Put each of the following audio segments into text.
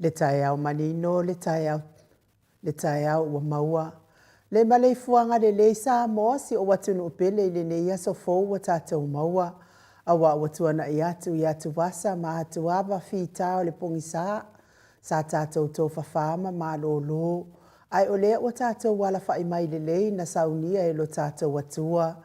Le taeao manino, le taeao, le taeao ua maua. Le maleifuaga lelei Samoa si ou atunuu pele i lenei aso fou ua tatou maua, aua ua tuanai atu i atuvasa ma atuava fita o le pogisa sa tatou tofafa ma malolo, ae o lea ua tatou alafai mai lelei na saunia e lo tatou Atua.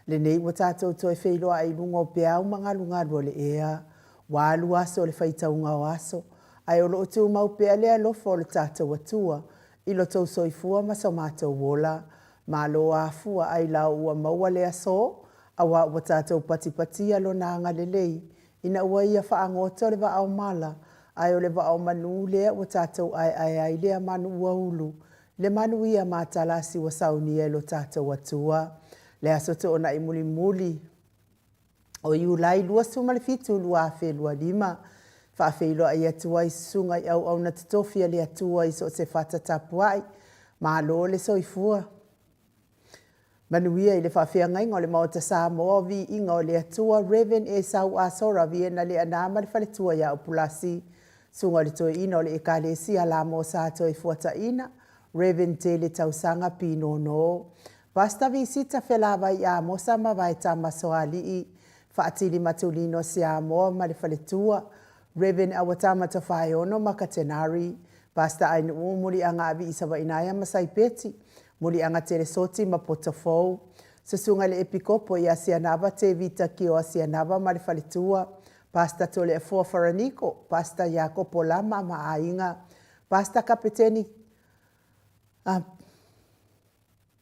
Lenei ua tatou toe feiloai i luga o peau ma galugalu o le ea. Ua alu aso o le faitauga o aso, ae o lo o tumau pea le alofa o le tatou Atua i lo tou soifua ma so matou ola. Malo afua ailao ua maua le aso, aua ua tatou patipatia Lona agalelei ina ua Ia faagoto le vaa o mala, ae o le vaa o manu lea ua tatou aeae ai lea manu ua ulu, le manuia matalasi ua saunia e lo tatou Atua. Le Aso Toonai mulimuli o Iulai 27, 2025, faafeiloai atu ai susuga i auauna totofi a le Atua i so o se fata tapuai, malo le soifua. Manuia i le faafeagaiga o le Maota Samoa o Viiga o le Atua, Rev. Esau Asora Viena Leaana ma le faletua ia Upulasi, Susuga i le Toeaina o le Ekalesia Lamo Sa Toefuataina, Rev. Tele Tausaga Pinono, Pastor Visita Felavai Amosa ma Vaetama Soalii, Faatili Matulino Siamoa ma le faletua, Rev. Auatama Tofaeono ma Katenari, Pastor Ainuu Muliaga Avii Savainaea ma Saipeti, Muliaga Telesoti ma Potofou, Susuga i le Epikopo ia Sianava Tevita Kio Asianava ma le faletua, Pastor Toleafoa Faraniko, Pastor Iakopo Lama ma aiga, Pastor Kapeteni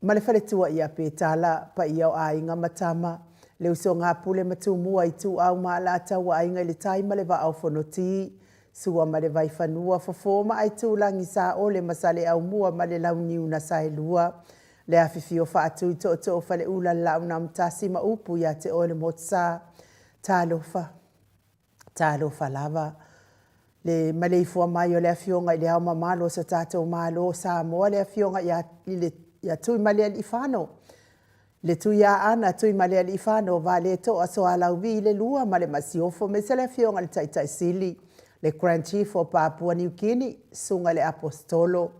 ma le faletua ia Petala, paia o aiga ma tama, le usoga a Pule ma Tumua, Ituau ma Alataua, Aiga i le Tai ma le Vaa o Fonoti, Sua ma le Vaifanua, Fofo ma Aitulagi, Saole ma Saleaaumua ma le Launiu na Saelua, le afifio Faatui Tootoo o Faleula, le Laau na Amotasi ma upu ia te oe le Motusa. Talofa! Talofa lava le maleifua mai o le Afioga i le Ao Mamalu o so tatou Malo o Samoa, le Afioga ia, ia Tuimalealiifano, le Tuiaana Tuimalealiifano Vaaletoa Sualauvi le Lua ma le Masiofo, aemaise le Afioga i le Taitai Sili, le Grand Chief o Papua Niu Kini, Susuga i le Aposetolo,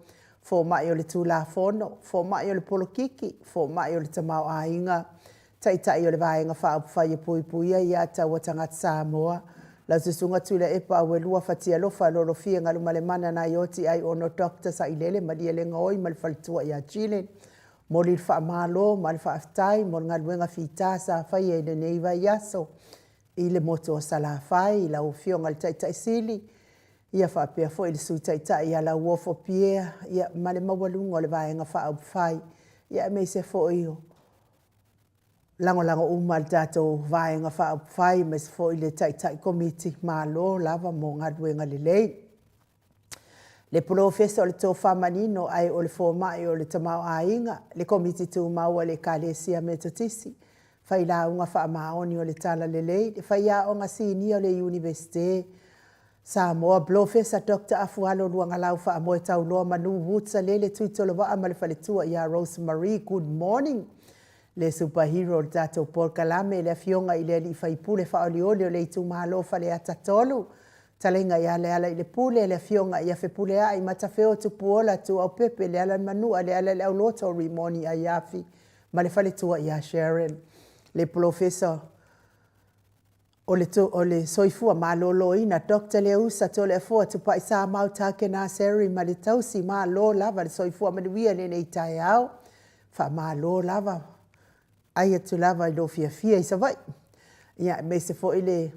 Fomai o le Tulafono, Fomai o le Polokiki, Fomai o le Tamaoaiga, Taitai o le Vaega Faaupufai e Puipuia Ia Taua Tagata Samoa, lau Susuga Tuilaepa Auelua Fatialofa Lolofia Galumalemana Naioti Aiono Doctor Sailele Malielegaoi ma le faletua ia Jillian. Momoli le faamalo ma le faafetai mo le galuega fita sa faia i lenei vaiaso i le motu o Salafai i lau Afioga i le Taitai Sili, ia faapea foi le Sui Taitai ia Lauofo Pierre, ia ma le maualuga o le Vaega Faaupufai, ia aemaise foi o lagolago uma a le tatou Vaega Faaupufai, aemaise foi le Taitai Komiti, malo lava mo galuega lelei. Le Polofesa o le Tofa Manino ae o le Fomai o le Tamaoaiga, le Komiti Tumau a le Ekalesia Metotisi, Failauga Faamaoni o le Talalelei, le Faiaoga Sinia o le Iunivesite, Samoa, Polofesa Doctor Afualo Luagalau Faamoe Tauloa Manu Woods Alele Tuitolovaa ma le faletua ia Rose Marie. Good morning. Le superhero o le tatou polokalame, le afioga i le alii faipule faaolioli o le itumalo Faleata 3, Talaiga ia Lealailepule, le afioga ia Fepuleai Matafeo Tupuola Tuaupepe, Lealaimanua, Lealaileauloto Rimoni Aiafi ma le faletua ia Sharon. Le polofesa o le, o le soifua maloloina, Doctor Leausa Toleafoa Tupai Samau Takena Seri ma le tausi, malo lava le soifua manuia i lenei taeao. Faamalo lava, ai atu lava i lou fiafia i Savaii. Ia, aemaise foi le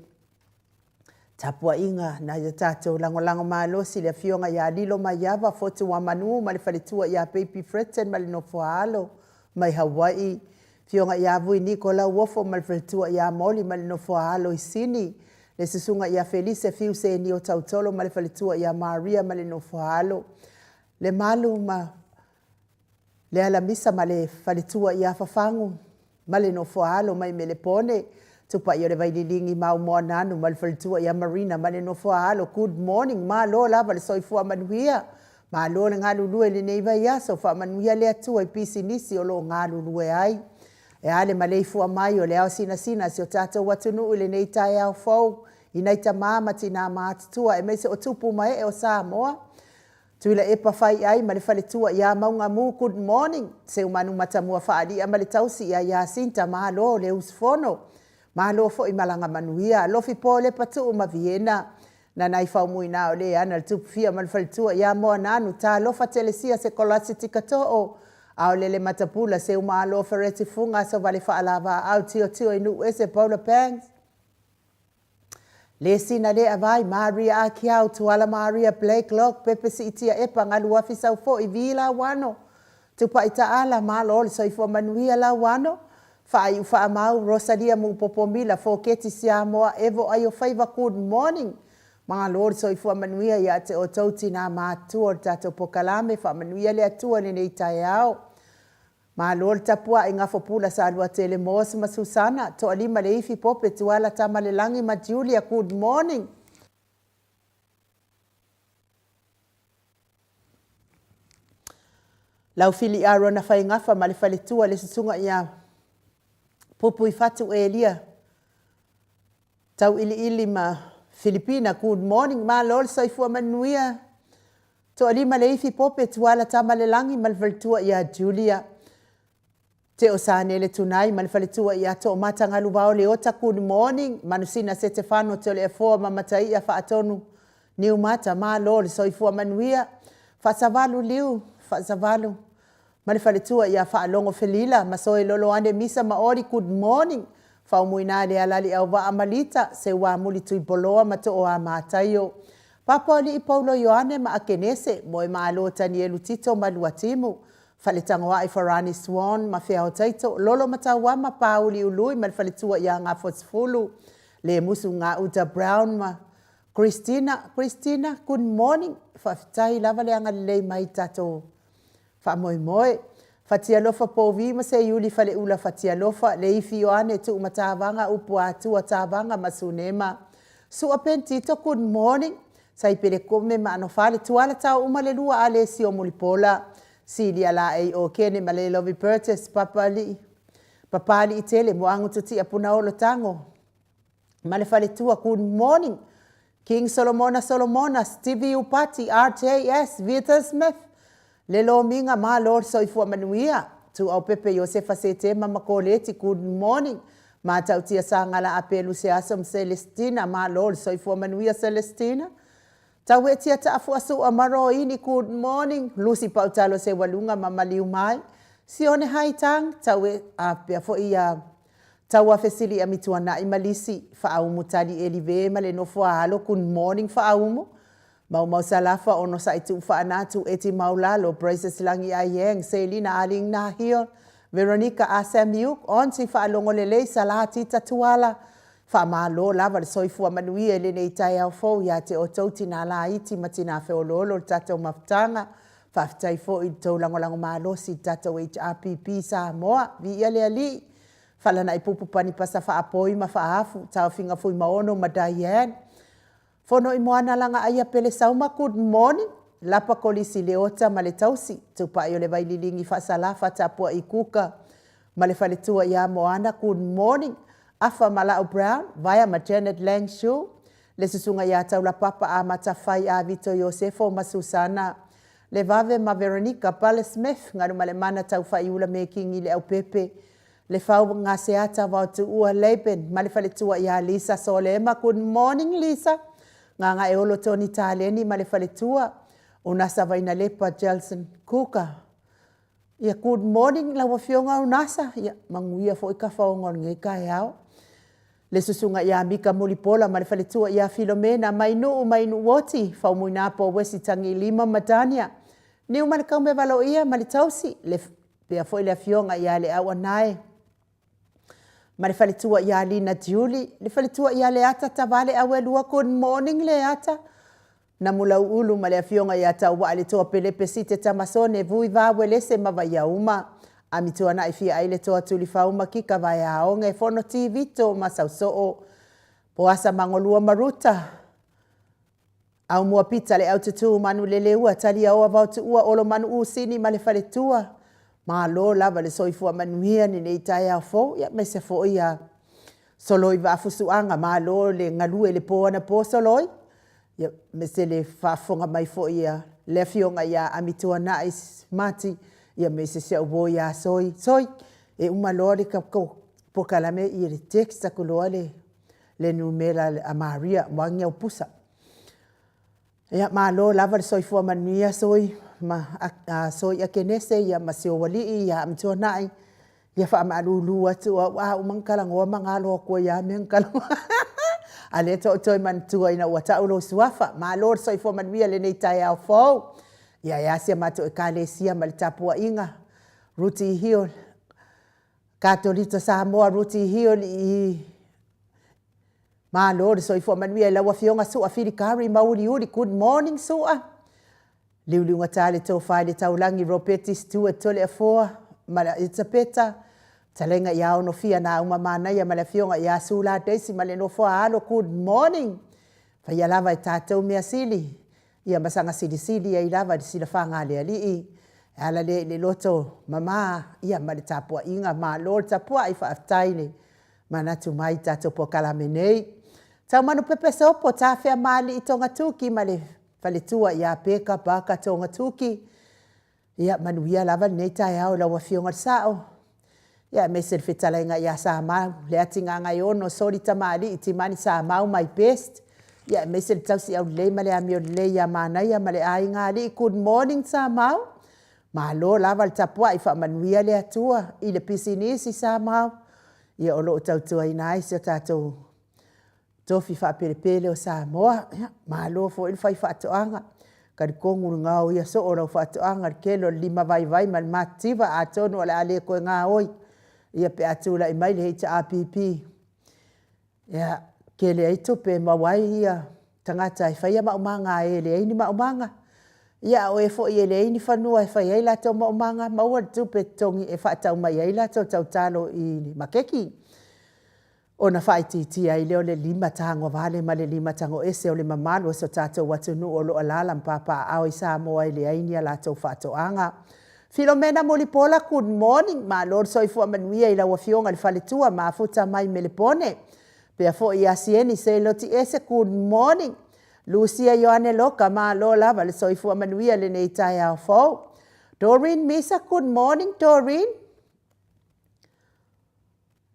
tapuaiga nai o tatou lagolago malosi, le afioga ia Lilo Maiava Fotuamanu ma le faletua ia Baby Fretton ma le nofoaalo mai Hawaii, Afioga ia Vui Niko Lauofo ma le faletua ia Moli ma le nofoaalo i Sini, le Susuga ia Felise Fiu Senio Tautolo ma le faletua ia Maria ma le nofoaalo, Lemalu ma le Alamisa ma le faletua ia Fafagu ma le nofoaalo mai Melepone, Tupai o le Vaililigi ma Moananu ma le faletua ia Marina ma le nofoaalo. Good morning, malo lava le soifua manuia. Malo le galulue i lenei vaiaso, faamanuia le Atua i pisinisi o lo o galulue ai. E a le maleifua mai o le ao sinasina a si o tatou atunuu i lenei taeao fou. i nai tamā ma tinā matutua aemaise o tupu ma ee o Samoa. Tuilaepa Faiai ma le faletua ia Maugamu good morning Seumanu Matamua Faali'a ma le tausi ia Yasinta malo le usufono malo foi malaga manuia Alofi Polepa Tuu ma Viena Nanai Faumuina o le ana le Tupufia ma le faletua ia Moananu Talofa Telesia Sekolasitika Too Aolele Matapula Seumalo Fereti Fuga Asovale Faalavaau Tiotio i Nuuese Paula Banks Le sina le avai Maria Akiau Tuala Maria Blake Lok Pepe Siitia Epa Galuafi Saufoi Vi Lauano Tupai Taala Malo le soifua manuia Lauano Faaiu Faamau Rosalia Mupopo Mila Foketi Siamoa Evo Aiofaiva Good morning Malo le soifua manuia ia te outou tinā matutua o le tatou pokalame Faamanuia le Atua i lenei taeao Malo le tapuai Gafopula Saluatele Moss ma Susana, Toalima Leifi Pope Tuala Tamalelagi ma Julia Good morning. Laufili Arona Faigafa ma le faletua le susuga ia Pupuifatu Elia Tauiliili ma Filipina Good morning. Malo le soifua manuia. Toalima Leifi Pope Tuala Tamalelagi ma le faletua ia Julia Teo Sanele Tunai ma le faletua ia Toomata Galuvao Leota Good morning Manusina Setefano Toleafoa ma Mataia Faatonu Niumata Malo le soifua manuia Faasavalu Liu Faasavalu ma le faletua ia Faalogo Felila ma Soe Loloane Misa ma Oli Good morning Faumuina Lealali Auvaa ma Lita Seuamuli Tuipoloa ma Tooa Mataio Papaolii Paulo Ioane ma Akenese Moemalo Tanielu Tito ma Luatimu Faletagoai Farani Swan ma Feaotaito Lolo Matauama Pauli Ului ma le faletua ia Gafoasefulu Lemusu Gauta Brown ma Christina Christina good morning Faafetai lava le agalelei mai i tatou Faamoemoe. Fatialofa Povi ma Seiuli Faleula Fatialofa, Leifi Ioane Tuumatavaga Upu Atua Tavaga ma Sunema Sua Pentito Good morning Saipele Kome ma Anofale Tuala Tao Uma le Lua Alesio Mulipola Silia Laei O Kene ma Leilovi Burgess Papalii Papaliitele Moagututia Punaolo Tago ma le faletua Good morning King Solomona Solomona Stevie Upati RJS Vita Smith Le Lomiga Malo le soifua manuia Tuaupepe Iosefa Setema ma Koleti Good morning Matautia Sagala Apelu Seaso ma Celestina Malo le soifua manuia Celestina Tauetia Taafuasua ma Roini Good morning Lucy Pautalo Seualuga ma Maliumai Sione Haitang Taue a pea foi ia Tauafesili Amituanai ma Lisi, Faaumu Tali Elive ma le nofo a alo Good morning Faaumu, Maumau Salafa Onosai Tuufaana Tueti Maulalo Praises Lagi Aieng Selina Aling Nahil Veronica Asamiuk Aunty Faalogo Lelei Salah Tita Tuala Faamalo lava le soifua manuia i lenei taeao fou ia te outou tinā laiti ma tinā feoloolo le tatou mafutaga. Faafetai foi i le tou lagolago malosi i le tatou HRPP Samoa. Viia le Alii. Falanai Pupu Panipasa Faapoi ma Faafu, Taofiga Fuimaono ma Diane. Fono i Moana Lagaaia Pele Sauma Good morning. Lapa Kolisi Leota ma le tausi, Tupai o le Vaililigi Faasalafa Tapuai Kuka ma le faletua ia Moana Good morning. Afa Malau Brown, Vaea ma Janet Lang Shu, le susuga ia Taulapapa Amata Fai a Vito Iosefo ma Susana Levave ma Veronica Pale Smith, Galumalemana Taufaiula Mekingi Leaupepe, Lefau Gaseata Vaotuua Laban ma le faletua ia Lisa Solema Good morning Lisa Gagaeolo Tony Taleni ma le faletua Unasa Vainalepa Jelson Kuka Ia good morning lau afioga Unasa ia manuia foi kafaoga o lenei taeao Le susuga ia Mika Mulipola ma le faletua ia Filomena mai Nuu mai Nuuoti Faumuinapo Wesi Tagilima ma Dania Niumalekaume Valoia ma le tausi le Pea foi le afioga ia Leauanae ma le faletua ia Lina Tiuli, le faletua ia Leata Tavale Auelua, good morning Leata, Namulauulu ma le afioga ia Tauaa le Toa Pelepe Site Tamasone, Vui Va Welese ma Vaiauma, Amituanai Fia Ai le Toa Tulifau ma Kika Vaeaoge, Fono Ti Vito ma Sausoo, Poasa Magolua ma Ruta, Aumua Pita le Aututū Manu Leleua Taliaoa Vaotuua Olo Manu Usini ma le Faletua Malo lava le soifua manuia lenei taeao fou ia aemaise foi ia. Soloi Vaafusuaga, malo le galue i le po anapo Soloi, ia aemaise le faafofoga mai foi a le Afioga ia Amituanai Mati, ia aemaise si au uo ia Soi. Soi, e uma loa le tatou polokalame ia text atu loa le numera a Maria vaeane au pusa. Ia malo lava le soifua manuia Soi ma Soi Akenese ma si ou alii ia Amituanai, ia faamalulu atu au, a uma ona talanoa ma galo atu ai lava mea na talanoa. A o lea faatoa ou toe manatua ina ua tau lou suafa. Malo le soifua manuia i lenei taeao fou. Ia e a si a matou Ekalesia ma le tapuaiga, Ruti Hill, Katoliko Samoa Ruti Hill i Malo le soifua manuia i lau Afioga Sua Filikari Mauliuli, good morning Sua. Liuliugata le tofa i le taulagi Ropeti Stewart Toleafoa ma Elisapeta, fetalaiga ia Onofia Nauma Manaia ma le afioga ia Sula Daisy ma le nofo a alo, good morning. Faia lava e tatou mea sili, ia ma saga silisili ai lava i le silafaga a le Alii. E ala lea i le loto mama ia ma le tapuaiga, malo le tapuai, faafetai le manatu mai i tatou polokalame nei. Taumanupepe Sopo Tafeamaalii Togatuki ma le faletua ia Peka Parker Togatuki. Ia manuia lava lenei taeao i lau Afioga i le Sao, ia aemaise le fetalaiga ia Samau Leatigagaeono Soli Tamalii Timani Samau my best, ia aemaise le tausi aulelei ma le amio lelei ia Manaia ma le aiga alii. Good morning Samau, malo lava le tapuai, faamanuia le Atua i le pisinisi Samau, ia o lo o tautuaina ai si o tatou tofi faapelepele o Samoa. Ia, malo foi le fai faatoaga. Talitonu le gaoia soo o lau faatoaga i le tele o le limavaivai ma le matitiva, atonu o le a le toe gaoi ia pe a tulai mai le HRPP. Ia, tele ai tupe e maua ai ia tagata e faia maumaga a e leai ni maumaga. Ia a o e foi e leai ni fanua e fai ai latou maumaga, maua le tupe e totogi e faatau mai ai latou tautalo i le maketi. Ona faaitiitia ai lea o le limatagovale ma le limatagoese o le mamalu o si o tatou atunuu o lo o alaala ma papaaao i Samoa e leai ni a latou faatoaga. Filomena Mulipola, good morning, malo le soifua manuia i lau Afioga i le faletua, mafuta mai Melepone. Faapea foi ia Sieni Seiloti Ese, good morning. Lucia Ioane Loka, malo lava le soifua manuia i lenei taeao fou. Doreen Misa, good morning Doreen.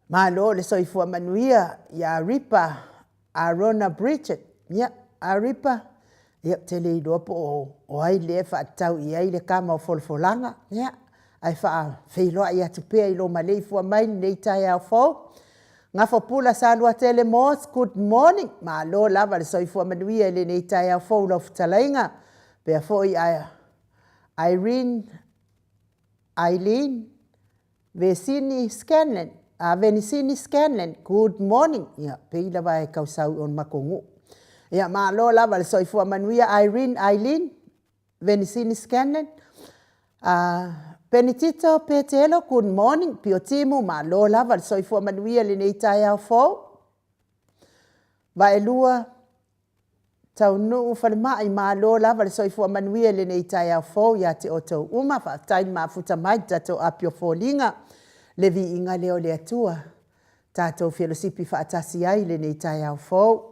Malo le soifua manuia ia Ripa Arona Bridget. Ia, Aripa, ia ou te le iloa po o ai lea e faatatau i ai le tama o Folafolaga, ia, ae faafeiloai atu pea i lou maleifua mai i lenei taeao fou. Gafopula Saluatele Moss, good morning. Malo lava le soifua manuia i lenei taeao fou i lau fetalaiga. Faapea foi Irene Eileen Vesini Scanlan, a Venisini Scanlan, good morning. Ia, pei lava e tau sau i o matou nuu. Ia, malo lava le soifua manuia Irene Eileen Venisini Scanlan. Penitito Petelo, good morning. Pio Timu, malo lava le soifua manuia i lenei taeao fou. Vaelua Taunuu Falemai, malo lava le soifua manuia i lenei taeao fou ia te outou uma. Faafetai le mafuta mai i le tatou api o foliga. Le viiga lea o le Atua, tatou felosipi faatasi ai i lenei taeao fou.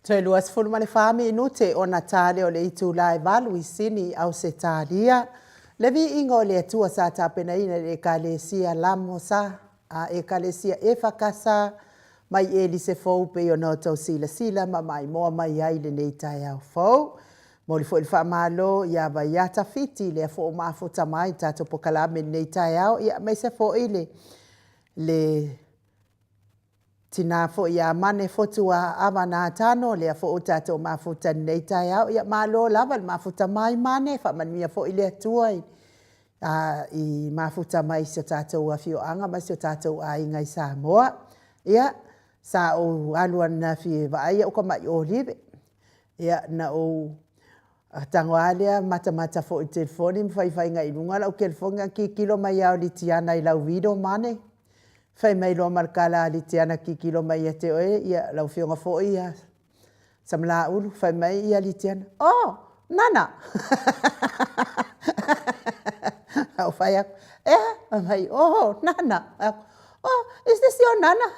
Toe 24 minute ona ta lea o le itula e 8 i Sini, Ausetalia. Le viiga o le Atua sa tapenaina i le Ekalesia Lamosa a Ekalesia EFKS mai Elise Fou pei ona outou silasila ma maimoa mai ai i lenei taeao fou. Momoli foi le faamalo ia Vaiata Fiti lea foi ua mafuta mai i le tatou polokalame i lenei taeao, ia aemaise foi le le tina foi ia Mane Fotuaava Natano, lea foi ua tatou mafuta i lenei taeao. Ia malo lava le mafuta mai Mane, faamanuia foi le Atua i, a, i mafuta mai i si o tatou afioaga ma si o tatou aiga i Samoa. Ia, sa ou alu ananafi e vaai au tamai olive. Ia, na ou tago lava lea matamata foi i le telefoni ma faifaiga i luga lau telefoni, ona tilotilo mai lava o Litiana i lau video Mane. Fai mai loa ma le tala a Litiana, tilotilo mai ia te oe, ia lau afioga foi ia Samalaulu, fai mai ia Litiana, Oh, Nana! Ou fai atu, Ea? Fai mai, Oh, Nana! Oh, is this your Nana?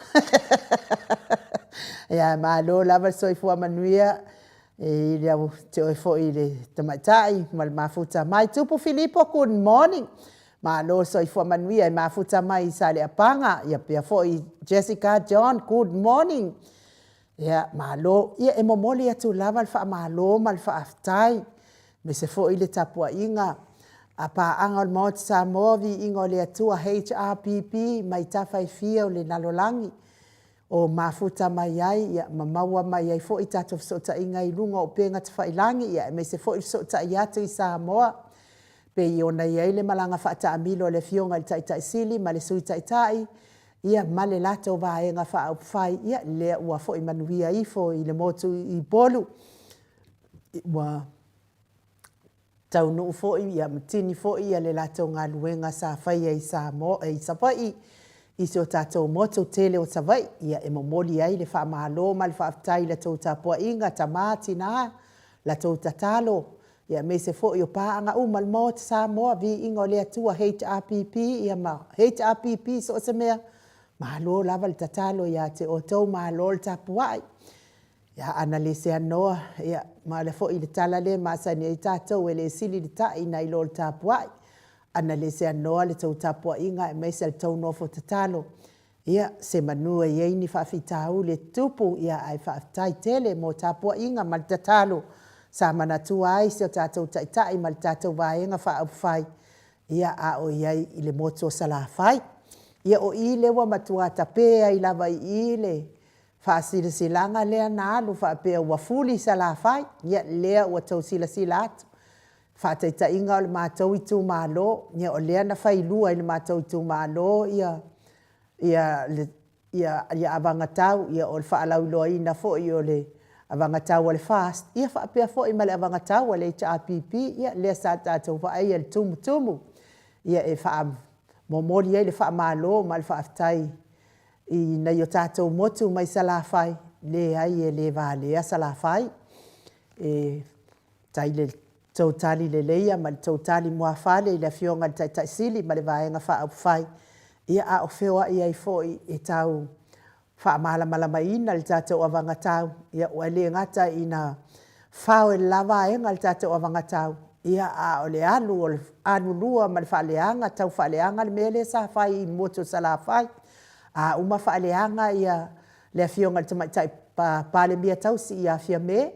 Ia, malo lava le soifua manuia e i au te oe foi i le tamaitai ma le mafuta mai. Tupu Filipo, good morning. Malo le soifua manuia e mafuta mai i Saleapaga, ia pea foi Jessica John, good morning. Ia, malo. Ia, e momoli atu lava le faamalo ma le faafetai, aemaise foi le tapuaiga a paaga o le Maota Samoa, Viiga o le Atua, HRPP, mai tafa e fia o le lalolagi, o mafuta mai ai, ia, ma maua mai ai foi tatou fesootaiga i luga o upega tafailagi, ia, aemaise foi le fesootai atu i Samoa, pei ona i ai le malaga faataamilo a le Afioga i le Taitai Sili ma le Sui Taitai, ia, ma le latou Vaega Faaupufai, ia, lea ua foi manuia ifo i le motu i Upolu. Ua taunuu foi ia ma tini foi ia le latou galuega sa faia i Samoa, i Savaii, i si o tatou motu tele o Savaii. Ia e momoli ai le faamalo ma le faafetai i la outou tapuaiga, tama, tina, la outou tatalo, ia aemaise foi o paaga uma a le Maota Samoa, viiga o le Atua, HRPP ia ma HRPP i so o se mea, malo lava le tatalo ia te outou, malo le tapuai. Ia, ana le seanoa, ia ma o le foi le tala lea e masani ai tatou, e le sili le ta'i nai lo le tapuai. Ana le seanoa le tou tapuaiga aemaise le tou nofo tatalo, ia, semanu e i ai ni faafitauli e tutupu, ae faafetai tele mo tapuaiga ma le tatalo sa manatua ai si o tatou Taitai ma le tatou Vaega Faaupufai a o i ai i le motu o Salafai. Ia, o i lea ua matua tape ai lava i i le faasilasilaga lea na alu faapea ua fuli Salafai. Ia lea ua outou silasila atu, faataitaiga o le matou itumalo, ia o lea na failua i le matou itumalo ia avagatau, o le faalauiloaina foi o le avagatau a le FAST faapea foi ma le avagatau a le HRPP, ia lea sa tatou vaaia i le tumutumu. Ia e momoli ai le faamalo ma le faafetai i nai o tatou motu mai Salafai, leai e le valea Salafai. E faafetai i le tou talileleia ma le tou talimuafale i le Afioga i le Taitai Sili ma le Vaega Faaupufai, a o feoai ai foi e tau faamalamalamaina le tatou avagatau, aua e le gata ina fao e le la vaega le tatou avagatau, a o le alu o le alulua ma le faaleaga, tau faaleaga le mea lea sa fai i le motu o Salafai. A uma faaleaga le Afioga i le Tamaitai Palemia tausi ia Fiame,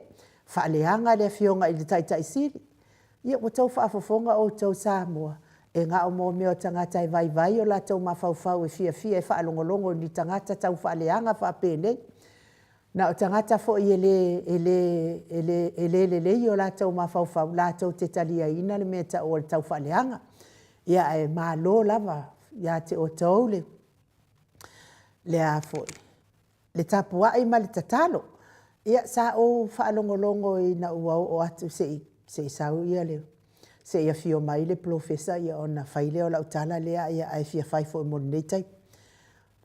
faaleaga le Afioga i le Taitai Sili. Ia ua outou faafofoga outou Samoa, e na o mea o tagata e vaivai o latou mafaufau e fiafia e faalogologo i ni tagata taufaaleaga faapenei. Na o tagata foi e le lelei o latou mafaufau latou te taliaina le mea e tau o le taufaaleaga. Ia ae malo lava ia te outou le tapuai ma le tatalo. Ia sa ou faalogologo ina ua oo atu se i sau le, se i afio mai le Polofesa ona fai lea o lau tala lea, ae fia fai foi mo lenei taimi.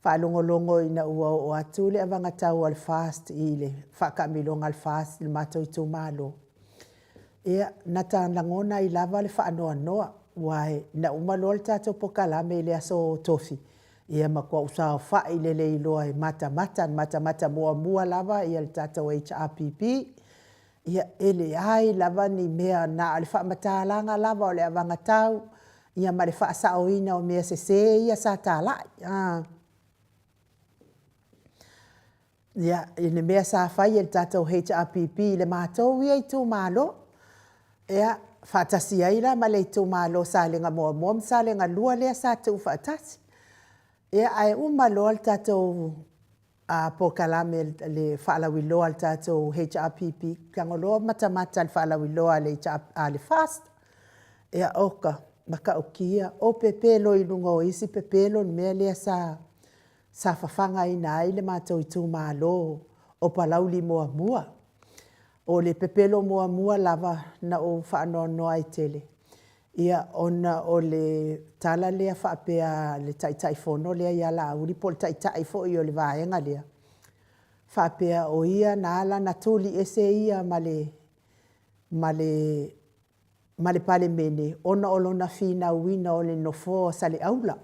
Faalogologo ina ua oo atu le avagatau a le FAST i le faataamiloga a le FAST i le matou itumalo, ia, na ta lagona ai lava le faanoanoa, aua na uma loa le tatou polokalame i le aso Tofi, ia matua ou saofai lelei loa e matamata, na matamata muamua lava le tatou HRPP. Ia, e leai lava ni mea, na o le faamatalaga lava o le avagatau ma le faasaoina o mea sese ia sa talai. Ia, i le mea sa fai e le tatou HRPP i le matou ia itumalo, ia, faatasi ai la ma le itumalo o Salega 1 ma Salega 2 lea sa tuufaatasi. Ia, ae uma loa le tatou polokalame i le faalauiloa a le tatou HRPP, tago loa matamata i le faalauiloa a le FAST. Ia, oka, matautia, o pepelo i luga o isi pepelo le mea lea sa fafagaina ai le matou itumalo o Palauli 1. O le pepelo muamua lava na ou faanoanoa ai tele, ona o le tala lea faapea a le Taitaifono lea ia Laauli po o le Taitai foi o le Vaega lea, faapea o ia na ala ona tuli ese ia ma le Palemene ona o lona finauina o le nofoa o Saleaula.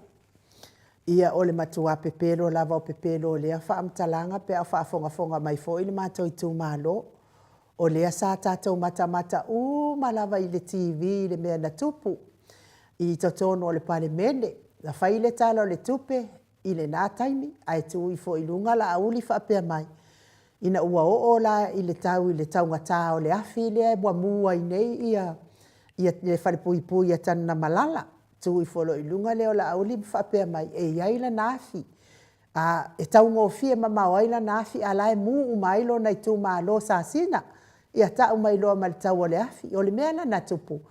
Ia, o le matua pepelo lava o pepelo o lea faamatalaga pe a o faafogafoga mai foi le matou itumalo. O lea sa tatou matamata uma lava i le TV i le mea na tupu i totonu o le Palemene. Na fai le Tala o le Tupe i lena taimi ae tu ifo i luga Laauli faapea mai, ina ua oo la i le tau i le taugata o le afi lea ua mu ai nei le falepuipui a Tanugamala, tu ifo loa i luga lea o Laauli ma faapea mai, e i ai lana afi, e taugofie mamao ai lana afi a o la e mu uma ai lona itumalo o Sasina. Ia tau mai loa ma le tau o le afi. O le mea la na tupu,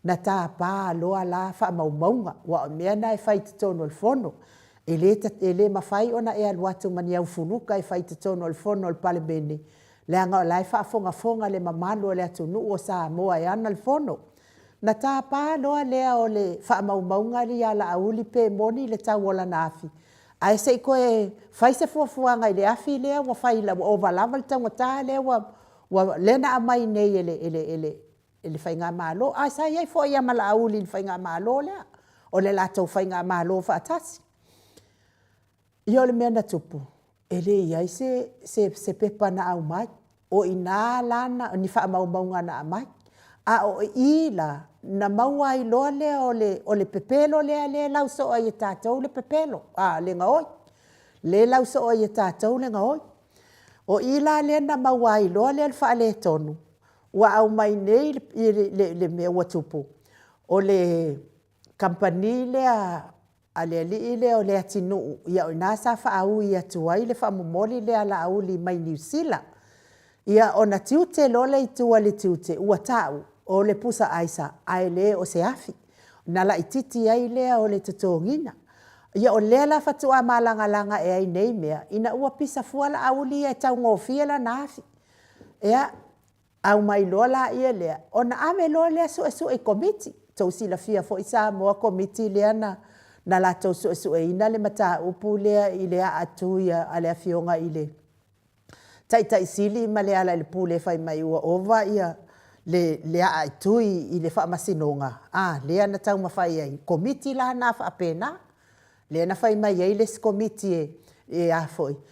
na tapa loa la faamaumauga, aua o mea na e fai i totonu o le Fono. E le mafai ona e alu atu ma ni au fuluka e fai i totonu o le Fono a le Palemene. Leaga o la e faafogafoga le mamalu o le atunuu o Samoa e ana le Fono. Na tapa loa lea o le faamaumauga ia Laauli pe moni le tau o lana afi, ae se i toe fai se fuafuaga i le afi lea ua fai ua ova lava le taugata lea ua, lea na aumai nei e le, e le, e le, e le Faigamalo. Ae sa i ai foi lava ma Laauli i le Faigamalo lea, o le latou Faigamalo faatasi. Ia o le mea na tupu, e le i i ai se, se, se pepa na aumai, o i ina la na, ni faamaumauga na aumai. A o i la na maua ai loa lea o le, o le pepelo lea e lau soo ai e tatou le pepelo, a, le gaoi. Lea e lau soo ai e tatou le gaoi. O i la lea na maua ai loa le faaletonu, ua aumai nei le, le, le mea ua tupu, o le kamupani lea a le alii lea o Leatinuu, ia o i ina sa faaui atu ai le faamomoli lea a Laauli mai Niu Sila. Ia ona tiute loa lea i tua i le tiute, ua tau o le pusa aisa ae le o se afi. Na laitiiti ai lea o le totogiina. Ia o lea la faatoa malagalaga ae ai nei mea, ina ua pisa fua Laauli ia e taugofie lana afi. Ia, aumai loa lea lea, ona ave loa lea suesue i Komiti. Tou te silafia foi Samoa Komiti lea na latou suesueina le mataupu lea i le aa tui a le Afioga i le Taitai Sili ma Lealailepule fai mai ua ova le aa i tui i le Faamasinoga, a lea na taumafai ai, Komiti la na faapena, lea na fai mai ai le isi Komiti e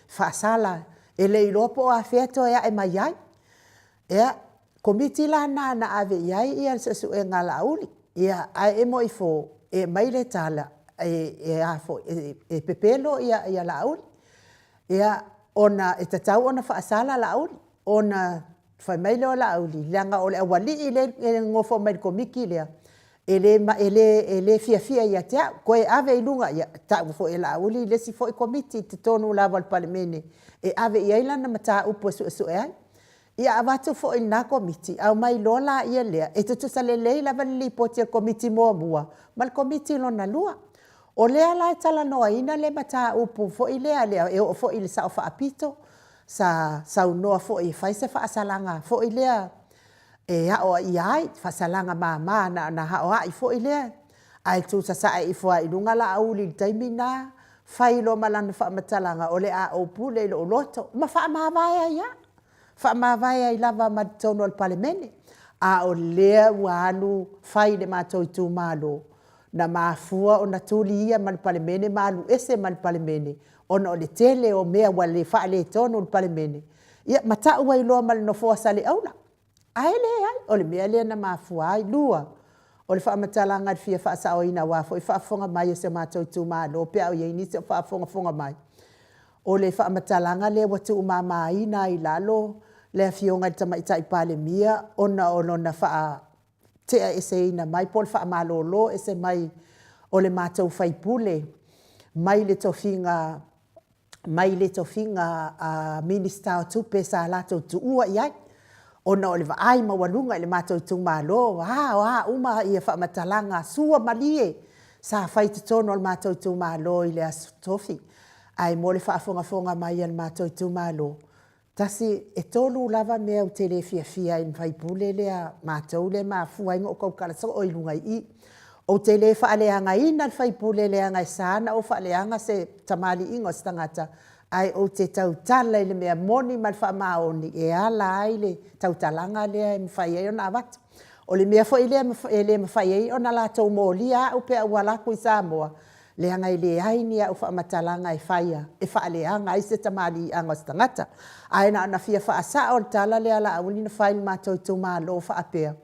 faasala, e le iloa po o afea e toe ae mai ai. Ia, Komiti la na na ave i ai le suesuega a Laauli. Ia, ae emo ifo e aumai le tala e pepelo Laauli. Ia, ona e tatau ona faasala Laauli, ona fai mai lea o Laauli, leaga o le aualii lea e nonofo mai i le Komiti lea, e le fiafia ia te au, toe ave i luga, ia tau foi e Laauli le isi foi Komiti i totonu lava o le Palemene e ave i ai lana mataupu e suesue ai. Ia a avatu foi i lena Komiti, aumai loa laia lea, e tutusa lelei lava le lipoti a le Komiti muamua ma le Komiti lona lua. O lea la e talanoaina le mataupu foi lea e oo foi i le Sao Faapito, sa saunoa foi e fai se faasalaga foi lea e aoaia ai, faasalaga mama na ona aoai foi lea, ae tu sasae ifo lava i luga Laauli i le taimi lena, fai loa ma lana faamatalaga, o le a ou pule i lou loto, ma faamavae ai lava, faamavae ai lava ma totonu o le Palemene. A o lea ua alu fai i le matou itumalo, na mafua ona tuli ia mai le Palemene ma alu ese ma le Palemene, ona o le tele o mea ua faaletonu i le Palemene, ia ma tau ai loa ma le nofoa o Saleaula. Ae leai, o le mea lea na mafua ai. Lua, o le faamatalaga e fia faasaoina aua foi le faafofoga mai a si o matou itumalo pe a o i ai nisi o faafogafoga mai, o le faamatalaga lea ua tuumamaina ai i lalo le Afioga i le Tamaitai Palemia ona o lona faate'aeseina mai po o le faamalolo ese mai o le matou sui usufono mai le tofiga mai le tofiga Minisita o Tupe sa latou tuua i ai, ona o le vaai maualuga i le matou itumalo, a o a uma faamatalaga suamalie sa fai i totonu o le matou itumalo i le Aso Tofi. Ae mo le faafogafoga mai a le matou itumalo, tasi, e tolu lava mea ou te le fiafia ai i le sui usufono lea matou lea e mafua ai ona ou tautala soo i luga i i. Ou te le faaleagaina le sui usufono leaga e sa ona ou faaleaga se tamaliiga o se tagata, ae ou te tautala i le mea moni ma le faamaoni e ala ai le tautalaga lea e mafai ai ona avatu. O le mea foi lea e le mafai ai ona latou molia au pe a ou alu atu i Samoa, leaga e leai ni au faamatalaga e faia e faaleaga ai se tamaliiaga o se tagata. Ae na ona fia faasao le tala lea a Laauli na fai i le matou itumalo faapea,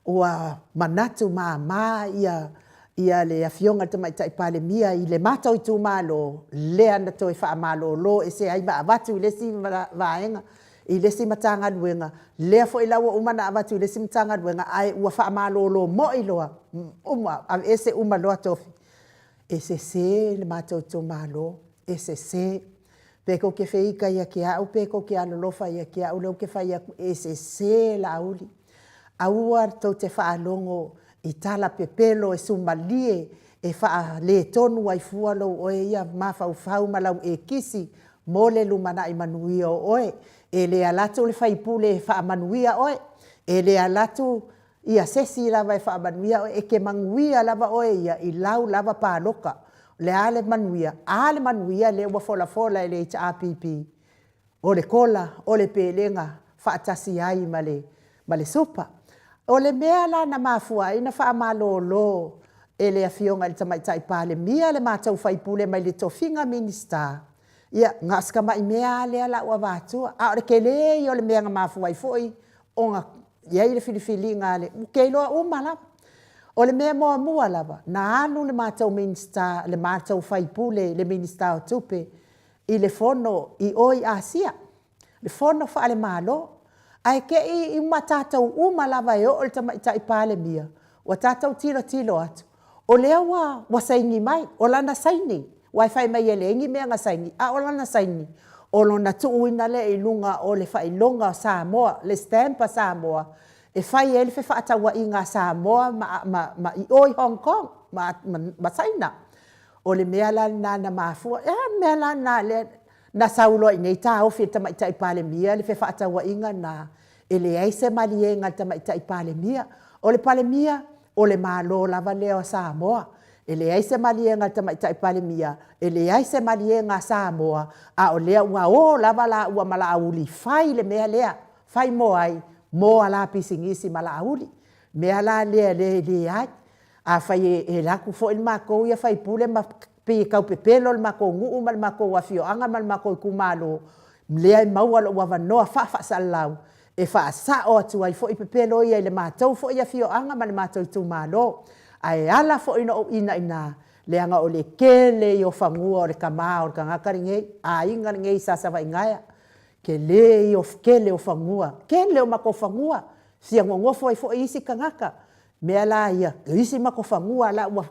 ua manatu mama le Afioga i le Tamaitai Palemia i le matou itumalo, lea na toe faamalolo ese ai ma avatu i le isi vaega, i le isi Matagaluega, lea foi la ua uma ona avatu i le isi Matagaluega, ae ua faamalolo moi loa, uma, aveese uma loa tofi. E sese le matou itumalo, e sese. Pe tou te feita ia te au pe tou te alolofa ia te au, o lea ou te fai atu, e sese Laauli. Aua tou te faalogo i tala pepelo e sumalie e faaletonu ai fua lou oe ia mafaufau ma lau ekisi mo le lumanai manuia o oe. E le alu atu le faipule e faamanuia oe, e le alu atu ia sesi lava e faamanuia oe, e te manuia lava oe ia i lau lava paloka. O le a le manuia? A le manuia lea ua folafola e le HRPP? O le kola, o le pelega faatasi ai ma le ma le supa. O le mea la na mafua ai ona faamalolo e le Afioga i le Tamaitai Palemia le matou sui usufono mai le tofiga Minisita, ia, na o si tamai mea lava lea o le a ou avatua, a o le tele ia o le mea na mafua ai foi ona i ai le filifiliga a le… Ou te iloa uma lava. O le mea muamua lava, na alu le matou Minisita, le matou sui usufono i le Minisita o Tupe i le fono i o i Asia, le fono faale-Malo, ae te i uma tatou uma lava e oo i le Tamaitai Palemia, ua tatou tilotilo atu, o lea ua saini mai, o lana saini, aua fai mai e leai ni mea na saini, a o lana saini, o lona tuuina lea i luga o le faailoga o Samoa, le stamp a Samoa, e fai ai le fefaatauaiga a Samoa i o i Hong Kong ma Saina. O le mea la lena na mafua, a le mea la lena lea na sau loa i inei taofi e le Tamaitai Palemia le fefaatauaiga lena, e leai se maliega a le Tamaitai Palemia. O le Palemia, o le Malo lava lea o Samoa. E leai se maliega a le Tamaitai Palemia, e leai se maliega a Samoa, a o lea ua o lava laua ma Laauli fai le mea lea. Fai mo ai? Mo a la pisinisi ma Laauli. O le mea la lea e leai. Afai e alu atu foi le matou ia sui usufono ma pei e tau pepelo le matou nuu ma le matou afioaga ma le matou itumalo, lea e maua lou avanoa faa-faasalalau e faasao atu ai foi pepelo ia i le matou foi afioaga ma le matou itumalo. Ae ala foi ina ou inaina, leaga o le tele ia o fanua o le tama o le tagata lenei, aiga lenei Sa Savaigaea, tele ia o tele o fanua, tele o matou fanua, fia nonofo ai foi isi tagata. O mea la ia, o isi matou fanua la ua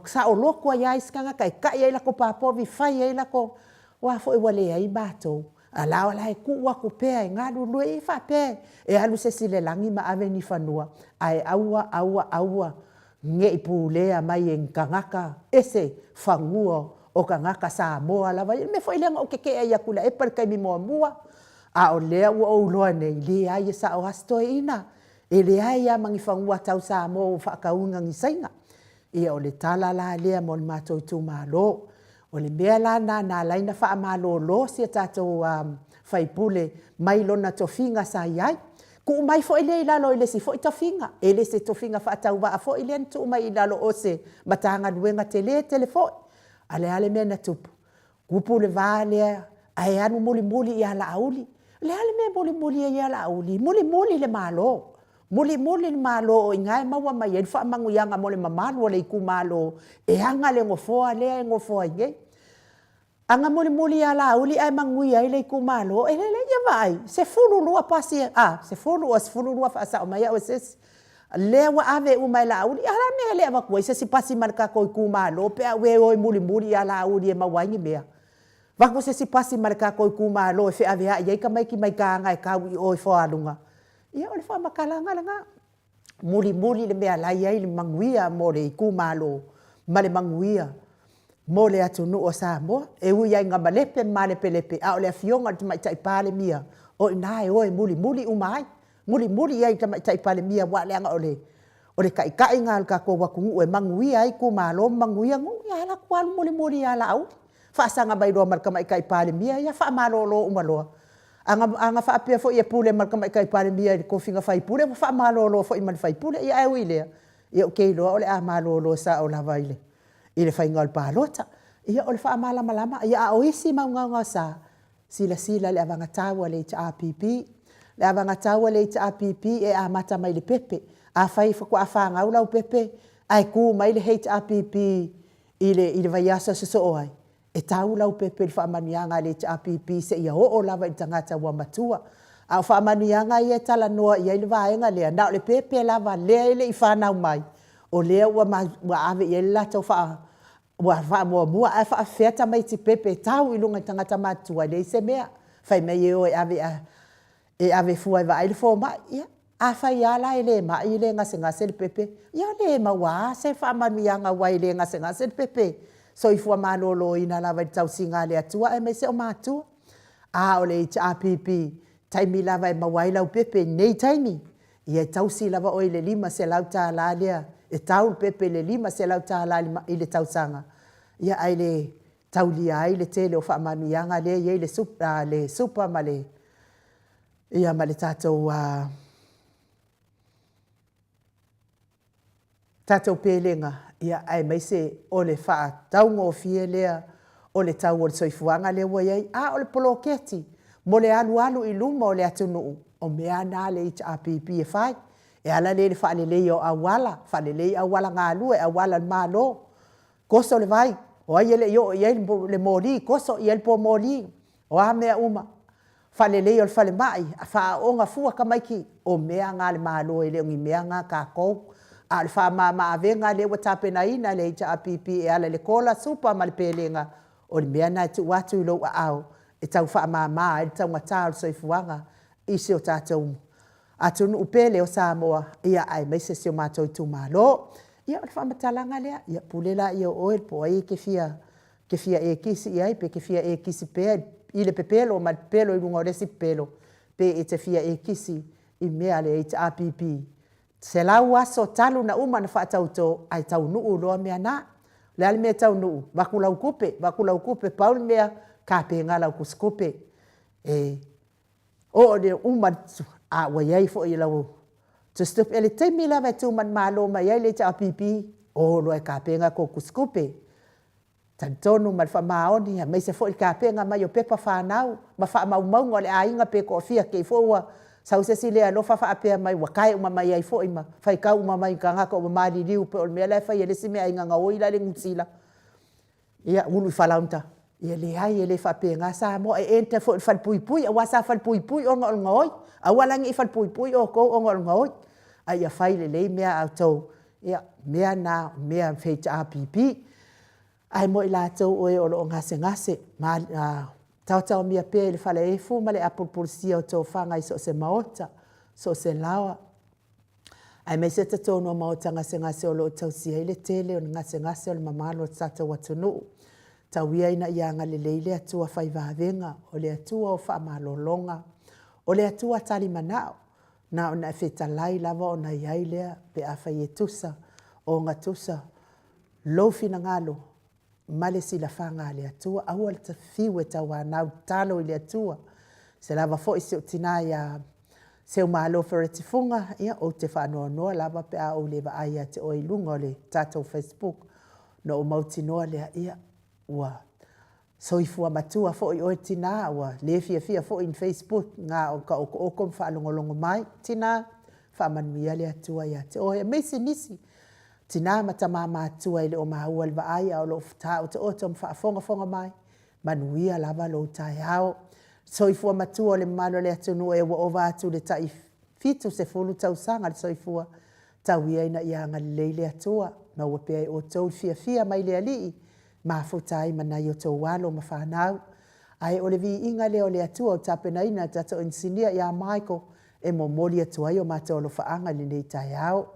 saoloto ai lava isi tagata e tai ai latou papovi, fai ai latou, aua foi ua leai matou, a o la e tuu atu pea e galulue. E le faapea e alu se isi i le lagi ma ave ni fanua, ae aua, aua, aua ne i pulea mai e ni tagata ese fanua o tagata Samoa lava ia. O le mea foi lea na ou tetee ai ia Tuilaepa i le taimi muamua, a o lea ua ou iloa nei, leai e sao lava si toeaina, e leai lava ma ni fanua tau Samoa ua faatauina e ni Saina. Ia o le tala la lea mo le matou itumalo. O le mea la lena na ala ai ona faamalolo si a tatou sui usufono mai lona tofiga sa i ai. Tuu mai foi lea i lalo i le isi foi tofiga, e le se tofiga faatauvaa foi lea na tuu mai i lalo o se Matagaluega tele tele foi. A o le a le mea na tupu? Tupu le va lea ae alu mulimuli ia Laauli. O le a le mea e mulimuli ai ia Laauli? Mulimuli le Malo, mulimuli le Malo o i ina e maua mai ai le faamanuiaga mo le mamalu o le itumalo e aga le nofoa lea e nofo ai nei. A na mulimuli ia Laauli ae manuia ai le itumalo, e lelei, ia vaai, 12 pasi, a, 10 ua 12, faasao mai au e se isi, lea ua ave uma e Laauli. A o le a le mea e le avatu ai se isi pasi ma le tatou itumalo pe a ua e o e mulimuli ia Laauli e maua ai ni mea? Avatu se isi pasi ma le tatou itumalo e feaveai ai tamaiti mai Taga e tau i o i Foaluga. Ia o le faamatalaga lena. Mulimuli le mea la e i ai le manuia mo le itumalo ma le manuia mo le atunuu o Samoa. E ui lava ina malepe ma malepelepe, a o le Afioga i le Tamaitai Palemia, o i ina e o e mulimuli uma ai, mulimuli i ai i le Tamaitai Palemia, aua leaga o le o le taitai lena o le tatou atunuu e manuia ai itumalo ma manuia nuu. Ia alu atu alu mulimuli ia Laauli, faasaga mai loa ma le Tamaitai Palemia ia, faamalolo uma loa. A na faapea foi e pule ma le Tamaitai Palemia i le tofiga faipule, ua faamalolo foi ma le faipule. Ia ae ui i lea, ia ou te iloa o le a malolo sao lava i le faiga o le palota. Ia o le faamalamalama, ia a o isi mau gaogaosa, silasila i le avagatau a le HRPP. O le avagatau a le HRPP e amata mai le pepe. Afai faatoa fanau lau pepe ae tu mai le HRPP i le vaiaso e sosoo ai, e tau lau pepe i le faamanuiaga a le HRPP seia oo lava i le tagata ua matua. A o faamanuiaga ia e talanoa i ai le vaega lea, na o le pepe lava lea e le i fanau mai, o lea ua ave i ai le latou faa, ua faamuamua. Ae faapefea tamaiti pepe e tau i luga i tagata matutua? E leai se mea. Fai mai e o e ave e ave fua e vaai le fomai. Ia, afai lava la e le mai e le gasegase le pepe, ia le maua lava se faamanuiaga aua e le gasegase le pepe. Soifua maloloina lava i le tausiga a le Atua aemaise o matua. A o le HRPP, Taimi lava e maua ai lau pepe i lenei taimi, ia e tausi lava oe i le $500 lea, e tau le pepe i le $500 i le tausaga, ia ae le taulia ai le tele o faamanuiaga lea e i ai le super ma le, ia ma le tatou tatou pelega, ia aemaise o le faataugofie lea o le tau o le soifuaga lea ua i ai. A o le poloketi mo le alualu i luma o le atunuu, o mea na a le HRPP e fai, e ala lea i le faaleleia o auala, faalelei auala galue, auala o le Malo, toso le vai, o ai e le i oo i ai le moli, toso i ai le poumoli. O a mea uma, faaleleia o le falemai, faaaooga fua tamaiti, o mea na a le Malo e le o ni mea na a tatou. A o le faamama avega lea ua tapenaina e le HRPP e ala i le kola, supa ma le pelega, o le mea lena e tuu atu i lou aao e tau faamama ai le taugata o le soifuaga i si o tatou atunuu pele o Samoa, aemaise si o matou itumalo. Ia o le faamatalaga lea, ia pule lea o oe po o ai e te fia e kisi i ai, pe e te fia e kisi pea i le pepelo ma le pepelo i luga o le isi pepelo, pe e te fia e kisi i mea a le HRPP. 100 aso talu ona uma ona faatauto ae taunuu loa mea na. O le a le mea e taunuu? Avatu lau tupe, avatu lau tupe, pau le mea, tapena lau tusitupe. E oo ina uma, a ua i ai foi i lau tusitupe. O le taimi lava e tumanumalo mai ai le HRPP, o loa e tapena a outou tusitupe. Talitonu ma le faamaoni aemaise foi le tapena mai o pepa fanau ma faamaumauga o le aiga pe toafia, te i foi ua sau se isi le alofa faapea mai ua tae uma mai ai foi ma faitau uma mai i tagata ua maliliu pei o le mea la e fai e le isi meaaiga gaoi la le i Niu Sila, ia ulu i falaoa. Ia leai e le faapena Samoa, e enter foi i le falepuipui aua sa falepuipui ona o le gaoi. Aua la ne i falepuipui outou ona o le gaoi, a ia fai lelei mea a outou, ia o mea na o mea a le HRPP. Ae mo i latou o e o lo o gasegase, taotaomia pea i le falaefu ma le apulupulusia o tofaga i so o se maota, so o se laoa, aemaise totonu o maota gasegase o lo o tausia ai le tele o gasegase o le mamalu o le tatou atunuu. Tau ia ina ia agalelei le Atua fai vavega, o le Atua o faamalologa, o le Atua talimanao, na ona e fetalai lava ona i ai lea pe afai e tusa, ogatusa lou finagalo ma le silafaga a le Atua. Aua le fiu e tauanau, tatalo i le Atua. Se lava foi si ou tina ia Seumalo Fereti Fuga, ia ou te faanoanoa lava pe a ou le vaai ia te oe i luga o le tatou facebook, ona ou mautinoa lea, ia, ua soifua matua foi oe tina, ua le fiafia foi i ni facebook, na ona taotooto ma faalogologo mai. Tina, faamanuia le Atua ia te oe, aemaise nisi tina ma tama matutua e le o maua i le vaai ae o lo o taotooto ma faafogafoga mai, manuia lava lou taeao. Soifua matua o le mamalu o le atunuu e ua ova atu i le tai 70 tausaga le soifua, tau ia ina ia agalelei le Atua, maua pea e outou le fiafia mai le Alii, mafuta ai ma nai o outou alo ma fanau. Ae o le viiga lea o le Atua ua tapenaina e le tatou inisinia ia Michael e momoli atu ai o matou alofaaga i lenei taeao.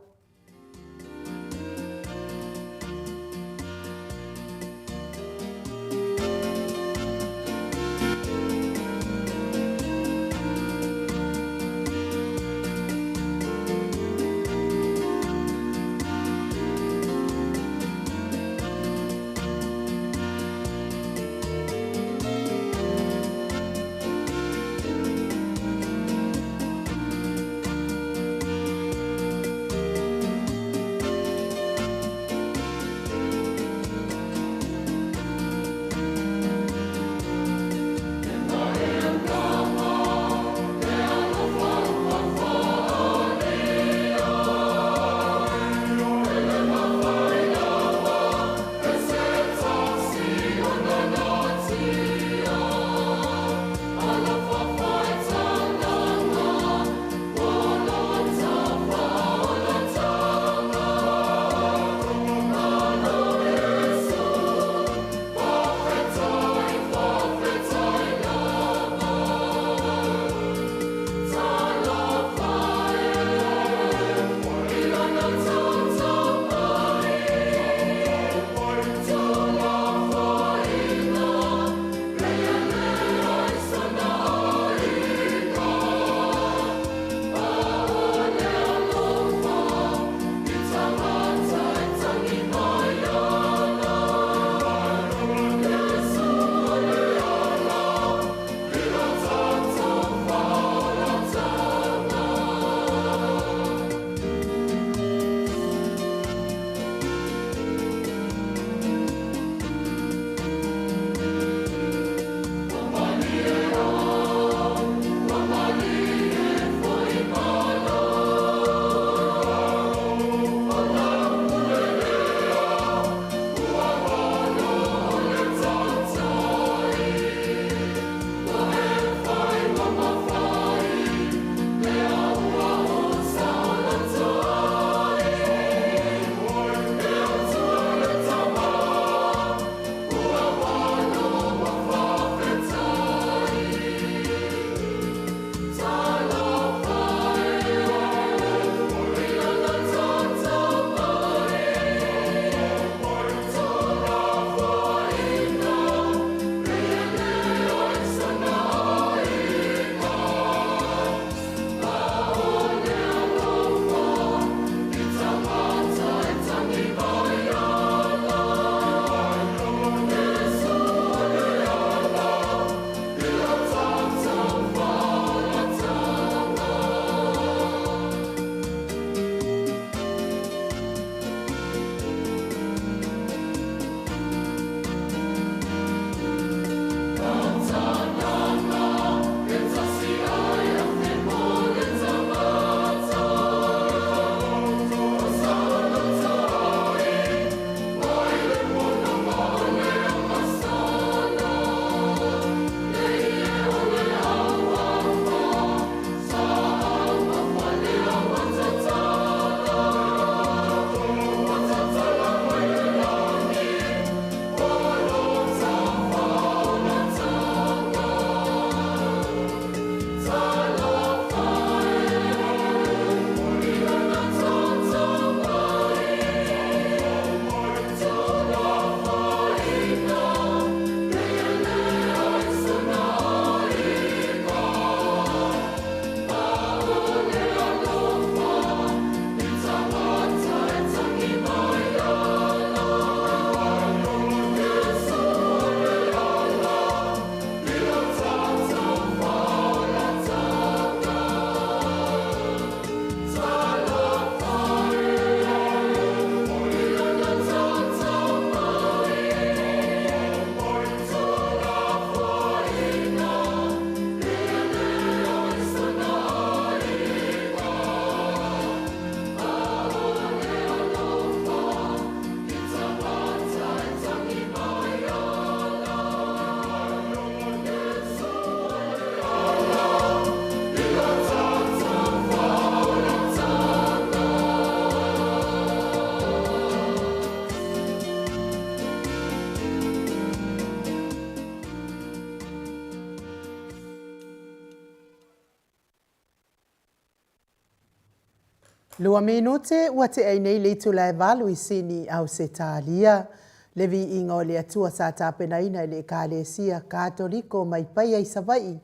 Lua minute ua tea ai nei le itula e valu i Sini, Ausetalia. Le viiga o le Atua sa tapenaina e le Ekalesia Katoliko mai Paia i Savaii,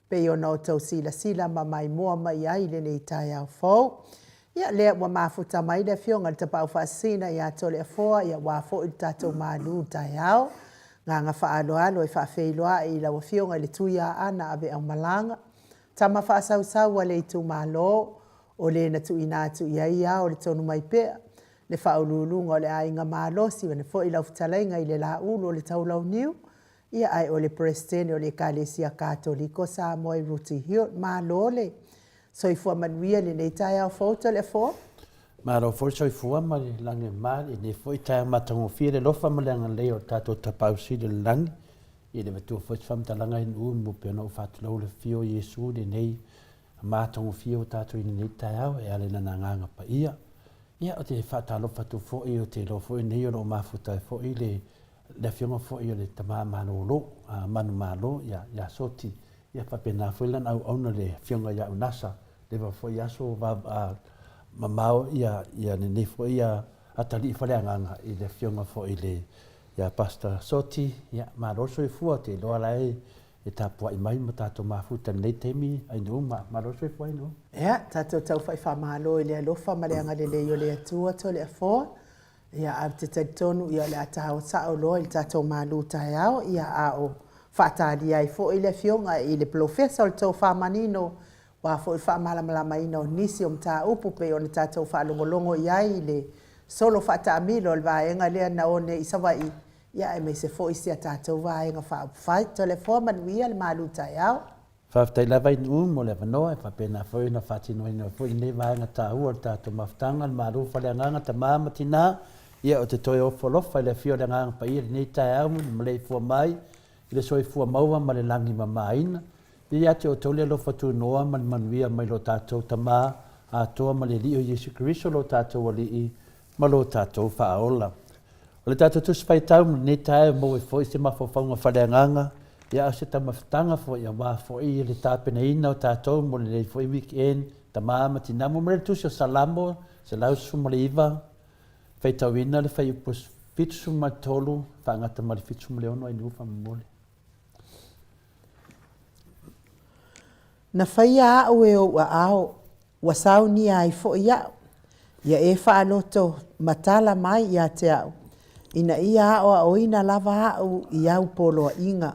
pei ona outou silasila ma maimoa mai ai i lenei taeao fou. Ia, lea ua mafuta mai le Afioga i le Tapaau Faasisina ia Toleafoa, ia aua foi le tatou malu taeao. Agaga faaaloalo e faafeiloai i lau Afioga i le Tuiaana Aveaumalaga, tama faasausau a le itumalo, o le na tuuina atu i ai ao le tonu mai pea, le faauluuluga o le aiga malosi, vaeane foi lau fetalaiga i le Laulu o le Taulauniu, ia ae o le Peresetene o le Ekalesia Katoliko Samoa i Rooty Hill. Malo le soifua manuia i lenei taeao fou Toleafoa. Malo foi le soifua ma le lagi e mama i lenei foi taeao matagofie le alofa ma le agalelei o le tatou Tapaau Sili i le Lagi. I le avatua foi se faamatalaga i nuu mo pei ona ou faatulou le afio o Iesu i lenei matagofie ua tatou i lenei taeao e ala i Lana Agaga Paia. Ia, ou te faatalofa atu foi, ou te iloa foi nei o lo o mafuta ai foi le le afioga foi o le tama malolo, a manumalo ia, ia Soti, ia faapena foi lana auauna le afioga ia Unasa, leva foi aso va, a, mamao ia, ia lenei foi ia atalii faleagaga i le afioga foi i le ia Pastor Soti, ia malo le soifua, ou te iloa la e e tapuai mai ma tatou mafuta i lenei taimi aina uma. Malo le soifua aina uma. Ia, tatou taufa'i faamalo i le alofa ma le agalelei o le Atua Toleafoa. Ia, ae ou te talitonu ia o le a taoa sa'o loa i le tatou malu taeao, ia a o faatalia ai foi le Afioga i le Polofesa o le Tofa Manino, aua foi le faamalamalamaina o nisi o mataupu pei ona tatou faalogologo i ai i le solo faataamilo o le vaega lea na o nei i Savaii, ia aemaise foi si a tatou Vaega Faaupufai. Toleafoa manuia le malu taeao. Faafetai lava i Nu'u mo le avanoa e faapena foi ona faatinoina ai foi lenei vaega taua o le tatou mafutaga, le Malo Faleagaga, Tama ma Tina. Ia ou te toe ofo alofa i le afio o le Agaga Paia i lenei taeao ma le maleifua mai i le soifua maua ma le lagi mamaina. Ia ia te outou le alofa tunoa ma le manuia mai lo tatou Tama Atoa ma le Alii o Iesu Keriso lo tatou Alii ma lo tatou Faaola. O le tatou Tusi Faitau mo lenei taeao e maua ai foi se mafaufauga faaleagaga, ia a o se taumafataga foi aua foi le tapenaina o tatou mo lenei foi weekend, tama ma tina. Maua mai le Tusi o Salamo 119, faitauina le fuaiupu 73 faagata ma le 76 ai nuu faamolemole. Na faia au e ou aao, ua saunia ai foi au, ia e faaloto matala mai ia te au, ina ia aoaoina lava au i au poloaiga.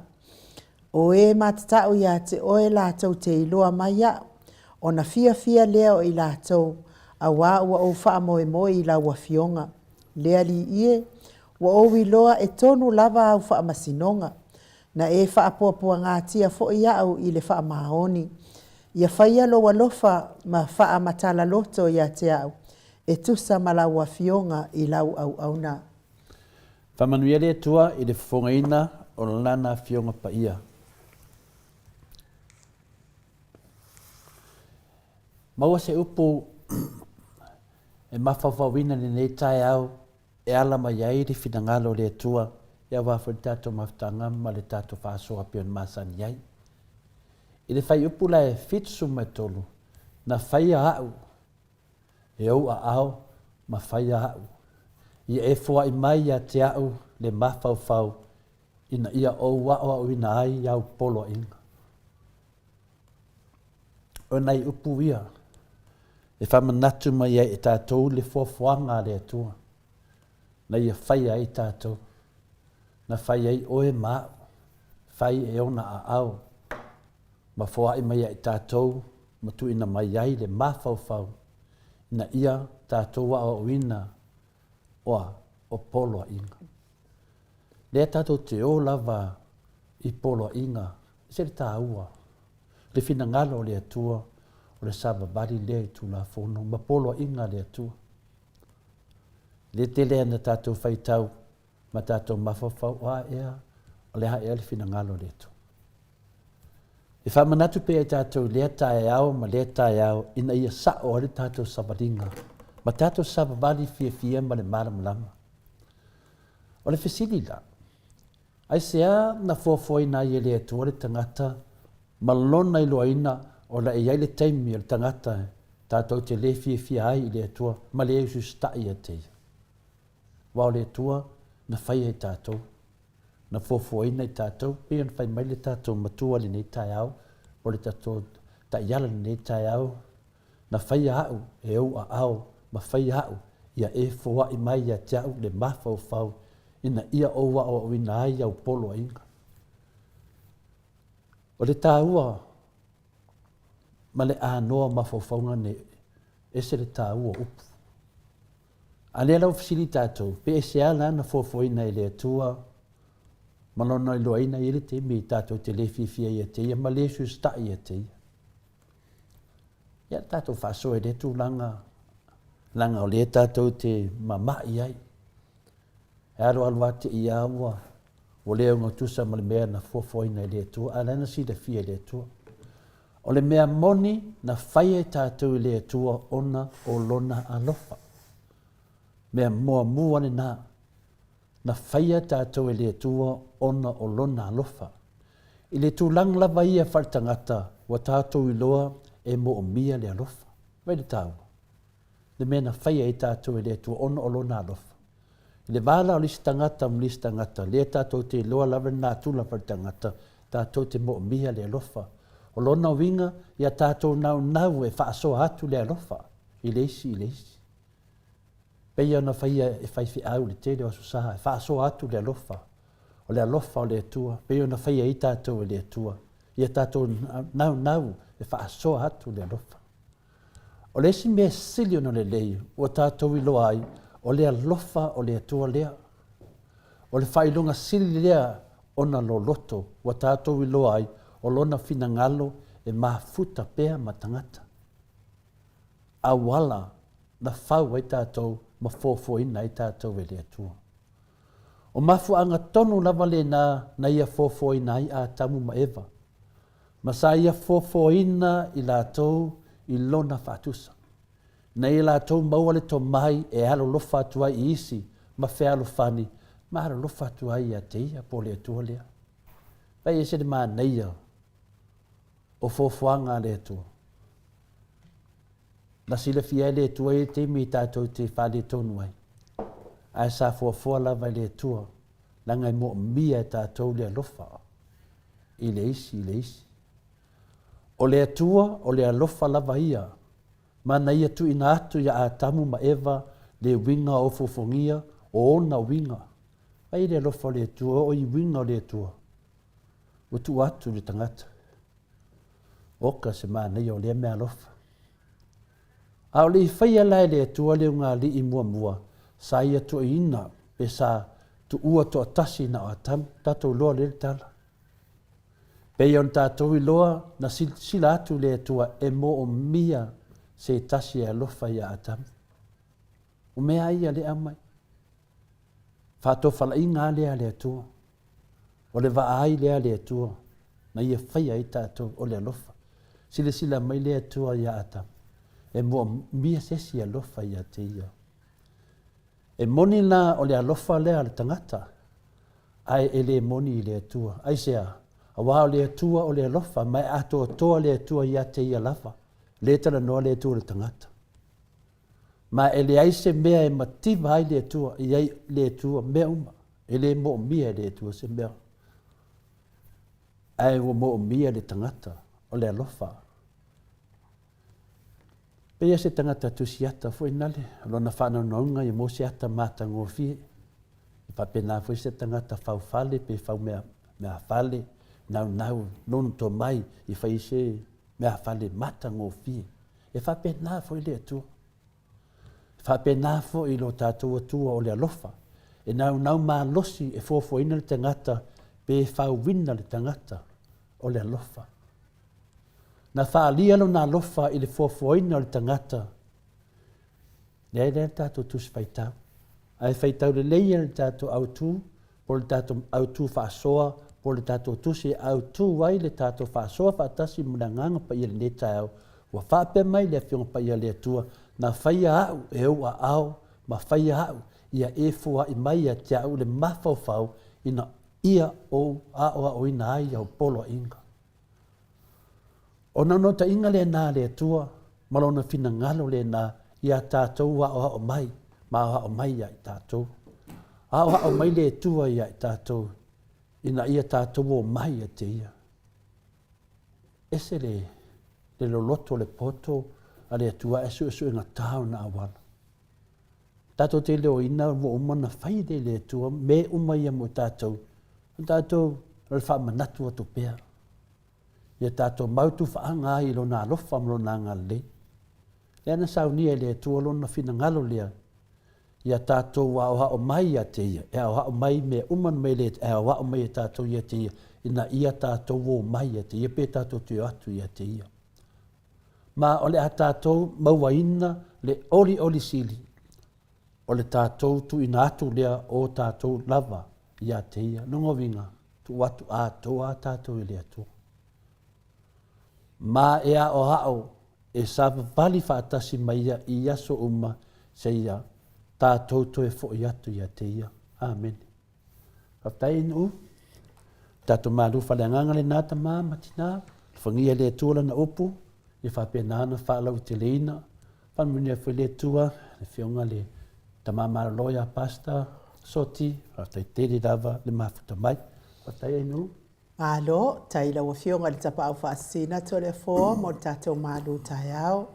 O e matatau ia te oe latou te iloa mai au, ona fiafia lea o i latou, auā ua ou faamoemoe i lau Afioga. Le Alii e, ua ou iloa e tonu lava au faamasinoga, Na e faapuapuagatia foi au i le faamaoni. Ia faia lou alofa ma faamatala loto ia te au, e tusa ma lau afioga i lau auauna. Faamanuia le Atua i le fofogaina o Lana Afioga Paia. Maua se upu e mafaufauina i lenei taeao e ala mai ai le finagalo o le Atua aua foi le tatou mafutaga ma le tatou faasoa pei ona masani ai. I le fuaiupu la e 73, na faia au e ou aao ma faia au, ia e foai mai ia te au le mafaufau ina ia ou aoaoina ai au poloaiga. O nai upu ia e faamanatu mai ai e tatou le foafoaga a le Atua na ia faia ai tatou, na fai ai oe ma au, fai e ona aao ma foai mai ia i tatou ma tuuina mai ai le mafaufau ina ia tatou aoaoina oa o poloaiga. Lea tatou te o lava i poloaiga, e ese le taua le finagalo o le Atua o le savavali lea i Tulafono ma poloaiga a le Atua. Le tele ana tatou faitau ma tatou mafaufau, o a ea, o le a ea le finagalo o le Atua. E faamanatu pea i tatou i lea taeao ma lea taeao ina ia sa'o ai le tatou savaliga ma tatou savavali fiafia ma le malamalama. O le fesili la, aisea na foafoaina ai e le Atua le tagata ma lona iloaina o le a i ai le taimi o le tagata? Tatou te le fiafia ai i le Atua ma le usiusitaʻi ia te ia. Aua o le Atua na faia i tatou, na fuafuaina i tatou, pei ona fai mai le tatou Matua i lenei taeao, o le tatou Taiala i lenei taeao, Na faia au e ou aao ma faia au ia e foai mai ia te au le mafaufau ina ia ou aoaoina ai au poloaiga. O le taua ma le anoa o mafaufauga nei, ese le taua o upu. A lea la ua fesili tatou, pe ese a la na fuafuaina e le Atua ma lona iloaina i le taimi tatou te le fiafia ia te ia ma le sustaʻi ia te ia. Ia tatou faasoa i lea tulaga, leaga o lea tatou te mama'i ai. E alualu lava te i a ua ua le ogatusa ma le mea na fuafuaina e le Atua, a o la na silafia e le Atua. O le mea moni na faia e tatou i le Atua ona o Lona alofa. Mea muamua lena, na faia tatou e le Atua ona o Lona alofa. I le tulaga lava ia faaletagata ua tatou iloa e moomia le alofa. Vai le taua? Le mea na faia ai tatou e le Atua ona o Lona alofa. I le va la o le isi tagata ma le isi tagata, lea tatou te iloa lava le natura faaletagata, tatou te moomia le alofa. O lona uiga, ia tatou naunau e faasoa atu le alofa i le isi i le isi. Pei ona faia e faifeau i le tele o aso sa, e faasoa atu le alofa, o le alofa o le Atua, pei ona faia ai tatou e le Atua, ia tatou naunau e faasoa atu le alofa. O le isi mea sili ona lelei ua tatou iloa ai, o le alofa o le Atua lea. O le faailoga sili lea ona loloto ua tatou iloa ai o lona finagalo e mafuta pea ma tagata. Auala na fau ai tatou ma foafoaina ai tatou e le Atua. O mafuaaga tonu lava lena na ia foafoaina ai Atamu ma Eva, ma sa ia foafoaina i latou i lona faatusa, ina ia latou maua le tomai e alolofa atu ai i isi ma fealofani ma alolofa atu ai ia te ia po o le Atua lea. Vaai ese le manaia o foafoaga a le Atua. Na silafia ai le Atua i le taimi tatou te faaletonu ai, ae sa foafoa lava e le Atua, leaga e moomia e tatou le alofa i le isi i le isi. O le Atua, o le alofa lava ia, ma na ia tuuina atu iā Atamu ma Eva le uiga o ofofogia o ona uiga. Ai le alofa o le Atua, o i uiga o le Atua, ua tuu atu i le tagata. Oka se manaia o lea meaalofa. A o le i faia la e le Atua le ugali'i muamua, sa ia toeina pe sa tuua toatasi na o Atamu. Tatou iloa lea le tala. Pei ona tatou iloa, na silasila atu le Atua e moomia se tasi e alofa iā Atamu. O mea a ia lea aumai. Faatofalaiga a lea a le Atua. O le vaai lea a le Atua na ia faia ai tatou, o le alofa. Silasila mai le Atua iā Atamu, e moomia se isi alofa ia te ia. E moni la o le alofa lea a le tagata, ae e le moni i le Atua. Aisea? Aua o le Atua o le alofa, ma e atoatoa le Atua ia te ia lava. Le talanoa le Atua i le tagata. Ma e leai se mea e mativa ai le Atua, i ai le Atua mea uma. E le moomia e le Atua se mea. Ae ua moomia le tagata o le alofa. Pei se tagata tusiata foi nale, o lona faanaunauga ia maua se ata matagofie. E faapena foi se tagata faufale pe fau mea, meafale, naunau lona tomai i fai se meafale matagofie. E faapena foi le Atua. E faapena foi lo tatou Atua o le alofa, e naunau malosi e fuafuaina le tagata pe fauina le tagata o le alofa. Na faaalia lona alofa i le fuafuaina o le tagata, leai lea le tatou Tusi Faitau. Ae faitau lelei ia le tatou autu, po o le tatou autu faasoa, po o le tatou tusi e autu ai le tatou faasoa faatasi ma le Agaga Paia i lenei taeao, ua faapea mai le Afioga Paia a le Atua, Na faia au e ou aao ma faia au ia e foai mai ia te au le mafaufau ina ia ou aoaoina ai au poloaiga. O naunautaiga lena a le Atua. ma Lona finagalo lena iā tatou ua aoao mai ma aoao mai iā i tatou. Aoao mai le Atua iā i tatou ina ia tatou omai ia te Ia. Ese le, le loloto o le poto a le Atua ae suesuegata ona auala. Tatou te iloaina ua uma ona fai le le Atua me uma ia mo tatou. O tatou o le faamanatu atu pea. Ia tatou mau tufaaga ai i Lona alofa ma Lona agalelei. Lea na saunia e le Atua Lona finagalo lea, ia tatou aoao mai ia te Ia, e aoao mai mea uma na mai le, e aoao mai e tatou ia te Ia, ina ia tatou o mai ia te Ia, pe tatou te o atu ia te Ia. Ma o le a tatou mauaina le olioli sili o le tatou tuuina atu lea o tatou lava ia te Ia. Lona uiga, tuu atu atoa tatou i le Atua. Ma e aoao e savavali faatasi ma Ia i aso uma seia tatou toe foi atu ia te Ia. Amene. Faafetai Nuu. Tatou malu faaleagaga lena tama ma tina. Alofagia e le Atua lana upu, ia faapena ona faalauteleina. Faamanuia foi le Atua, le Afioga le Tama Malolo ia Pastor Soti, faafetai tele lava le mafuta mai. Faafetai Ainuu. Malo, tai i lau Afioga i le Tapaau Faasisina Toleafoa mo le tatou malu taeao.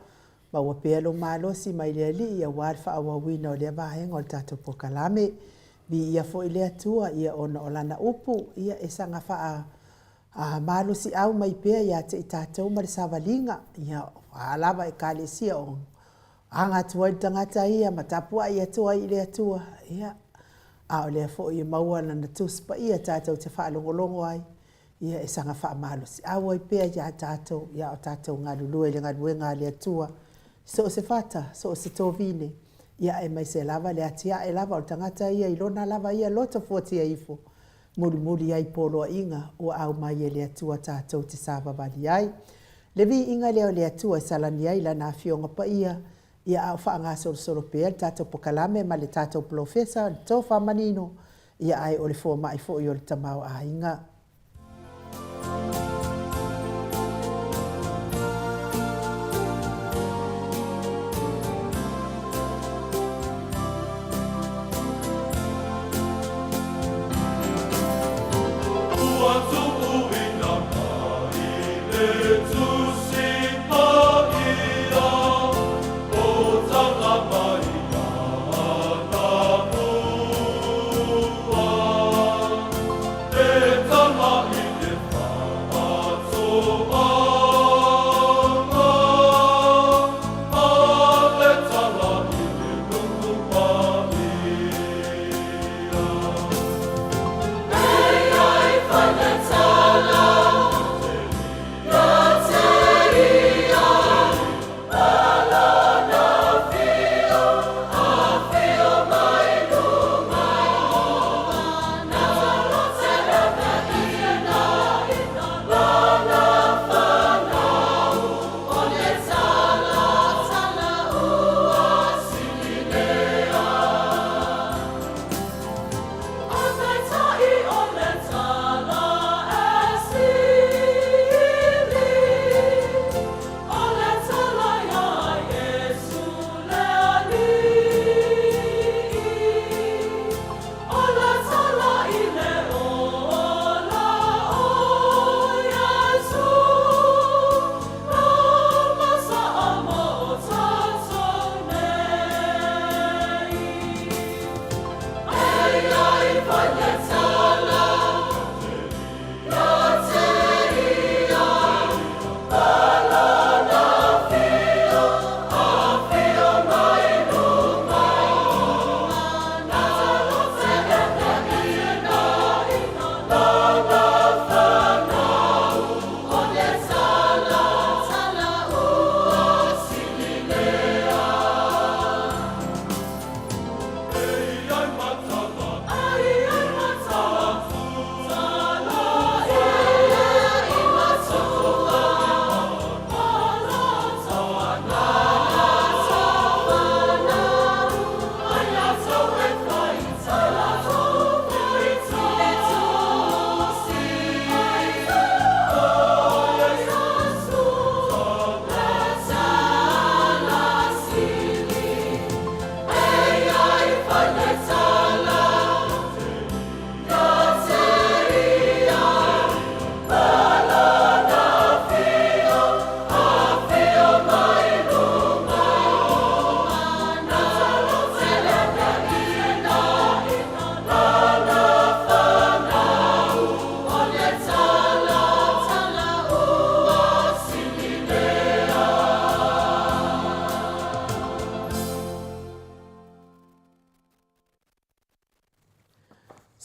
Maua pea lou malosi mai le Alii aua le faaauauina o lea vaega o le tatou polokalame. Viia foi le Atua ia ona o Lana upu ia e saga faa malosiau mai pea ia te i tatou ma le savaliga, ia o a lava Ekalesia o aga atu ai le tagata ia ma tapuai atu ai i le Atua, ia, a o lea foi e maua Lana Tusi Paia tatou te faalogologo ai, ia e saga faamalosiau ai pea iā tatou, ia o tatou galulue i le galuega a le Atua, so o se fata, so o se tovine, ia aemaise lava le atiae lava o le tagata ia i lona lava ia loto fuatia ifo, mulimuli ai poloaiga ua aumai e le Atua tatou te savavali ai. Le viiga lea o le Atua e salani ai Lana Afioga Paia, ia a o faagasolosolo pea le tatou pokalame ma le tatou polofesa, le tofa manino, ia ae o le fomai foi o le tamaoaiga. Ua tuuina mai le Tusi Paia, o tanga mai Anamua. E tama i te whaatoanga, a le tala i te nuku paia.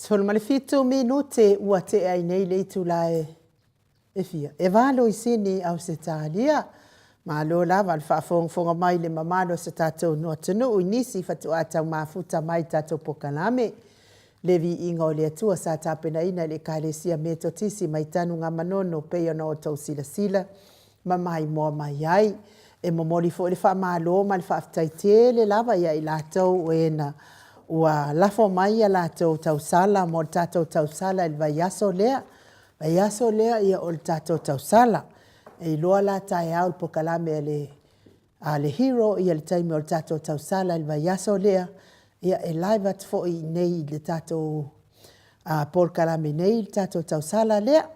17 minute ua tea ai nei le itula e fia e valo i Sini, Ausetalia. Malo lava le faafogafoga mai i le mamalu o se tatou atunuu i nisi faatoa tau mafuta mai i tatou polokalame. Le Viiga o le Atua sa tapenaina e le Ekalesia Metotisi mai Tanugamanono pei ona outou silasila ma maimoa mai ai. E momoli foi le faamalo ma le faafetai tele lava ia i latou o e na ua lafo mai a latou tausala mo le tatou tausala i le vaiaso lea. Vaiaso lea ia o le tatou tausala. E iloa la taeao i le polokalame a le a le Hero ia le taimi o le tatou tausala i le vaiaso lea. Ia e live atu foi i inei i le tatou polokalame nei le tatou tausala lea.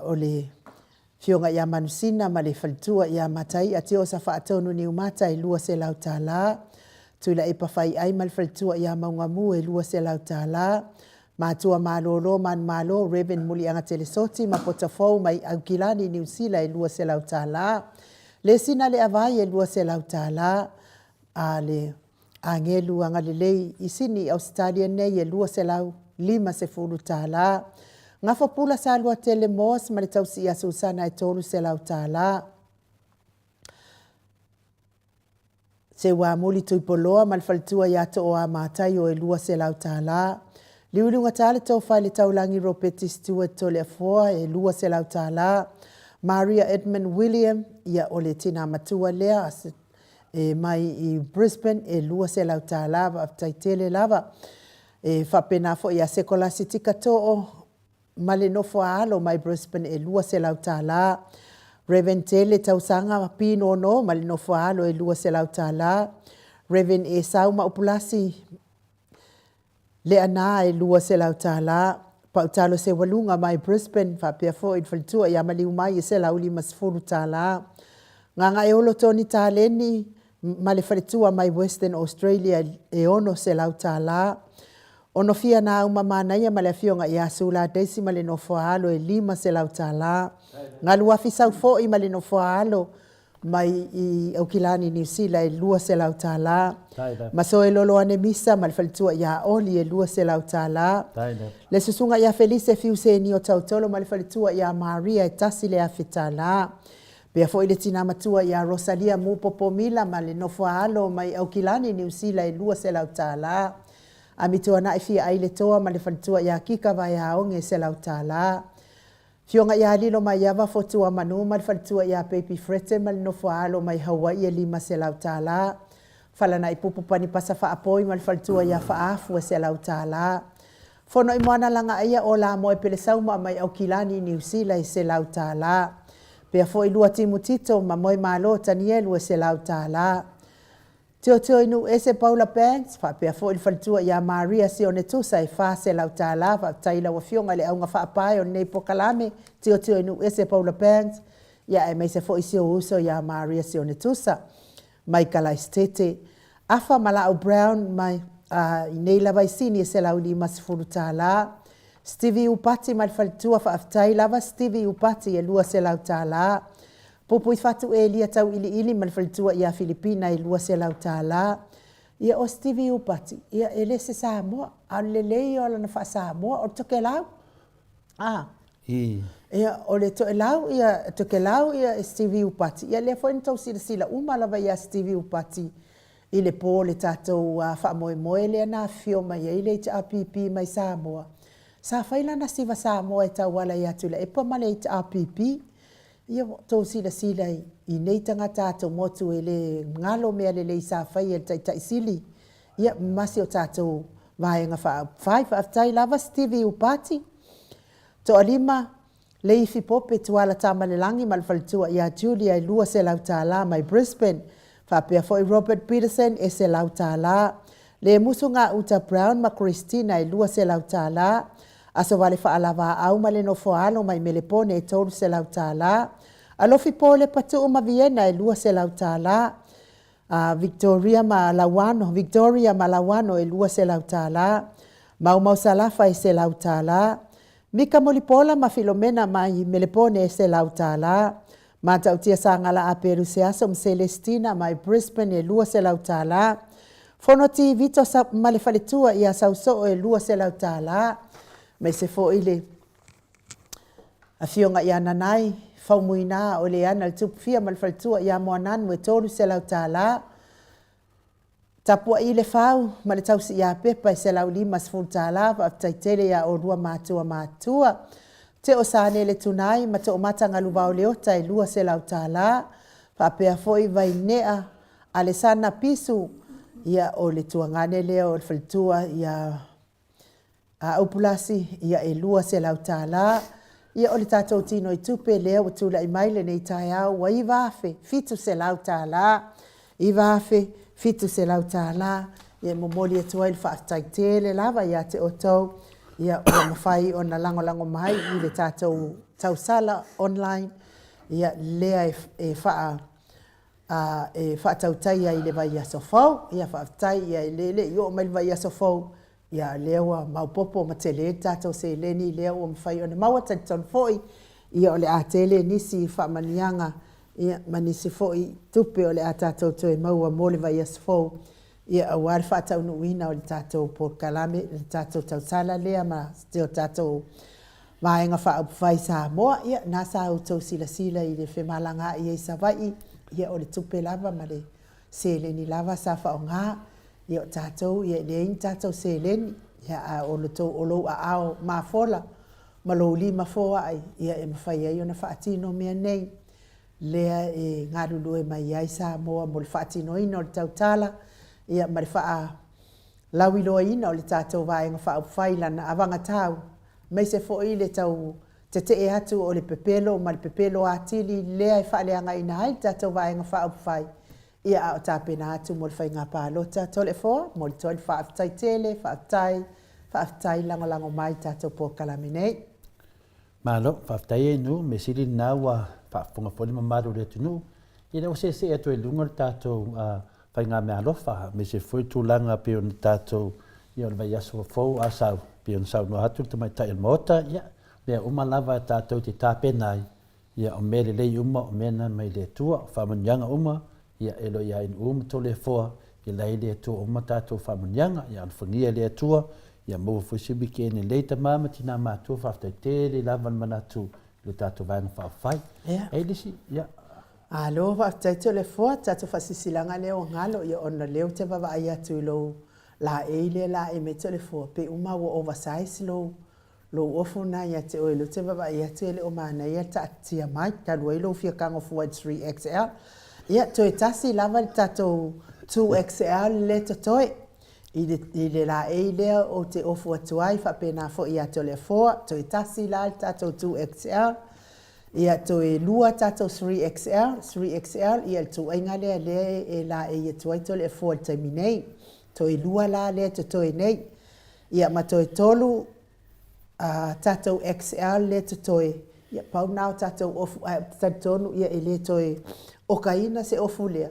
O le Afioga ia Manusina ma le faletua ia Mataia Tiosa Faatonu Niumata e $200. Tuilaepa Faiai ma le faletua ia Maugamu e $200. Matua malolo manumalo Rev Muliagatele Soti ma Potafou mai Aukilani Niu Sila e $200. Lesina Leavai e $200. A le Agelu Agalelei i Sini Ausetalia nei e $250. Gafapula Saluatele Moss ma le tausi ia Susana e $300. Seuamuli Tuipoloa ma le faletua ia Tooa Mataio e $200. Liuliugata le Tofa i le Taulagi Ropeti Stewart Toleafoa e $200. Maria Edmund William, ia o le tina matua lea e mai i Brisbane e $200. Faafetai tele lava. E faapena foi ia Sekolasi Tikatoo ma le nofo a alo mai Brisbane e $200. Rev Tele Tausaga Pinono ma le nofo a alo e $200. Rev Esau Maupulasi Leaana e $200. Pautalo Seualuga mai Brisbane faapea foi le faletua ia Maliumai e $150. Gagaeolo Toni Taleni ma le faletua mai Western Australia e $600. Onofia Nauma Manaia ma le afioga ia Sula Daisy ma le nofo a alo e $500. Galuafi Saufoi ma le nofo a alo mai i Aukilani Niu Sila e $200. Masoe Loloane Misa ma le faletua ia Oli e $200. Le susuga ia Felise Fiuseni o Tautolo ma le faletua ia Maria e $1,000. Pea foi le tina matua ia Rosalia Mupopo Mila ma le nofo a alo mai Aukilani Niu Sila e $200. Amituanai Fia Ailetoa ma le faletua ia Kika Vaeaoge e $100. Afioga ia Lilo Maiava Fotuamanu ma le faletua ia Baby Frete ma le nofo a alo mai Hawaii e $500. Falanaipupu Panipasa Faapoi ma le faletua ia Faafu e $100. Fonoimoana Lagaaia o Lamoe Pelesauma mai Aukilani Niu Sila e $100. Pea foi Luatimu Tito ma Moemalo Tanielu e $100. Tiotioinuuese Paula Banks, faapea foi le faletua ia Maria Sione Tusa e $400. Faafetai i lau Afioga i le auga faapae o lenei polokalame, Tiotioinuuese Paula Banks, ia aemaise foi si ou uso ia Maria Sione Tusa mai Kalaisitete. Afa Malau Brown mai i nei lava i Sini e $150. Stevie Upati ma le faletua, faafetai lava Stevie Upati e $200. Puipuifatu Elia Tauiliili ma le faletua ia Filipina e $200. Ia o Stevie Upati, ia e le se Samoa, a o le lelei ia o lana faa-Samoa, o le Tokelau. A. Ia, o le Toelau ia, Tokelau ia Stevie Upati, ia lea foi na tou silasila uma lava ia Stevie Upati i le po o le tatou faamoemoe lea na afifio mai ai le HRPP mai Samoa. Sa fai lana siva Samoa e tauala ia Tuilaepa ma le HRPP. Ia ua outou silasila i nei tagata atomotu e le galo mea lelei sa faia e le Taitai Sili, ia ma si o tatou Vaega Faaupufai. Faafetai lava Stevie Upati, Toalima, Leifi Pope, Tuala Tamalelagi ma le faletua ia Julia e $200 mai Brisbane. Faapea foi Robert Peterson e $100. Lemusu Gauta Brown ma Christina e $200. Asovale Faalavaau ma le Nofoaalo mai Melepone e $300. Alofi Paul Patuu ma Viena e $200. Victoria ma Lauano, Victoria ma Lauano e $200. Maumau Salafa e $100. Mika Mulipola ma Filomena mai Melepone e $100. Matautia Sagala Aperu Seaso ma Celestina mai Brisbane e $200. Fonoti Vito ma le faletua ia Sausoo e $200, aemaise foi le Afioga ia Nanai Faumuina o le ana le Tupufia ma le faletua ia Moananu e $300. Tapuai Lefau ma le tausi ia Pepa e $150, faafetai tele ia oulua matua matutua. Teo Sanele Tunai ma Toomata Galuvao Leota e $200, faapea foi Vainea Alesana Pisu, ia o le tuagane lea o le faletua ia Aupulasi, ia e $200. Ia o le tatou tinoitupe lea ua tulai mai lenei taeao ua $9,700, $9,700. Ia e momoli atu ai le faafetai tele lava ia te outou ia ua mafai ona lagolago mai i le tatou tausala online ia lea e faa e faatautaia i le vaiaso fou. Ia faafetai ia e le i oo mai le vaiaso fou, ia lea ua maopoopo ma tele le tatou seleni lea ua mafai ona maua. Talitonu foi ia o le a tele nisi faamanuiaga ia ma nisi foi tupe o le a tatou toe maua mo le vaiaso fou ia aua le faataunuuina o le tatou polokalame, le tatou tausala lea ma si o tatou Vaega Faaupufai Samoa. Ia, na sa outou silasila i le femalagaai ai i Savaii, ia o le tupe lava ma le seleni lava sa faaaoga. Ia o tatou, ia e leai ni tatou seleni, ia a o le tou, o lou aao mafola ma lou lima foai, ia e mafai ai ona faatino mea nei. Lea e galulue mai ai Samoa mo le faatinoina o le tautala, ia ma le faalauiloaina o le tatou Vaega Faaupufai i lana avagatau, aemaise foi le tau tetee atu o le pepelo ma le pepelo atili lea e faaleagaina ai le tatou Vaega Faaupufai, ia a o tapena atu mo le faiga palota. Toleafoa, momoli atu ai le faafetai tele, faafetai, faafetai lagolago mai i tatou polokalame nei. Malo, faafetai e Nu, mea sili lena ua faafofoga foi le mamalu o le atunuu, ia lea ua seesee atu ai i luga le tatou faigameaalofa, aemaise foi le tulaga pei ona tatou, ia o le vaiaso fou a sau, pei ona saunoa atu le Tamaitai o le Maota, ia, mea uma lava tatou te tapena ai, ia o mea lelei uma, o mea na mai le Atua, o faamanuiaga uma, ia e lo ia NU ma Toleafoa, ia la i le Atua uma tatou faamanuiaga, ia alofagia e le Atua, ia maua foi se weekend lelei tama ma tina matua, faafetai tele lava le manatu i le tatou Vaega Faaupufai. Ia. E i ai le isi, ia. Malo faafetai Toleafoa, tatou faasilasilaga lea ua galo, ia ona lea ou te vaavaai atu i lou laei lea laei mai Toleafoa, pei uma ua oversize lou Lou ofu lena ia te oe, lea ou te vaavaai atu e le o manaia le taatitia mai, talu ai lou fia tago fua i le 3XL. Ia, toe tasi lava le tatou 2XL lea e totoe i le, i le laei lea ou te ofu atu ai, faapena foi ia Toleafoa, toe tasi la le tatou 2XL. Ia, toe lua tatou 3XL, 3XL, ia le ituaiga lea lea e laei atu ai Toleafoa i le taimi nei. Toe lua la lea e totoe nei. Ia ma toe tolu a tatou XL lea totoe, ia pau na o tatou ofu, ae ou te talitonu ia e le toe okaina se ofu lea,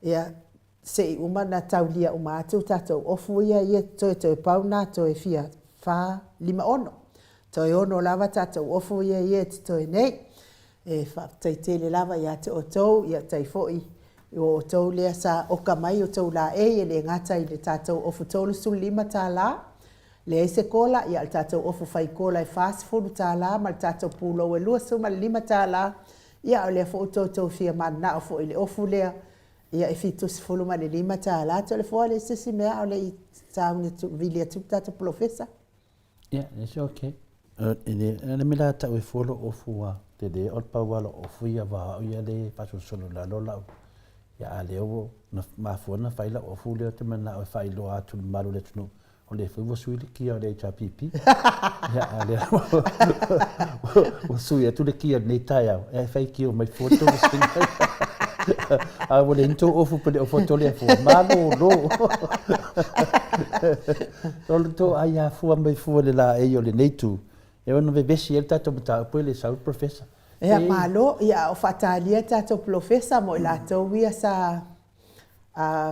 ia se i uma ona taulia uma atu tatou ofu ia ia totoe, toe pau na toe fia fa, lima ono. Toe ono lava tatou ofu ia ia e totoe nei. E faafetai tele lava ia te outou, ia tai foi o outou lea sa oka mai outou laei, e le gata i le tatou ofu $35, leai se kola, ia o le tatou ofu fai kola e $40 ma le tatou pulou e $25, ia a o lea foi ua outou fia mananao foi i le ofu lea, ia e $75. Toleafoa, e leai se isi mea a o le i sauni atu, vili atu le tatou polofesa. Ia, it's okay. E le, le mea la tau e fua lou ofu ua tele o le pau lava lou ofu ia aua o au ia lea e faasolosolo i lalo lau, ia a lea ua na mafua ona fai lau ofu lea ou te manao e faailoa atu i le mamalu o le atunuu o lea foi ua sui le kia o le HRPP. Ia a lea ua sui atu le kia i lenei taeao, e fai kio mai fua le tou masini. A ua leai ni tou ofu pe le ofu atu o le afua, malolo. O le tou ai afua mai fua le laei o lenei itu, e ono vevesi ai le tatou mataupu e le sau le Professor. Ia, malo, ia a o faatalia le tatou Polofesa mo i latou ia sa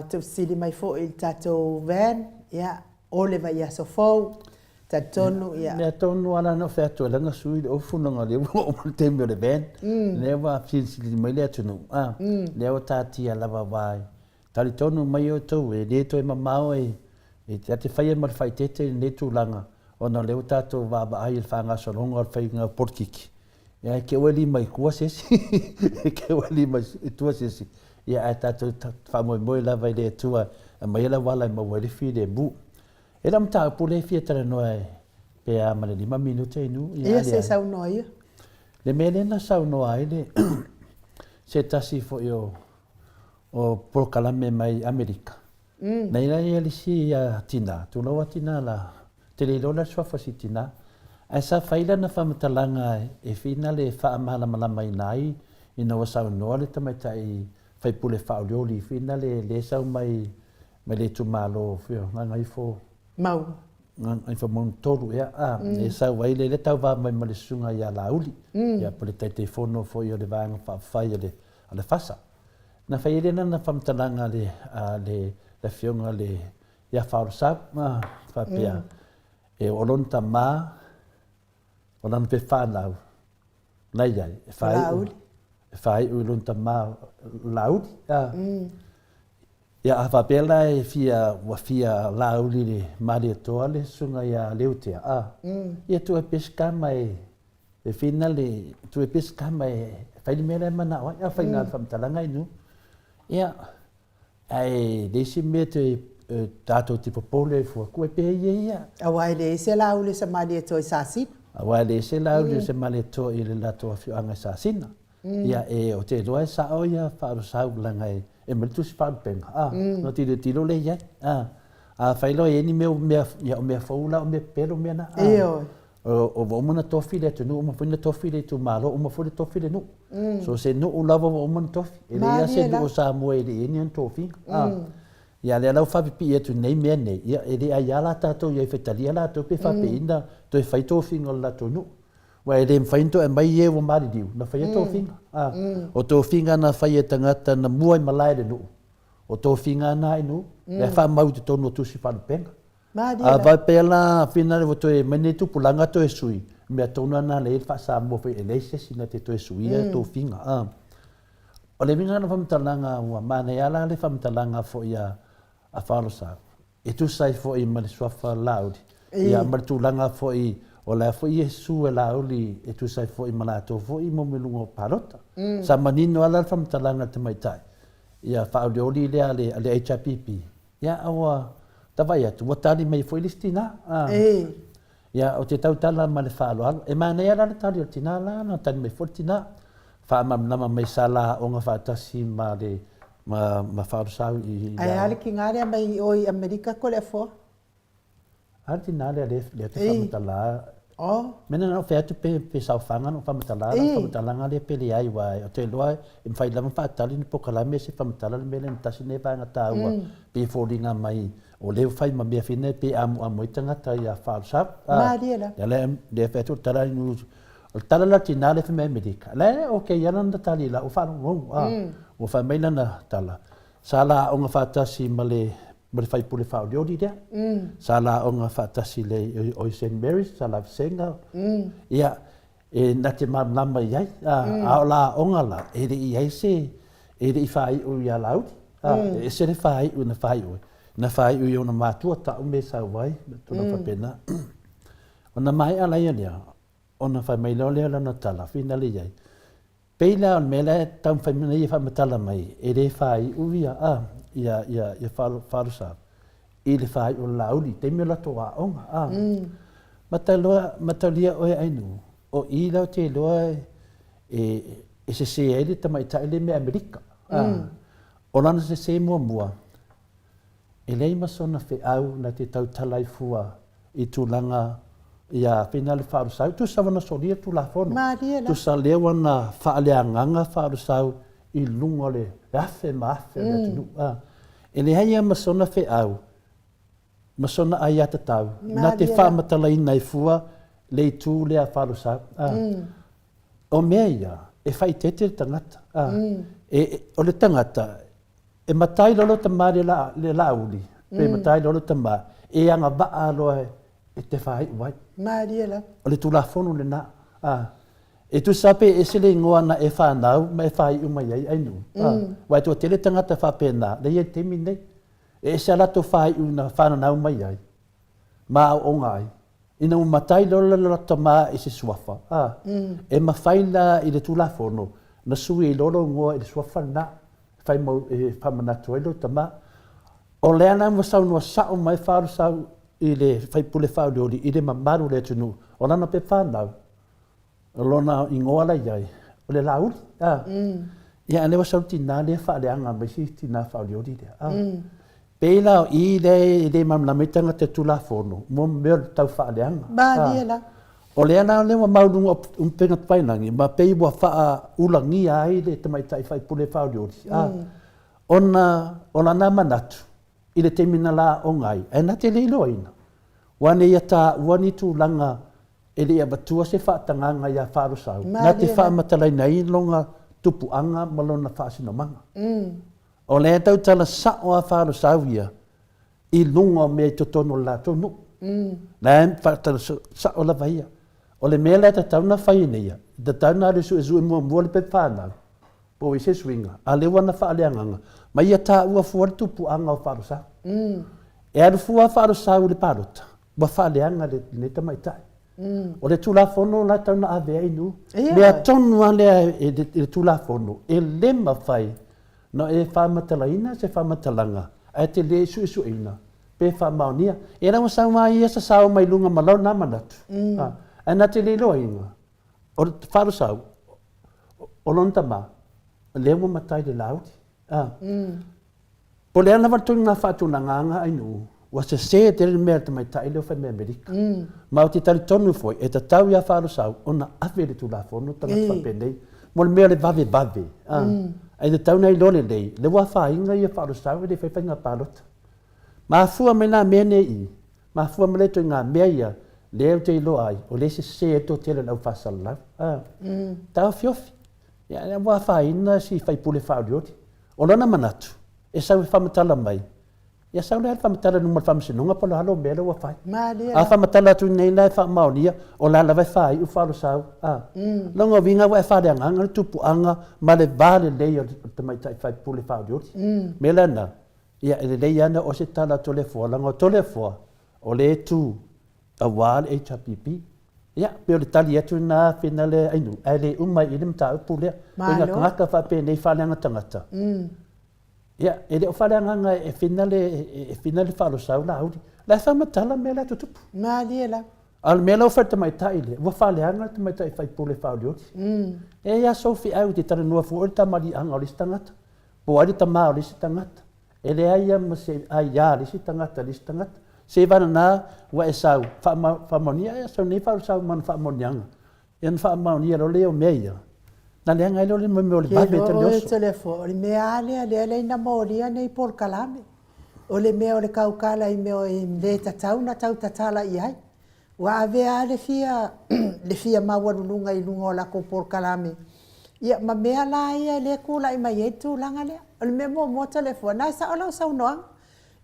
tausili mai foi i le tatou van, ia, o le vaiaso fou, talitonu, ia. Mea tonu lava la na ou fai atu ai, leaga sui le ofu leaga o lea ua oo mai le taimi o le van, lea ua fesilisili mai le atunuu, a, lea ua taatia lava aua e. Talitonu mai outou e le toe mamao e e te faia ma le faaeteete i lenei tulaga ona o lea ua tatou vaavaai i le faagasologa o le faiga o polokiki, ia e te ua lima i tua se isi, e te ua lima i tua se isi, ia ae tatou faamoemoe lava i le Atua e aumai le auala e maua ai le filemu. E le o mataupu lea e fia talanoa pe a ma le 5 minute inu. Ia se i saunoa ia. Le mea lea na saunoa ai le se tasi foi o o polokalame mai Amerika. Na i ai le isi tina, tulou a tina la, te le iloa la le suafa o si tina, ae sa fai lana faamatalaga e fina le faamalamalamaina ai ina ua saunoa le tamaitai faipule faaolioli fina le le sau mai mai le itumalo foi o Gagaifo Maua. Gagaifomauga 3 ea, a, e sau ai le le tauva mai ma le susuga ia Laauli, ia po o le Taitaifono foi o le Vaega Faaupufai a le a le FASA. Na fai ai lea lana faamatalaga a le a le le afioga le ia Faolosau, a, faapea, e o lona tama, o lana pe whanau, na i ai, e whaiu, e whaiu i lona tama Laauli. A. Ia, a faapea la e fia, ua fia Laauli le Malietoa le susuga ia Leutea, a, ia tuu ai pea se tama e, e fina le, tuu ai pea se tama e fai le mea la e manao ai, a faiga le faamatalaga i nu. Ia, Ae leai se mea te tatou te popole ai fua, kua pea ia ia. Aua e leai se lauli o se Malietoa i Sasina. Aua e leai se lauli o se Malietoa i le latou afioaga i Sasina. Ia e o te iloa e sao ia Faalosau leaga e aumai le tusi faalupega, a, ona tilotilo lea i ai, a. Afai loa e i ai ni mea, mea, ia o mea fou la, o mea pepelo mea na, a. Ioe. Ua uma ona tofi le atunuu, uma foi ona tofi le itumalo, uma foi le tofi le nuu. So o se nuu lava ua uma ona tofi. E leai lava se nuu o Samoa e le i i ai ni ana tofiga. Ia lea la ua faapipii atu nei mea nei, ia e le aia la tatou i ai faitalia latou pe faapei ona toe fai tofiga o le latou nuu. Aua e le mafai ona toe aumai e ua maliliu na faia tofiga. O tofiga na fai e tagata na mua i malae i le nuu, o tofiga na i nuu, lea e faamau i totonu o tusi faalupega. Malie A la. faapea la finale ua toe aumai nei tupulaga toe sui, mea tonu lava na lea e i ai le faa-Samoa foi e leai se isi na te toe suia tofiga. A. O le uiga lena o faamatalaga ua manaia lava la le faamatalaga foi a a Faalosau e tusa ai foi ma le suafa Laauli, ia ma le tulaga foi o la foi Iesu e Laauli e tusa ai foi ma latou foi mo i luga o palota. Sa manino lava la le faamatalaga a le tamaitai ia faaolioli lea a le a le HRPP Ia, a ua tavai atu, ua tali mai foi le isi tinā. Ē. Ia, ou te tautala ma le faaaloalo. E manaia la le tali o le tinā la, na tali mai foi le tinā. Faamalamalama mai sa la aoga faatasi ma le, ma, ma Faaolosau i, Ae a le tinā lea mai i o i Amerika ko le afoa? A le tinā lea lea te faamatala. Oh. Mena na ou fai atu pe, pe saofaga na ou faamatala, lau faamatalaga lea pe leai, aua ou te iloa e mafai lava ona faatali ni polokalame se faamatala le mea lea na tasi lenei vaega taua, pei e foliga mai o lea ua fai ma mea fina pei e amuamu ai tagata ia Faalosau. Malie la. Lea la lea fai atu o le tala o le tala la tinā lea fai mai Amerika. La e okay lava lana tali i lau faalogologo. Ua fai mai lana tala, Sa la aoga faatasi ma le ma le faipule faaolioli lea. Sa la aoga faatasi le o i St Mary's, sa la vasega. Ia, e na te malamalama i ai. A o la aoga la, e le i ai se, e le i faaiu ia Laauli. E ese le faaiu na faaiu ai. Na faaiu i ona matua ta'u mea e sau ai, ma tulaga faapena. Ona maea laia lea, ona fai mai loa lea o lana tala, finale i ai, Pei la o le mea la e taumafai mai nei e faamatala mai, e le faaiu ia, a, ia, ia, ia Faalosau i le faaiu o le Laauli i taimi o latou aoga, a. Mataloa, matalia oe Ainuu, o i la ou te iloa e, e sese ai le tamaitai lea mai Amerika, a. O lana sese muamua, E leai ma sona feau na te tautala ai fua i tulaga ia pena le faalosau, tusa ua na solia Tulafono, Malie la. tusa lea ua na faaleagaga faalosau i luga o le afe ma afe o le atunuu. A, e leai lava ma sona feau ma sona aiatatau na te Malie la. faamatalaina ai fua le itu lea faalosau. A, o mea ia, e faaeteete le tagata. A, e, o le tagata, E matai loa lo tama le la, le Laauli, pe matai loa lo tama, e agavaa loa e te faaiu ai. Malie la. O le Tulafono lena. A. E tusa pe ese le igoa na e whanau ma e whaiu mai ai ai nuu. Aua e toatele tagata faapena, lea i ai le taimi lenei. E ese a latou whaiu na whananau mai ai, ma aoaoga ai. Ina ua matai loa le latou tama i se suafa, a, e mafai la i le Tulafono na sui ai loa lou igoa i le suafa lena, e fai mau, e faamanatu ai lou tama. O lea la ua saunoa sao mai Faaolosau i le faipule faauliuli i le mamalu o le atunuu, o lana pepa fanau, O lona igoa la i ai, o le Laauli. A. Ia, a lea ua sau le tina lea faaleaga mai si tina faaolioli lea. A. Pei la o i lea e le malamalama ai tagata i le Tulafono, mo mea o le tau faaleaga. Malie la. O lea la lea ua mau luga o upega tafailagi, ma pei ua faaulagia ai le tamaitai faipule faaolioli. A. Ona o lana manatu i le taimi na la aoga ai, ae na te le iloaina, ua ne i taua ni tulaga E le i avatua se faatagaga iā Faalosau na te faamatalaina ai lona tupuaga ma lona faasinomaga. O lea e tautala sao a Faalosau ia i luga o mea i totonu o le latou nuu. La e faatala sao lava ia. O le mea la e tatau ona fai e nei ia, e tatau ona alu e suesue muamua le pepa fanau po o i ai se suiga, a lea ua na faaleagaga ma ia taua fua le tupuaga o Faalosau. E alu fua a Faalosau i le palota, Ua faaleaga lenei tamaitai. O le Tulafono la e tatau ona ave ai nuu. Mea tonu lava lea i le Tulafono, e le mafai ona e faamatalaina se faamatalaga ae te le suesueina pe faamaonia. Ia la ua sau lava ia sasao mai luga ma lona manatu, ae na te le iloaina, o le Falosau, o lona tama, lea ua matai i le Laauli. Po o le a lava le tulaga faatulagaga a nuu, ua sese tele le mea a le tamaitai lea o fai mai Amerika. Ma ou te talitonu foi, e tatau ia Faalosau ona ave i le Tulafono tagata faapenei mo le mea o le vavevave. Ae tatau ona iloa lelei, lea ua afaina ia Faalosau e le i fai faiga palota. Mafua mai la mea nei i i, mafua mai lea ituaiga mea ia lea ou te iloa ai, o lea e sese ai le toatele o le aufaasalalau. Taofiofi, ia ua afaina si faipule faaolioli. O lona manatu, e sau e faamatala mai, ia sau lea faamatala i luma o le Faamasinoga po o le a lou mea lea ua fai. A faamatala atu nei la e faamaonia, o la lava e faaiu Faalosau. A. Lona uiga ua e faaleagaga le tupuaga ma le va lelei o le tamaitai faipule faaolioli. O mea la na, ia e lelei lava ona oo se tala a Toleafoa, leaga o Toleafoa, o lea e tu aua le HRPP. Ia, pei o le tali atu lena Finale Ainuu, ae le uma ai i i le mataupu lea. Ituaiga tagata faapenei faaleaga tagata. Ia, e le o faaleagaga e Finale, e Finale Faalosau Laauli. La e faamatala mea la e tutupu. Malie lava. A o le mea la ua fai e le tamaitai lea, ua faaleaga le tamaitai faipule faaolioli. E i ai sou feau e te talanoa fua oe i le tamaliiaga o le isi tagata, po o ai le tama o le isi tagata. E leai lava ma se aia a le isi tagata i le isi tagata. Seivanana ua e sau, faamaonia e sau nei Faaulesau ma ana faamaoniaga. Ia ona faamaonia loa lea o mea ia, na leaga ai loa le mea o le vave tele oso. Ke loa oe o le mea lava lea, lea lea ina molia nei polokalame. O le mea o le tautala i mea e le tatau ona tau tatala i ai. Ua avea lava le fia le fia maualuluga i luga o latou polokalame, ia ma mea la ia lea e tulai mai ai le tulaga lea. O le mea muamua Toleafoa, na e sao lau saunoaga,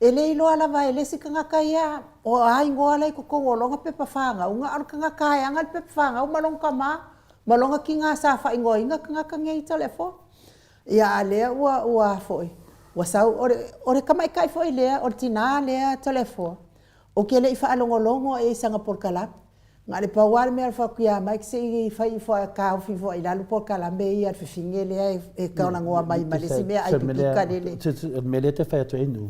e le iloa lava e le isi tagata ia o a igoa la i totonu o lona pepa fanau, na o le tagata e ana le pepa fanau ma lona tama ma lona tina sa faaigoaina tagata nei Toleafoa. Ia a lea ua ua foi, ua sau o le o le tamaitai foi lea, o le tina lea Toleafoa, Ou te le i faalogologo i sana polokalame. Na o le pau lava le mea na fai atu ia Mike se i fai ifo lava taofi ifo lava i lalo polokalame ia a le fafine lea e talanoa mai ma le isi mea ai pipika lele. O le mea lea e te fai atu ai Nuu,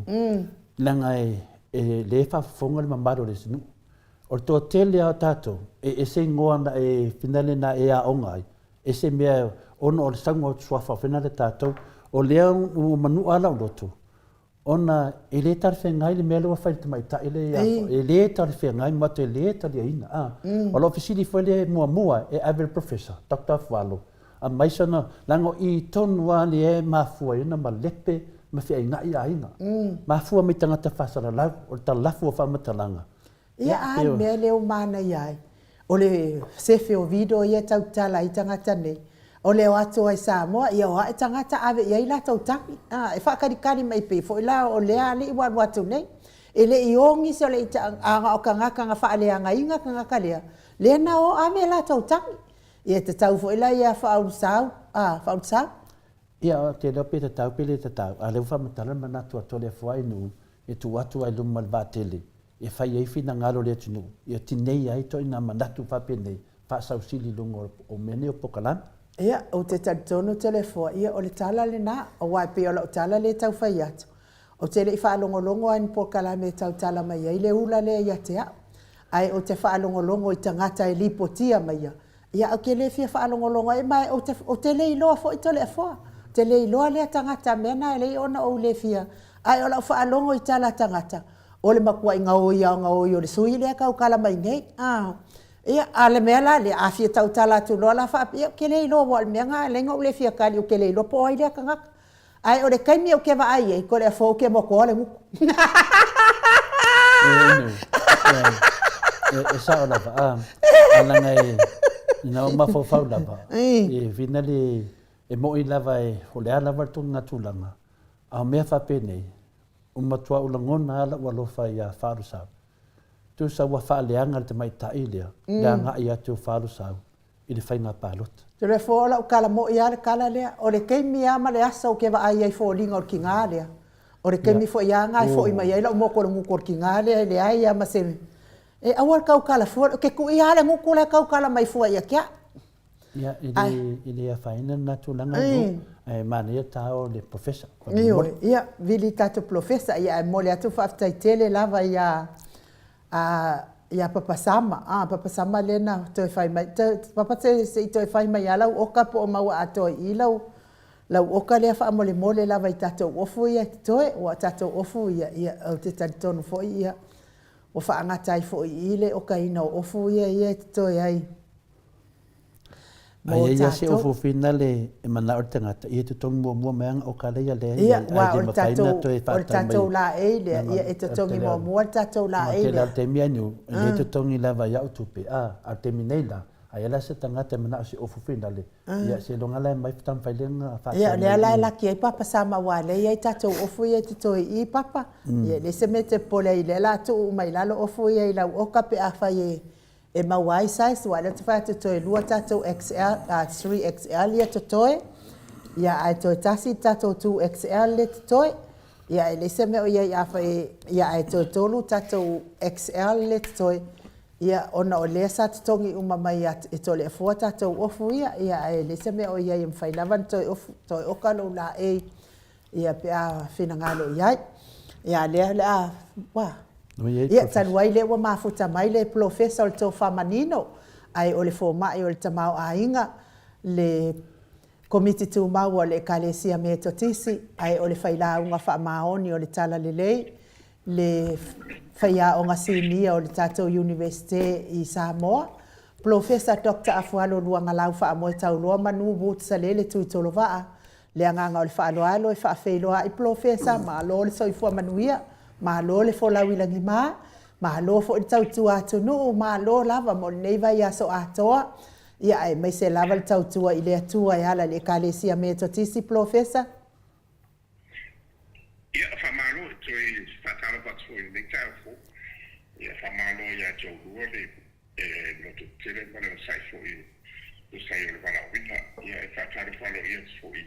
leaga e le faafofoga le mamalu o le atunuu. O le toatele lava o tatou e ese igoa na e finale na e aoga ai, ese mea ona o le sauga o suafa finale tatou. O lea ua manua lava lau loto, Ona e le talafeagai le mea lea ua fai i le tamaitai lea ia E le talafeagai ma te le taliaina. A. O lau fesili foi lea muamua e ave i le Professor, Doctor Afualo, aumai sana, leaga o i tonu lava lea e mafua ai ona malepe ma feainai aiga. Mafua mai tagata faasalalau, o le talafu o faamatalaga. Ia, a le mea lea ua manaia ai, o le sefe o video ia e tautala ai tagata nei, o le o atu ai Samoa, ia o ae tagata ave i ai latou tagi, a, e faatalitali mai pei foi la o lea alii ua alu atu nei. E le i o nisi o le a na o tagata na faaleagaina tagata lea, lea na o ave latou tagi. Ia, e tatau foi la ia Faaulusa, a, Faaulusa? Ia, ou te iloa pe tatau pe le tatau, a o lea ua faamatala le manatu a Toleafoa i nuu e tuu atu ai i luma o le vaatele e fai ai finagalo o le atunuu, ia tinei ai ituaiga manatu faapenei faasausili i luga o mea nei o polokalame. Ia, ou te talitonu Toleafoa, ia o le tala lena, aua e pei o lau tala lea e tau fai atu, Ou te le i faalogologo lava i ni polokalame e tautala mai ai le ula lea ia te au. Ae ou te faalogologo i tagata e lipotia maia, ia ou te le fia faalogologo ai, ma ou te, ou te le iloa foi Toleafoa. Ou te le iloa lea tagata, mea na e alai ona ou le fia, ae o lau faalogo i tala a tagata, o le matuai gaoi lava o gaoi o le sui lea e tautala mai nei. A, ia, a o le mea la lea, a fia tautala atu loa la faapea, ia ou te le iloa aua o le mea lena e alai ona ou le fia tali, ou te le iloa po o ai lea tagata. Ae o le taimi ou te vaai ai, Toleafoa ou te motoa le gutu. E sao lava, a, a laga e, ina o mafaufau lava, e finale, e moi lava e, o le a lava le tulaga tulaga, a o mea faapenei, ua matua ou lagona lava lou alofa ia Faalusau. Tusa ua faaleaga le tamaitai lea, le agai atu o Faalusau i le faiga palota. Toleafoa o lau tala moi lava le tala lea, o le taimi lava ma le aso ou te vaai ai i foliga o le tiga lea, o le taimi foi lava lena e foi mai ai lau motu o le gutu o le tiga lea e leai lava ma se, e aua le tautala fua, ou te tuia lava le gutu la e tautala mai fua ia te au. Ia, e le, e le afaina lena tulaga i ae manaia ta o le Professor. Ioe, ia, vili tatou Professor, ia ae momoli atu le faafetai tele lava ia A, ia Papa Sama, a, Papa Sama lea na toe fai mai, toe, Papa se, se i toe fai mai lava lau oka po o maua atoa i i lau, lau oka lea faamolemole lava i tatou ofu ia e totoe, aua o tatou ofu ia, ia, ou te talitonu foi, ia, ua faagata ai foi i i le okaina o ofu ia, ia e totoe ai. A i ai lava se ofu finale e manao le tagata, ia totogi muamua mai ana oka lea ia leai, ae le mafai ona toe faatau mai. O le tatou laei lea, ia e totogi muamua le tatou laei lea. Tele lava o taimi aniu, e le totogi lava i au tupe, a o le taimi nei la, a i ai la se tagata e manao se ofu finale, ia seiloga la e aumai taumafai lea ona faatau mai. Ia o lea la e laki ai Papa Sama aua o lea e i ai tatou ofu ia e totoe i i Papa. Ia e leai se mea e te popole ai o lea o le a tuu uma i lalo ofu ia i lau oka pe afai e E maua ai size aua o lea ou te fai atu toe lua tatou XL, 3XL ia totoe, ia ae toe tasi le tatou 2XL lea totoe. Ia e leai se mea o i ai afai e, ia ae toe tolu tatou XL lea totoe, ia ona o lea sa totogi uma mai ia e Toleafoa tatou ofu ia, ia ae leai se mea o i ai e mafai lava ona toe ofu, toe oka lou laei Ia pe a finagalo i ai. Ia lea o le a, ua. Ia talu ai lea ua mafuta mai le Polofesa o le Tofa Manino, ae o le fomai o le tamaoaiga, le Komiti Tumau a le Ekalesia Metotisi, ae o le failauga faamaoni o le Talalelei, le faiaoga sinia o le tatou Iunivesite i Samoa, Polofesa Doctor Afualo Luagalau Faamoe Tauloa Manu Woods Salele Tuitolovaa, Le agaga o le faaaloalo e faafeiloai Polofesa, malo le soifua manuia, malo le folau i lagima, malo foi le tautua atunuu, malo lava mo lenei vaiaso atoa, ia aemaise lava le tautua i le Atua e ala i le Ekalesia Metotisi Polofesa. Ia, faamalo e toe faatalofa atu foi i lenei taeao fou. Ia, faamalo ia te oulua le E loto tele ma le onosai foi e tusa ai o le valaauina. Ia, e faatalofa aloaia atu foi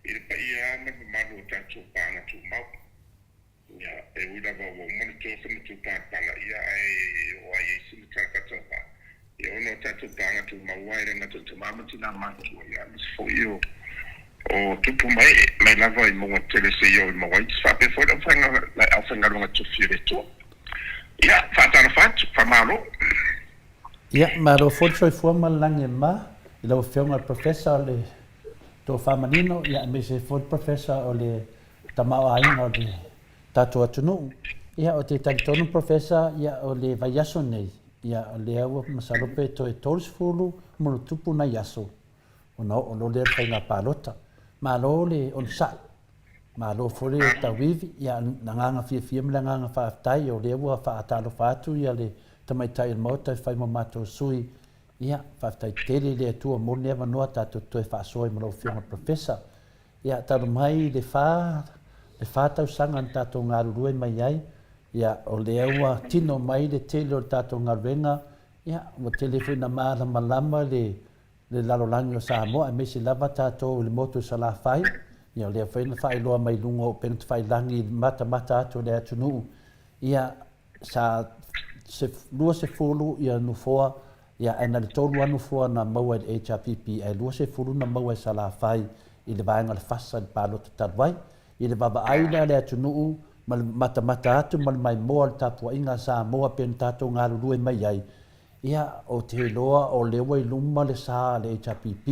i le paia ma le mamalu o tatou paaga tumau. Ia, e ui lava ua uma ona toso ma tupalapala, ia, ae oo lava i ai sina tala faatauvaa, ia, ona o tatou paaga tumau aua e le gata o tama ma tina matutua, ia, aemaise foi o o tupu ma ee, mai lava i mauga tele seia oo i mauga iti, faapea foi le aufaigaluega tofi a le Atua. Ia, faatalofa atu, faamalo. Ia, malo foi le soifua ma le lagi e mama i lau Afioga i le Professor o le Tofa Manino, ia aemaise ai foi le Professor o le Tamaoaiga o le tatou atunuu. Ia, ou te talitonu Professor, ia, o le vaiaso nei, ia, o lea ua masalo pe toe 30 ma ono tupu nai aso ona oo loa lea i le faiga palota. Malo le onosai, malo foi le tauivi, ia, le agaga fiafia ma le agaga faafetai o lea ua faatalofa atu ia le tamaitai o le Maota e fai ma matou sui, ia, faafetai tele i le Atua mo lenei avanoa tatou te toe faasoa ai ma lau Afioga i le Professor. Ia, talu mai le fa, le fa tausaga na tatou galulue mai ai, ia, o lea ua tino mai le tele o le tatou galuega, ia, ua tele foi ina malamalama le. le lalolagi o Samoa aemaise lava tatou i le motu o Salafai, ia o lea foi na faailoa mai luga o upega tafailagi i le matamata atu o le atunuu, ia sa 20 ia nofoa, ia ae na le tolu lava nofoa na maua e le HRPP ae 20 na maua e Salafai i le vaega o le FASA i le palota talu ai. I le vaavaai lea a le atunuu ma le matamata atu ma le maimoa o le tapuaiga a Samoa pei ona tatou galulue mai ai, Ia, ou te iloa o lea ua i luma le sa a le HRPP.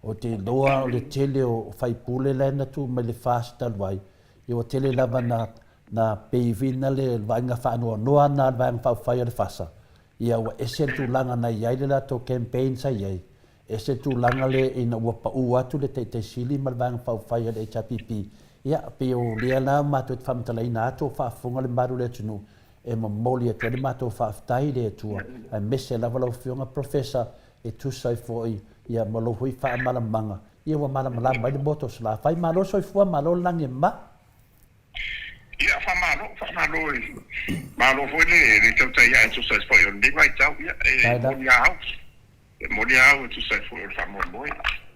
Ou te iloa o le tele o faipule la e na tu mai le FAST talu ai, ia ua tele lava na, na pave-ina le vaaiga faanoanoa na a le Vaega Faaupufai a le FASA. Ia ua ese le tulaga na i ai le latou campaign sa i ai, ese le tulaga lea ina ua pau atu le Taitai Sili ma le Vaega Faaupufai a le HRPP. Ia, pei o lea la matou te faamatalaina atu o faafofoga le mamalu o le atunuu, E momoli atu ai le matou faafetai i le Atua, aemaise lava lau Afioga Professor e tusa ai foi ia ma lou foi faamalamalaga, ia ua malamalama ai le Maota o Salafai. Malo le soifua, malo le lagi e mama. Ia, faamalo, faamalo i, malo foi le, le tautai ae tusa ai foi o lenei vaitau, ia, e moni lava au, e moni lava au e tusa ai foi o le faamoemoe.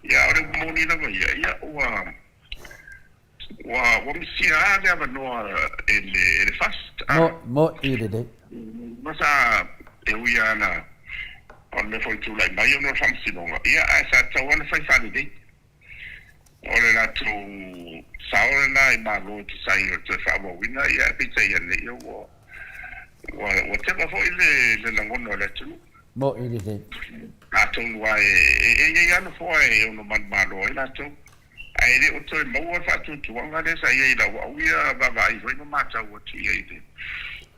Ia, o le upu moni lava ia, ia, ua, Ua ua misia lava le avanoa e le e le FAST a. Mo, mo'i lelei. Ma sa e ui lava na o le mea foi tulai mai ona o le faamasinoga, ia ae sa tatau lava ona fai faalelei. O le latou sao lena i Malo e tusa ai o le toe faaauauina, ia ae peitai ane ia ua ua ua teva foi le le lagona o le atunuu. Mo'i lelei. Atonu lava e e i ai lava nofoa e ono manumalo ai latou. Ae le o toe maua le faatuatuaga lea sa i ai i lau au ia vaavaai foi ma matau atu i ai i le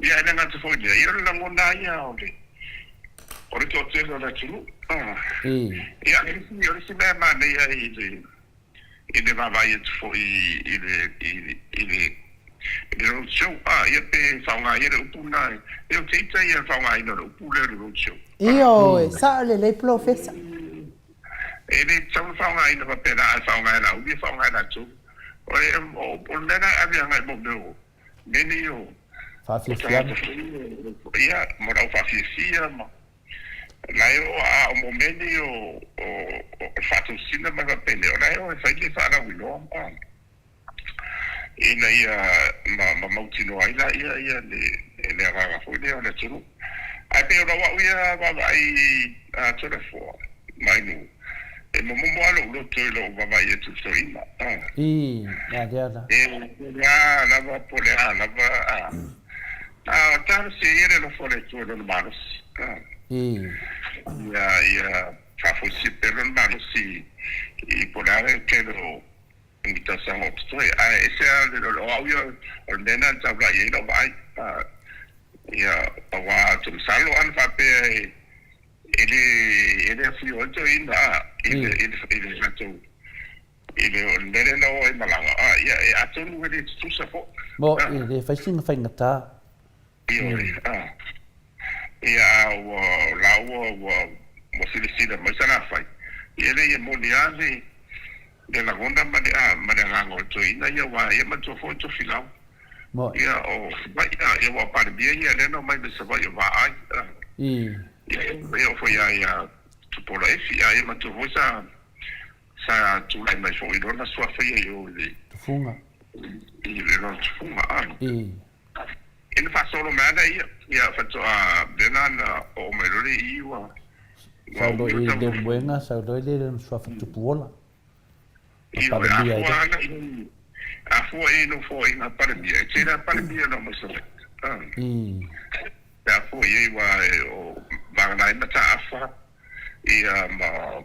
Ia ae le gata foi i lea, ia o le lagona lava ia o le o le toatele o le atunuu. Ia o le isi o le isi mea e manaia i le i le vaavaai atu foi i le i le i le i le road show, a ia pe faaaoga ia le upu lena, e o te ita ia le faaaogaina o le upu lea o le road show. Ioe, sao lelei Polofesa. E le tatau ona faaaogaina faapena, ae faaaoga e Laauli e faaaoga e latou. O le o le mea lena e ave agai mo mea o mea nei o Faafiafiaga. tagata foi ia, mo le au faafiafia ma la e o a o mo mea nei o o o le faatosina ma le faapena, o la e o e fai le faalauiloa ma ina ia ma mautinoa ai laia ia le agaga foi lea o le atunuu. Ae pei o lau au ia vaavaai a Toleafoa ma Ainuu, e momomo lava lou loto i lou vaavaai atu i le toeaina. I, a lea la. E po o le a lava, po o le a lava, a, a talosia ia le alofa o le Atua i lona malosi. I. Ia, ia faafoisia pea lona malosi i po o le a le tele o i tausaga o totoe. Ae ese lava le, o au ia, o le mea lena na taulai ai lau vaai. Ia, aua ou te masalo ana faapea e, e le, e le afio ai toeaina, a, i le, i le, i le latou, i le, o le mea lea na o ai malaga, a, ia, e atonu e le tutusa foi. Mo, e le fai sina faigata. Ioe, a. Ia, a ua, lāua ua, ua silasila mai Salafai, ia e leai e moni lava le, le lagona ma le, a, ma le agaga o le toeaina ia, aua ia manatua foi Tofilau, ia, o Savaii, a, ia, aua o Palemia ia lea na omai mai Savaii o Vaai, a. Ia, e oo foi lava ia Tupuola Efi, a, ia manatua foi sa, sa tulai mai foi i lona suafa ia i o i le, Tufuga. I lona tufuga, a. Ina faasolo mai ana ia, ia faatoa lea la na oo mai loa le i ua ua Sau loa i Lemuega, sau loa i le lona suafa Tupuola. Ma Ioe, a Palemia i fua ana i a fua i nofoaiga a Palemia, e tele a Palemia na omai Savaii. Pe a fua i ai aua o vagana ai Mataafa, ia ma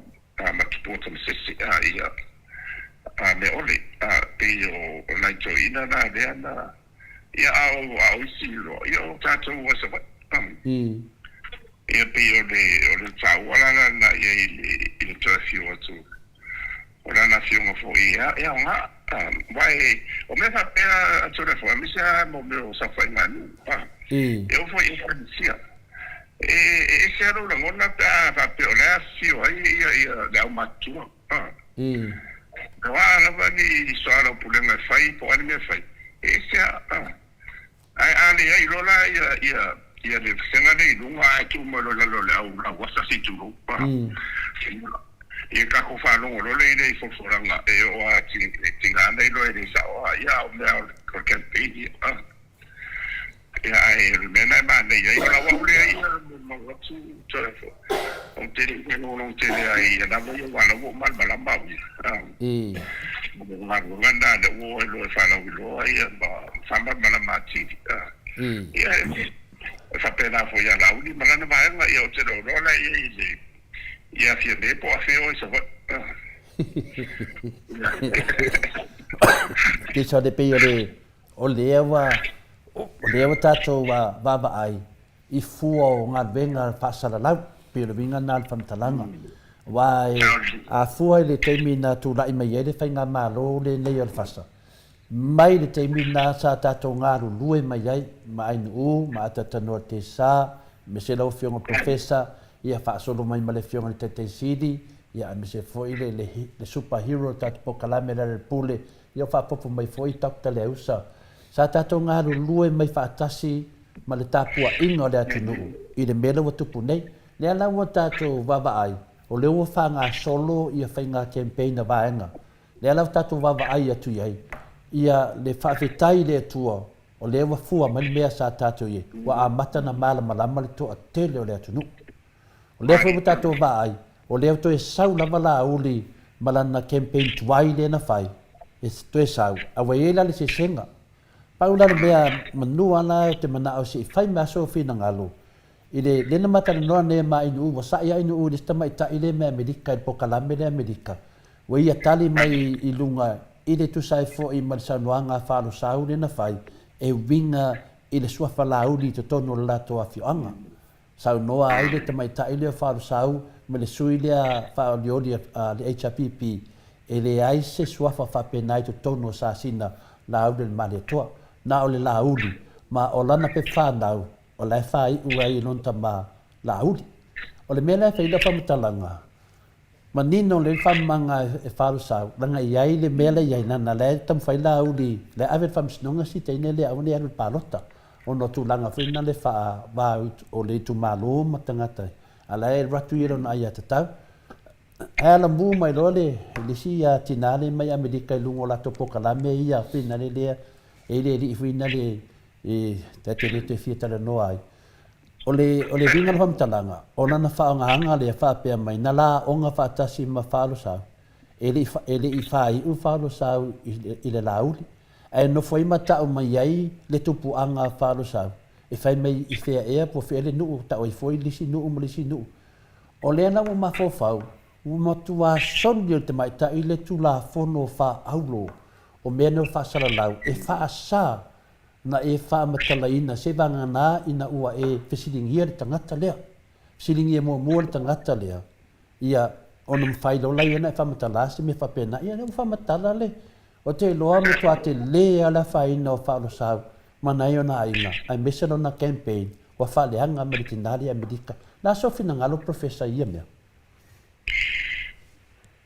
ma Tupua Tamasese, a ia a mea ʻole, a pei o nai toeaiina na lea na Ia, a o, a o isi loa, ia o tatou o Savaii. Ia pei o le, o le taua la lana i ai i le, i le toe afio atu o lana afioga foi e, e aoga. Aua e, o mea faapea a Toleafoa, aemaise lava mo mea o saofaiga a nuu, e oo foi i Ekalesia. E, e ese lava lou lagona pe a faapea o la e afifio ai ia, ia le aumatutua. O a lava ni soalaupulega e fai po o a ni mea e fai, e ese lava. Ae a leai loa la ia, ia, ia le vasega lea i luga ae tuu mai loa i lalo o le au lauasa se i tulou. Ia tatou faalogo loa lea i le folafolaga e oo lava e tiga ana iloa e le sao lava, ia a o mea o le campaign ia. Ia ae o le mea lena e manaia ai, o lau au lea ia molimau atu ou te le i faalogologo tele ai ia lava ia aua o la ua ou malamalama au ia. O le galuega lena lea ua o ai loa e faalauiloa ia ma faamalamalama atili. Ia e faapena foi ia Laauli ma lana vaega, ia ou te le o iloa la i ai i le Ia Fiame po o afea oe i Savaii. Pisa le pei o le o lea ua o lea ua tatou vaavaai i fua o galuega faasalalau, pei o le uiga lena o le faamatalaga. Aua e a fua i le taimi na tulai mai ai le faigamalo lenei o le FASA, Mai le taimi lena sa tatou galulue mai ai ma Ainuu ma Atatanoa Tesa, aemaise lau Afioga Professor, ia faasolo mai ma le Afioga i le Taitai Sili, ia aemaise foi le, le, le super hero o le tatou polokalame le Alepule, ia o faaopoopo mai foi Doctor Leausa. Sa tatou galulue mai faatasi ma le tapuaiga o le atunuu i le mea lea ua tupu nei. Lea la ua tatou vaavaai, o lea ua faagasolo ia faiga campaign a vaega Lea la ua tatou vaavaai atu i ai, ia le faafetai i le Atua o lea ua fua mai le mea sa tatou i ai, ua amata ona malamalama le toatele o le atunuu. O lea foi ua tatou vaai, o lea ua toe sau lava Laauli ma lana campaign tuai lea na fai, e toe sau, a ua i ai la le sesega. Pau la le mea manu a la ou te manao se i fai mai sou finagalo i le lea na ma talanoa nei ma Ainuu, ua sa'i Ainuu i le isi tamaitai lea mai Amerika i le polokalame lea Amerika, Ua ia tali mai i luga i le tusa ai foi ma le saunoaga a Faalosau lea na fai e uiga i le suafa Laauli i totonu o le latou afioaga. Saunoa ai le tamaitai lea o Faalosau ma le sui lea faaolioli a le HRPP e leai se suafa faapena i totonu o Sasina Laauli o le Malietoa. Na o le Laauli ma o lana pepa fanau o la e faaiu ai i lona tama Laauli. O le mea la e fai ai lau faamatalaga, Manino lelei le faamamaga e Falosau, leaga e i ai le mea la e i ai, leaga la e taumafai Laauli, la e ave i le faamasinoga si teine lea aua ne i alu i le palota, ona o tulaga foi na le faava o le itumalo ma tagata, a la e alu atu ia i lona aiatatau. Ae alamu mai loa le isi tina lea mai Amerika i luga o latou polokalame ia finale lea, e i ai le alii foi lea e ta te le toe fia talanoa ai. O le, o le uiga o le faamatalaga, o lana faaaogaga lea faapea mai, na la aoga faatasi ma Faalosau, e le i, e le i faaiu Faalosau i le, i le Laauli, ae nofo ai ma tau mai ai le tupuaga a Faalosau, e fai mai i fea ea po o fea le nuu, tau ai foi le isi nuu ma le isi nuu. O lea la ua mafaufau, ua matua soli e le tamaitai le Tulafono Faaaulo o mea nei o le faasalalau e faasa na e faamatalaina se vagana ina ua e fesiligia le tagata lea. Fesiligia muamua le tagata lea, ia, ona mafai loa la ia ona e faamatala se mea faapena. Ia, lea ua faamatala le, ou te iloa matua tele lava le afaina o Faalosau ma nai ona aiga, aemaise lona campaign ua faaleaga mai le tina lea i Amerika. O le a sou finagalo Professor i ia mea?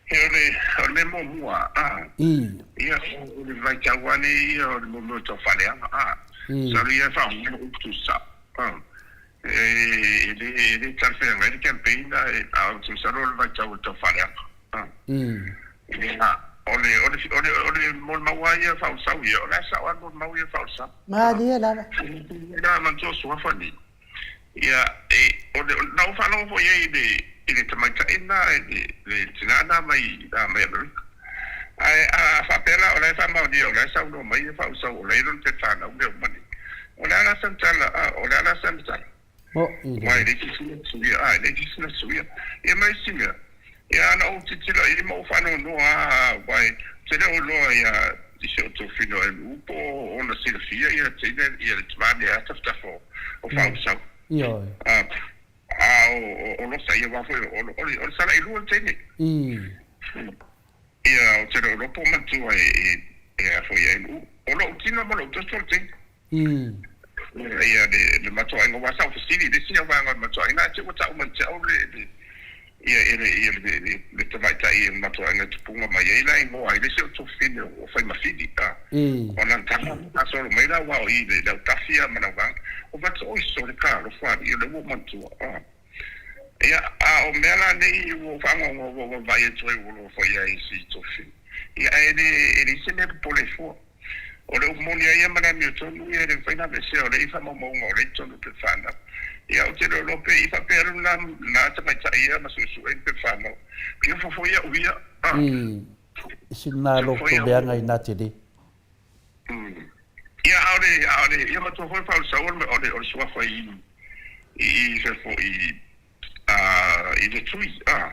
He o le, o le mea muamua, a, ia, o le vaitau lava lenei ia o le mea o tau faaleaga, a, masalo ia e faaaoga le upu tuusao, a, e le, e le talafeagai le campaign, a, ou te masalo o le vaitau o le tau faaleaga, a. Ia, o le, o le, o le, o le molimau lava ia faaulesau ia, o la e sao lava le molimau ia faaulesau. Malie lava. Na manatua suafa nei. Ia, e, o le, na ou faalogo foi i ai i le, i le tamaitai lena, i le, le tina lena mai, mai Amerika. Ae a faapea la o la e faamaonia o la e saunoa mai ia faausau o la e i lona pepa fanau mea uma nei, o le a la sana tala, a, o le a la sana tala? Moʻi Aua e leai se isi na suia, a, e leai se isi na suia. Ia ma isi mea, Ia ana ou tilotilo i ai ma ou faanoanoa a, aua ou te le o iloa ia i si ou tofina o MU po o ona silafia ia teine ia le tama lea tafatafa o Faausau. Ioe. A, a o o Losa ia aua foi o o le salailua le teine. Ia ou te le o iloa po o matua e e a foi ia MU. O lou tino ma lou toto le teine. Ia le matuaiga aua sa ou fesili i le isi vaega o le matuaiga ae te i ua tau mai te au le ia le ia le le tamaitai matuaiga e tupuga mai ai la igoa ai le isi o tofine o Faimafili a ona tala faasolo mai la aua o i le autafi a ma lau vaega o fai atu oi sole talofa alii o lea ua ou manatua a ia a A o mea la nei ua ou faanoanoa ua ou vaavaai atu ai ua loa ai i isi tofi. Ia ae le e leai se mea e popole ai fua. O le upu moni lava ia ma le amiotonu ia e le mafai ona aveesea o lea e i faamaumauga o lea e i totonu o pepa fanau. Ia ou te le iloa pe i faapea alu lena lena tamaitai ia ma suesue ni pepa fanau. Ia ofo foi au ia. A. I si lena Ofo foi loto au. leaga i na tele. Ia, a o le, a o le, ia matua foi faaulesau o le, o le, o le suafa i, i, i fea foi, a, i le tui, a.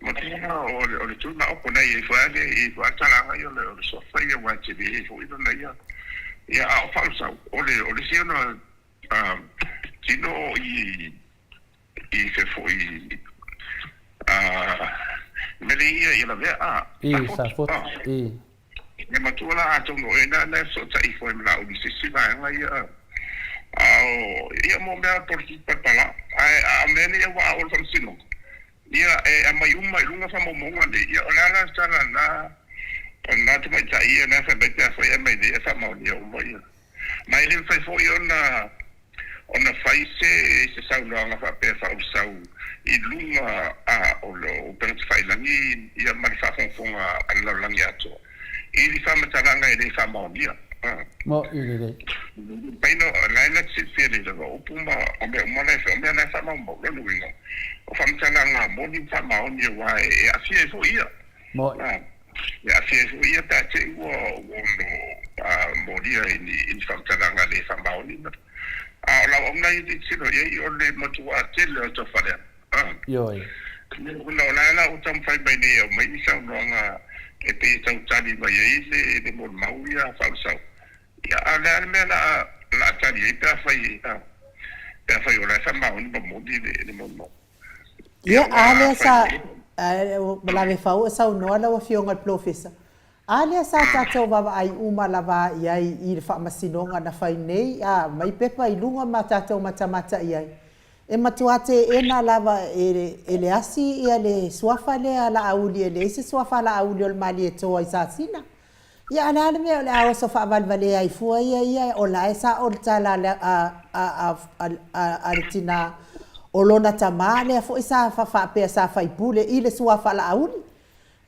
Matua o le, o le tui maopo na i ai foi a le, i ai foi a le talaga ia o le, o le suafa ia aua e tele ai foi lona ia. Ia, a o faaulesau, o le, o le isi ona, a, tino i, i fea foi, a, mele ia i lavea, a, I, Safotu, Safotu, a. i. Ia matua la atonu o ena na e fesootai ifo ai ma Laauli i se isi vaega ia a o ia mo mea polokiki palapala ae a o mea nei ua a o le faamasinoga ia e aumai uma i luga faamaumauga nei ia o le a la le tala a lena a lena tamaitai ia na fai mai pe afai e aumai nei e faamaonia uma ia ma e le mafai foi ona ona fai se se saunoaga faapea faaulesau i luga a o upega tafailagi ia ma le faafogafoga a le lalolagi atoa i ni faamatalaga e le faamaonia. Mo i lelei. Paino, la e na te silafia lelei lava o upu ma o mea uma la e fai, o mea la e faamaumau. Lona uiga, o faamatalaga moni ma faamaoni aua e aafia ai foi ia. Mo i. E aafia ai foi ia pe a te i ua ono molia i ni faamatalaga le faamaoni. A o lau auga ia tilotilo i ai o le matua tele o le taufaleaga. Ioe. Ona o la la ua taumafai mai nei e aumai ni saunoaga e pei e tau tali mai ai le molimau ia faaulesau. Ia, a o le a le mea o le a tali ai pe afai, pe afai o la e faamaoni ma moni le molimau? Ia, Ia, aua a lea afai sa, ua lave fau o saunoa lau Afioga i le Polofesa, a lea sa tatou vaavaai uma lava i ai i le faamasinoga na fai nei, a aumai pepa i luga ma tatou matamata i ai. E matua teena lava e le asi ia le suafa lea a Laauli, e leai se suafa a Laauli o le Malietoa i Sasina. Ia a o le a le mea o le a oso faavalevalea ai fua ia ia, o la e sao le tala a a le tina o lona tama lea foi sa faapea sa faipule i le suafa a Laauli.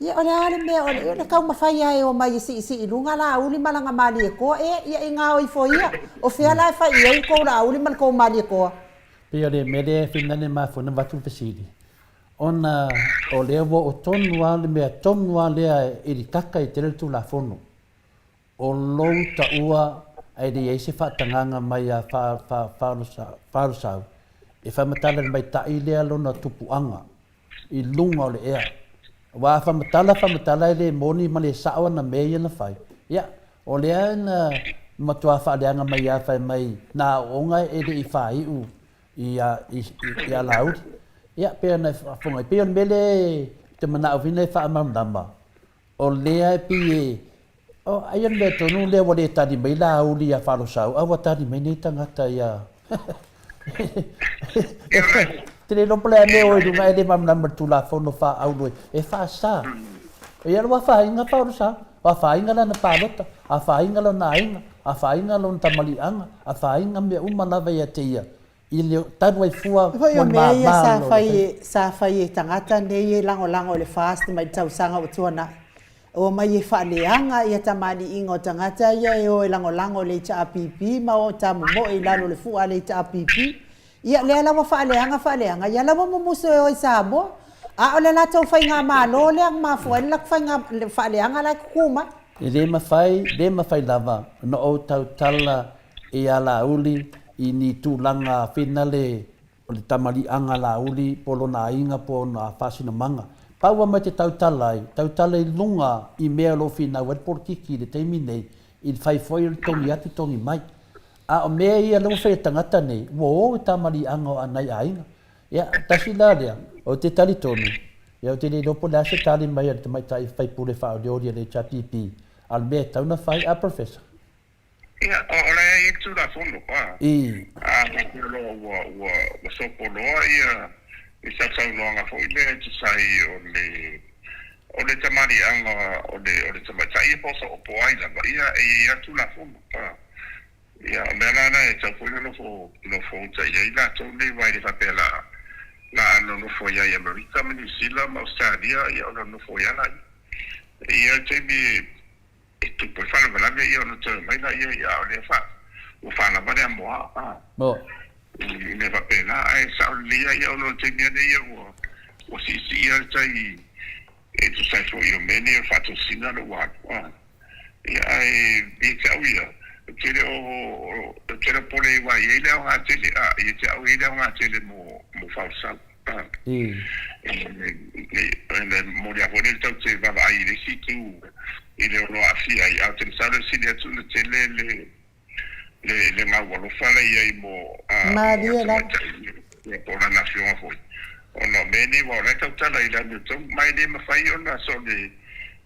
Ia o le a le mea o le taumafai lava e omai e siisii i luga Laauli ma lana Malietoa e, ia i gao ifo ia, o fea la e fai i ai le tou Laauli ma le tou Malietoa? Pei o le mea lea e finagalo mafua ona avatu le fesili, ona o lea ua oo tonu lava le mea tonu lava lea i le kaka i tele le Tulafono. O lou taua ae le i ai se faatagaga mai a Faalosau e faamatala i le maitai lea lona tupuaga i luga o le ea. Aua a faamatala faamatala e le moni ma le sao ana mea ia na fai, ia, o lea na matua faaleaga mai lava fai mai na aooga e le i faaiu i a Laauli. Ia, pei ona e faafofoga ai, pei o le mea lea ou te manao foi e faamalamalama, O lea e pei e, o, aia le mea tonu lea ua le tali mai Laauli ia Faalosau, a ua tali mai nei tagata ia Te le iloa po o le a mea o i luga ae le malamalama i le Tulafono faaaulo e faasa. Ia ua afaina Faalosau, ua afaina lana palota, afaina lona aiga, afaina lona tamaliiaga, afaina mea uma lava ia te ia. I le talu ai fua Foi mo o le mea ia mama sa o lo fai faiva. e, sa fai e tagata nei e lagolago i le FAST mai le tausaga ua tuanai. E omai e faaleaga ia tamaliiga o tagata ia e o e lagolago i le HRPP ma o tamomoe i lalo o le fua a le HRPP. Ia lea la ua faaleaga faaleaga, ia la ua mumusu e o i Samoa. A o le latou faigamalo lea na mafua ai le latou faiga, le faaleaga la e tutu mai. E le mafai, le mafai lava ona ou tautala i a Laauli i ni tulaga finale o le tamaliiaga a Laauli po o lona aiga po o ona faasinomaga. Pau lava mai te tautala ai, tautala i luga i mea o lo o finau ai le polokiki i le taimi nei, i le fai foi o le togi atu togi mai. A o mea ia lea ua fai e tagata nei, ua o i tamaliiaga o nai aiga. Ia, tasi la lea, ou te talitonu, ia ou te le iloa po o le a se tali mai a le tamaitai faipule faaolioli a le HRPP, a o le mea e tatau ona fai, a Professor? Ia, o la e i ai le Tulafono, a, I. a faapea loa ua, ua, ua sopoloa ia i sausaunoaga foi lea e tusa ai o le, o le tamaliiaga o le, o le tamaitai ia po o soo po o ai lava, ia, e i ai lava le Tulafono, a. Ia, o mea la na e tatau foi ona nofo, nofo uta i ai latou nei, aua e le faapea la, Na nonofo ai i Amerika ma Niu Sila ma Ausetalia, ia ona nonofo ai lava laia. E i ai le taimi e tupu ai faalavelave ia ona toe omai laia ia a o lea fa, ua faalava le amoa a, i mea faapena. Ae sao lelei lava ia ona o le taimi lava lenei ia ua, ua siisiia le tai e tusa ai foi o mea nei o le faatosina lea ua alu a. Ia ae ia te au ia, e tele o, e tele o pole aua e i ai le aoga tele a, ia te au e i ai le aoga tele mo, mo Faulesau a. E, e momoli lava foi lea tatou te vaavaai i le isi itu i le ono aafia ai, ae ou te masalo e sili atu ona tele le, le, le gau alofa la e i ai mo, a, mo Malie lava. tamaitai, ia, po o lana afioga foi. Ona o mea nei, aua o la e tautala i le amiotonu, ma e le mafai ona soone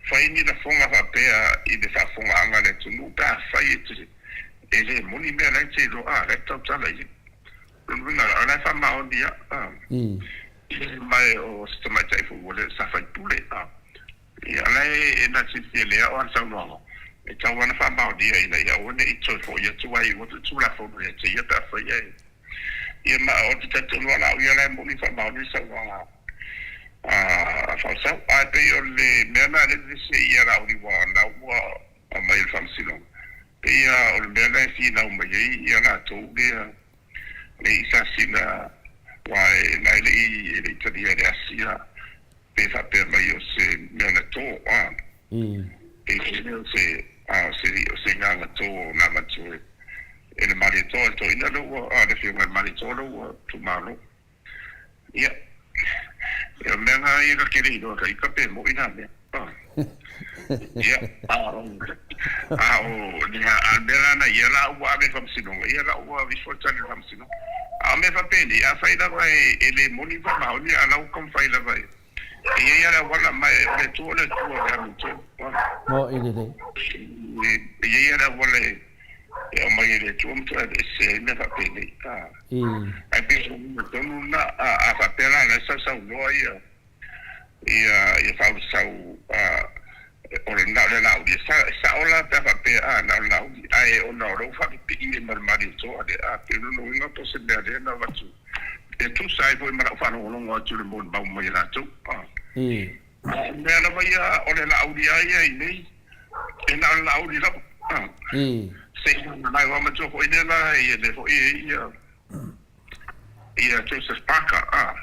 fai ni lafoga faapea i le faafofogaaga a le atunuu pe afai e te, e le moni mea la e te iloa, a, la e tautala i ai. O lona uiga, o la e faamaoni lava, a, ma o se tamaitai foi ua le, sa faipule, a. Ia, o la e na silafia lea o ana saunoaga, e tatau lava ona faamaonia ina ia aua ne i toe foi atu ai ua Tulafono ia te ia pe afai ae ia ma o te talitonu lava la au ia la e moni faamaoni le saunoaga a Faasau. Ae pei o le mea lena lea e vevesi ai ia Laauli aua o lena ua aumai e le Faamasinoga, pei lava o le mea lena e finau mai ai ia latou lea le i sasina aua e la e le i e le i talia e le asia pe faapea mai o se mea na tō, ā, e le o se, ā, o se, o se igaga tō na avatu e, e le Malietoa, e le toeaina lea ua, ā, le afioga i le Malietoa lea ua tuumalo. Ia, ia o mea ngā ia ka kere iloa ka ika pe moʻi nā mea, ā. Ia, a o, a o, le, a le mea lana ia la ua ave i le faamasinoga, ia la ua aveifo le tali i le faamasinoga. A o mea faapenei, afai lava e le moni ma faamaoni, a o la ua taumafai lava e i ai lava le auala, ma o le Atua o le Atua o le amiotonu. Moʻi lelei. E i ai lava le auala e aumai e le Atua ma toe aveese ai mea faapenei. Ae pei o le uiga tonu lena, a faapea la o la e sausaunoa ia. Ia, ia faaulesau, a, o le, na o le Laauli, e sa, e sao la pe a faapea, a, na o le Laauli, ae ona o lou faapipii e malimali e toa le, a, pei o lona uiga po o se mea lea na avatu, e tusa ai foi ma lau faalogologo atu i le molimau mai a latou, a. A o le mea lava ia, o le Laauli lava ia i nei, e na o le Laauli lava, a. Se i manao lava matua foi lea la, ia lea foi e i ai ia, Ia Joseph Parker, a.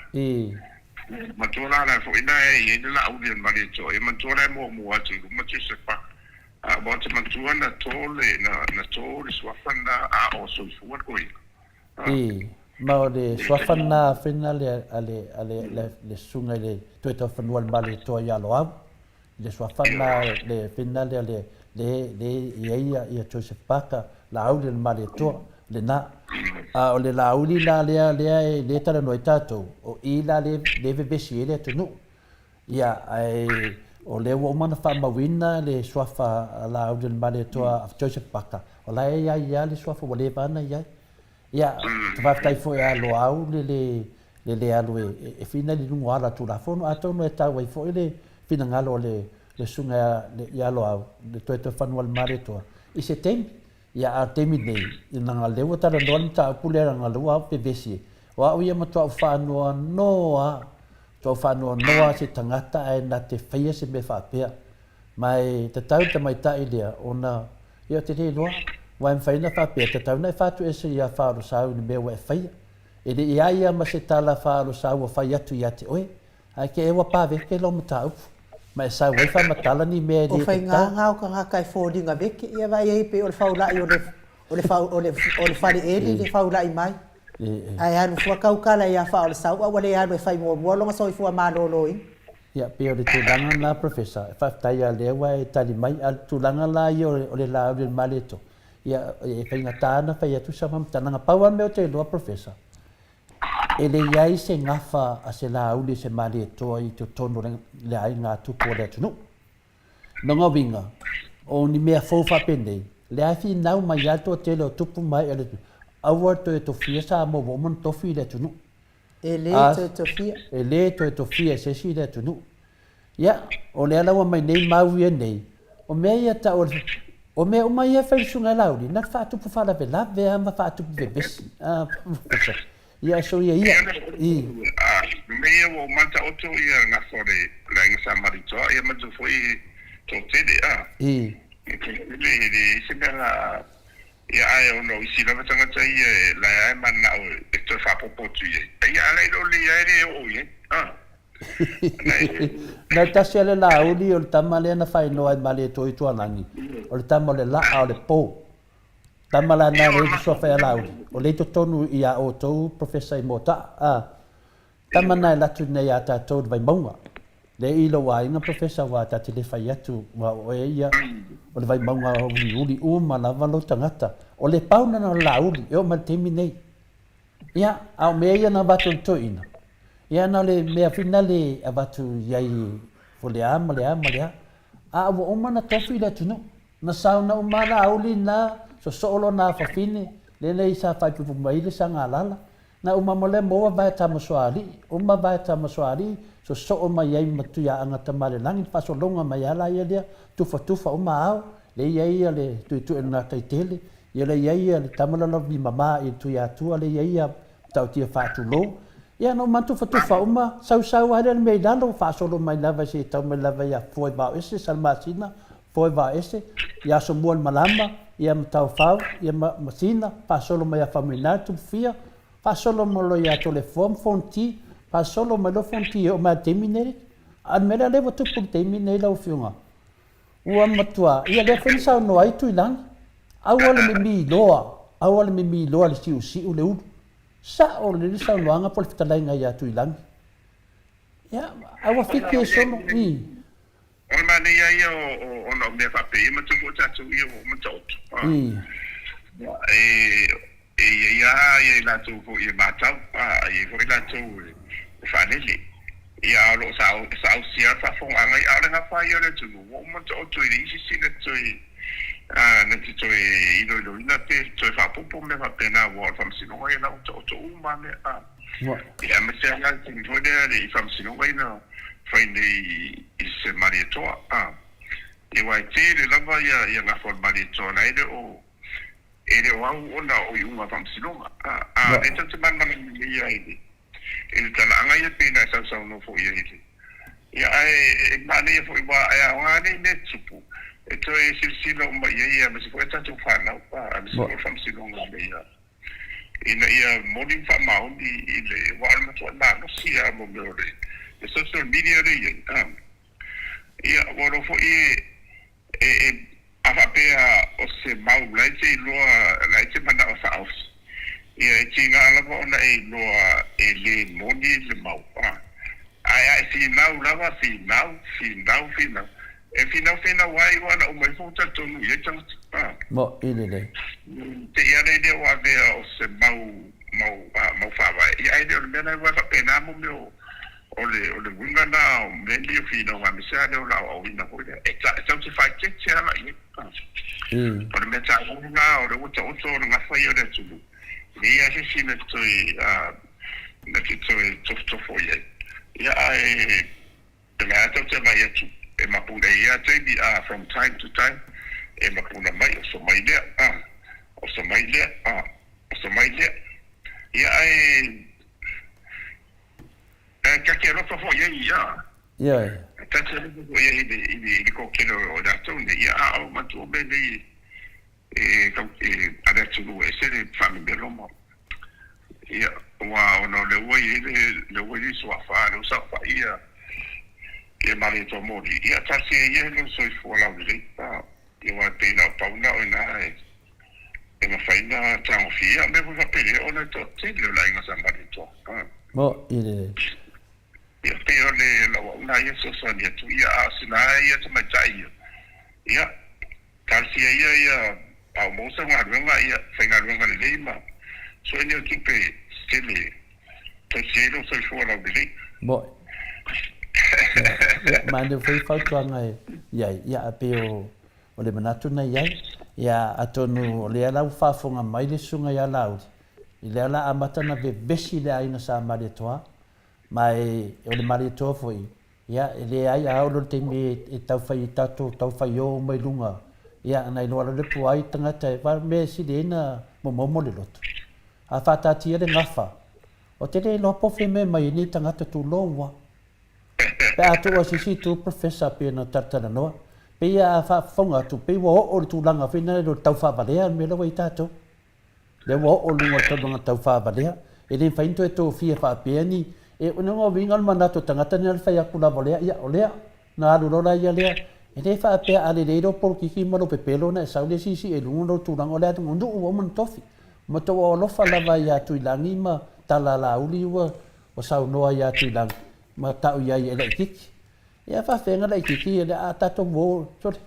Matua la la foi na e i ai le laauli a le Malietoa. Ia matua la e muamua atu i luma Joseph Parker. A ua te matua na to le, na, na to le suafa lena a o soifua le toeaina. A. I, ma o le suafa lena a fena le, a le, a le, le, le susuga i le Toetaufanua a le Malietoa ia Loau. Le suafa lena le fena lea le le le i ai ia ia Joseph Parker Laauli o le Malietoa lena. A o le Laauli la lea lea e le talanoa ai tatou, o i la le le vevesi ai le atunuu. Ia ae o lea ua uma ona faamauina le suafa Laauli o le Malietoa Joseph Parker, o la e i ai lava le suafa ua leva ona i ai. Ia, ou te faafetai foi ia Loau le le le le alu e e finali i luga o ala Tulafono, atonu e tau ai foi le finagalo o le le susuga ia ia Loau, le Toetoefanua o le Malietoa, i se taimi. Ia, a o le taimi nei, leaga o lea ua talanoa le mataupu lea leaga o lea ua vevesi e, o au ia matuaʻu faanoanoa, matuaʻu faanoanoa se tagata ae na te faia se mea faapea. Ma e tatau i le tamaitai lea ona, ia ou te le iloa, aua e mafai ona faapea, e tatau ona e fatuese ia Faaolosau i le mea ua e faia. E le i ai lava ma se tala Faaolosau ua fai atu ia te oe, ae ke ua paweke lau mataupu, ma e sau ai faamatala ni mea e O le tatau. faiga o tagata e foliga veke ia vaai ai pei o le faulai o le o le o le o le fale eli le faulai mai ae alu fua tautala ia Faaolosau a ua le alu e fai muamua lona soifua maloloina. Ia, pei o le tulaga lena Professor, e faafetai lava o lea ua e tali mai, a o le tulaga la ia o le lauli o le Malietoa, ia, e faigata ona fai atu sau faamatalaga. Pau lava le mea ou te iloa Professor, e le i ai se gafa a se lauli o se Malietoa i totonu o le aiga tupu o le atunuu. Lona uiga, o ni mea fou faapenei, lea e finau mai lava le toatele o tupu ma ee o le atunuu, aua le toe tofia Samoa ua uma ona tofi le atunuu. E lē toe tofia. E lē toe tofia e se isi le atunuu. Ia, o lea la ua mai nei mau ia nei, o mea ia tau o le, o mea uma ia e fai i le Susuga ia Laauli, na te faatupu faalavelave lava ma faatupu vevesi. Ia, soia ia. I. mea ia ua uma taoto ia gafa o le le aiga Sa Malitoa ia manatua foi e toatele a. E toatele e leai se mea la ia ae ona o isi lava tagata ia e la e mananao e toe faaopoopo atu i ai. Ia a la e le o lelei lava e le oo i ai a. Na e tasi a le Laauli o le tama lea na faailoa e Malietoa-i-Tualagi, o le tama o le laa o le po. Tama la na lea i suafa ia Laauli, o lea i totonu ia outou Professor i Moata'a, a. Tama na e latu nei ia tatou i le Vaimauga. Lea i lou aiga Professor aua ta te le fai atu aua o oe ia o le Vaimauga uliuli uma lava lou tagata. O le pau lena o le Laauli e oo mai le taimi nei. Ia, a o mea ia na avatu e le toeaina, ia na o le mea foi lena le avatu i ai o le a ma le a ma le a. A ua uma ona tofi le atunuu. Na sauna uma lava Laauli na sosoo lona afafine, lea nei sa faaipuipu mai ai le Sagalala. Na uma ma lea moa vae Tamasoalii, uma vae Tamasoalii, sosoo mai ai ma Tuiaaga Tamalelagi, le faasologa mai lava la ia lea, tufatufa uma ao, lea i ai le Tuitui o le Gataitele, Ia lea i ai ia le tama lea lava mama i le Tuiatua lea i ai ia Matautia faatulou. Ia na uma tufatufa uma, sausau lava lea le mea i lalo, faasolo mai lava se i tau mai lava ia Foevaoese, Salamasina, Foevaoese, ia Asomua le Malama, ia Mataofau, ia Masina, faasolo mai ia Faumuina le Tupufia, faasolo mai loa ia Toleafoa ma Fonoti, faasolo mai loa Fonoti e oo mai lava i le taimi nei. A o le mea lea lea ua tupu i le taimi nei lau Afioga, Ua matua, ia lea foi na saunoa ai Tuilagi, aua le mimi loa, aua le mimi loa le siusiu le ulu. Sao lelei le saunoaga po o le fetalaiga ia Tuilagi. Ia, a ua fiki ai solo, i. O le manaia ia ona o mea faapea ia matua foi tatou ia ua uma taoto. I. E E i ai lava i latou foi e matau, a i ai foi latou e faalele. Ia, a o lo o saausi lava le faafofogaaga ia, a o le gafa ia o le atunuu, ua uma ona taoto e leai se isi na te toe, na te toe iloiloina pe toe faaopoopo mea faapena, aua o le faamasinoga ia la ua taoto uma lava mea, a. Ia, aemaise lava la le taimi foi lea i faamasinoga ia na fai nei i se Malietoa, a. Ia, aua e tele lava ia gafa o le Malietoa, la e le o E le o au ona o iuga faamasinoga. A, a, lea tatou te malamalama lelei ai i le, i le talaaga ia pei ona e sausaunoa foi i ai i le, ia, ae e manaia foi aua e aoga nei mea tutupu e toe silasila uma i ai aemaise foi a tatou fanau, a, aemaise foi o le faamasinoga ina ia, ina ia moni ma faamaoni i le, aua o le matuai malosi lava mo mea o le, le social media lea e i ai, a. Ia, ua iloa foi e, e, e A faapea o se mau la e te iloa, la e te manao e faaofi, ia e tiga lava ona e iloa e le moni le mau. A, ae a e finau lava, finau, finau, finau, e finau finau ai aua na uma ifo ua talitonu i ai tagata. A. Moʻi lelei. Te i ana i lea ua avea o se mau, mau, a, mau faavae, ia ae le o le mea la e faapena mo mea o O le, o le uiga lena o mea nei o finauga aemaise lava lea o le aoaoina foi lea. E ta, e tatou te faaeteete lava i ai. O le mea taua lena, o lea ua taoto o le gafa ia o le atunuu, e leai lava se isi na te toe, na te toe tofotofo i ai. Ia, ae o lea lava tatou te agai atu, e mapuna, e i ai lava taimi, from time to time, e mapuna mai, oso mai lea, oso mai lea, oso mai lea. Ia, ae E ta te alofa foi ai ia. Ioe. E ta te alofa foi ai i le, i le, i le toatele o latou nei, ia, a o matou mea nei e, tau, e, a le atunuu e ese le faamemelo ma, ia, aua ona o lea ua i ai le, lea ua i ai le suafa, lea ua saofai ia, ia Malietoa Moli, ia, tasi ia lou soifua laulelei, a, ia, aua e pei na o pau na o i ina e, E mafai ona tagofia ia mea foi faapelea ona e toatele o le aiga sa Malietoa. Mo i le. Ia pei o le lauauna ia fesoasoani atu ia a o sina ia tamaitai ia. Ia talosia ia ia a o maua sau galuega ia faigaluega lelei ma sue ni au tupe tele tausi ai lou soifua laulelei. Mo Ia, manaia foi fautuaga e i ai, ia, a pei o O le manatu na i ai, ia, atonu o lea la ua faafofoga mai le susuga ia Laauli, i lea la amata ona vevesi le aiga sa Malietoa, ma e, o le Malietoa foi, ia, e leai a oo loa le taimi e tau fai ai tatou tau faiō mai luga, ia, ona iloa loa lea po o ai tagata e, aua o le mea e sili ai ona momomo le loto. A faataatia le gafa. Ou te le iloa po o fea mea mai ai nei tagata tulou a. Pe a tuu a se isi itu Professor pei ona talatalanoa, pei a faafofoga atu pei ua oo i le tulaga foi lena i lo le tau faavalea le mea la ua i ai tatou. Lea ua oo i luga o le tulaga tau faavalea. E le mafai ona toe tofia faapea ni, e ona uiga o le manatu o le tagata lena le fai atu lava o lea, ia o lea, ona alu loa la ia lea. E le faapea a lelei lou polokiki ma lou pepelo ona e sau lea siisii ai i luga lou tulaga, o le atunuu ua uma ona tofi. Ua matua alofa lava ia Tuilagi ma Talalauli ua saunoa ia Tuilagi ma tau i ai e laititi. Ia faafeaga laititi ia a tatou o, sole,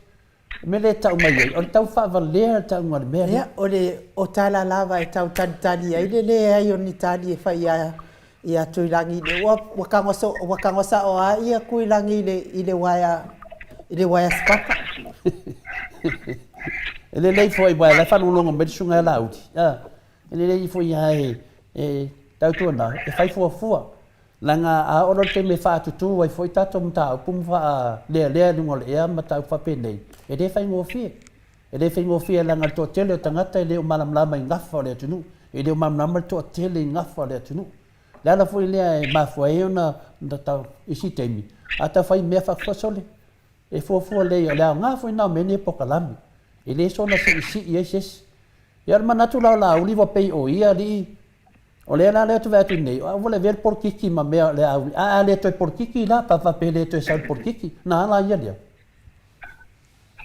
O le mea lea e tau mai ai, o le tau faavalea le tauga o le mea lea. Ia, o le o tala lava e tau talitali ai le leai o ni tali e fai ia ia Tuilagi i le ua ua tago so ua tago sao lava ia Tuilagi i le i le uaea i le uaea sipaka. E lelei foi aua o la e faalogologo mai le susuga ia Laauli, a, e lelei foi lava e e tautuana e fai fuafua. Leaga a oo loa i le taimi e faatutu ai foi tatou mataupu ma faalealea i luga o le ea ma mataupu faapenei, e le faigofie. E le faigofie leaga le toatele o tagata e le o malamalama i gafa o le atunuu, e le o malamalama le toatele i gafa o le atunuu. O le ala foi lea e mafua ai ona tau isi taimi, a tau fai mea faapitoa, sole, e fuafua lelei, o le aoga foi lena o mea nei o polokalame, e le soona siisii ai se isi. Ia o le manatu la o Laauli ua pei o ia alii O lea la lea ou te vaai atu nei, o au ua lavea le polokiki ma mea o le a ui, ae a le toe polokiki la, pe a faapea e le toe sau i le polokiki, na ala ia lea.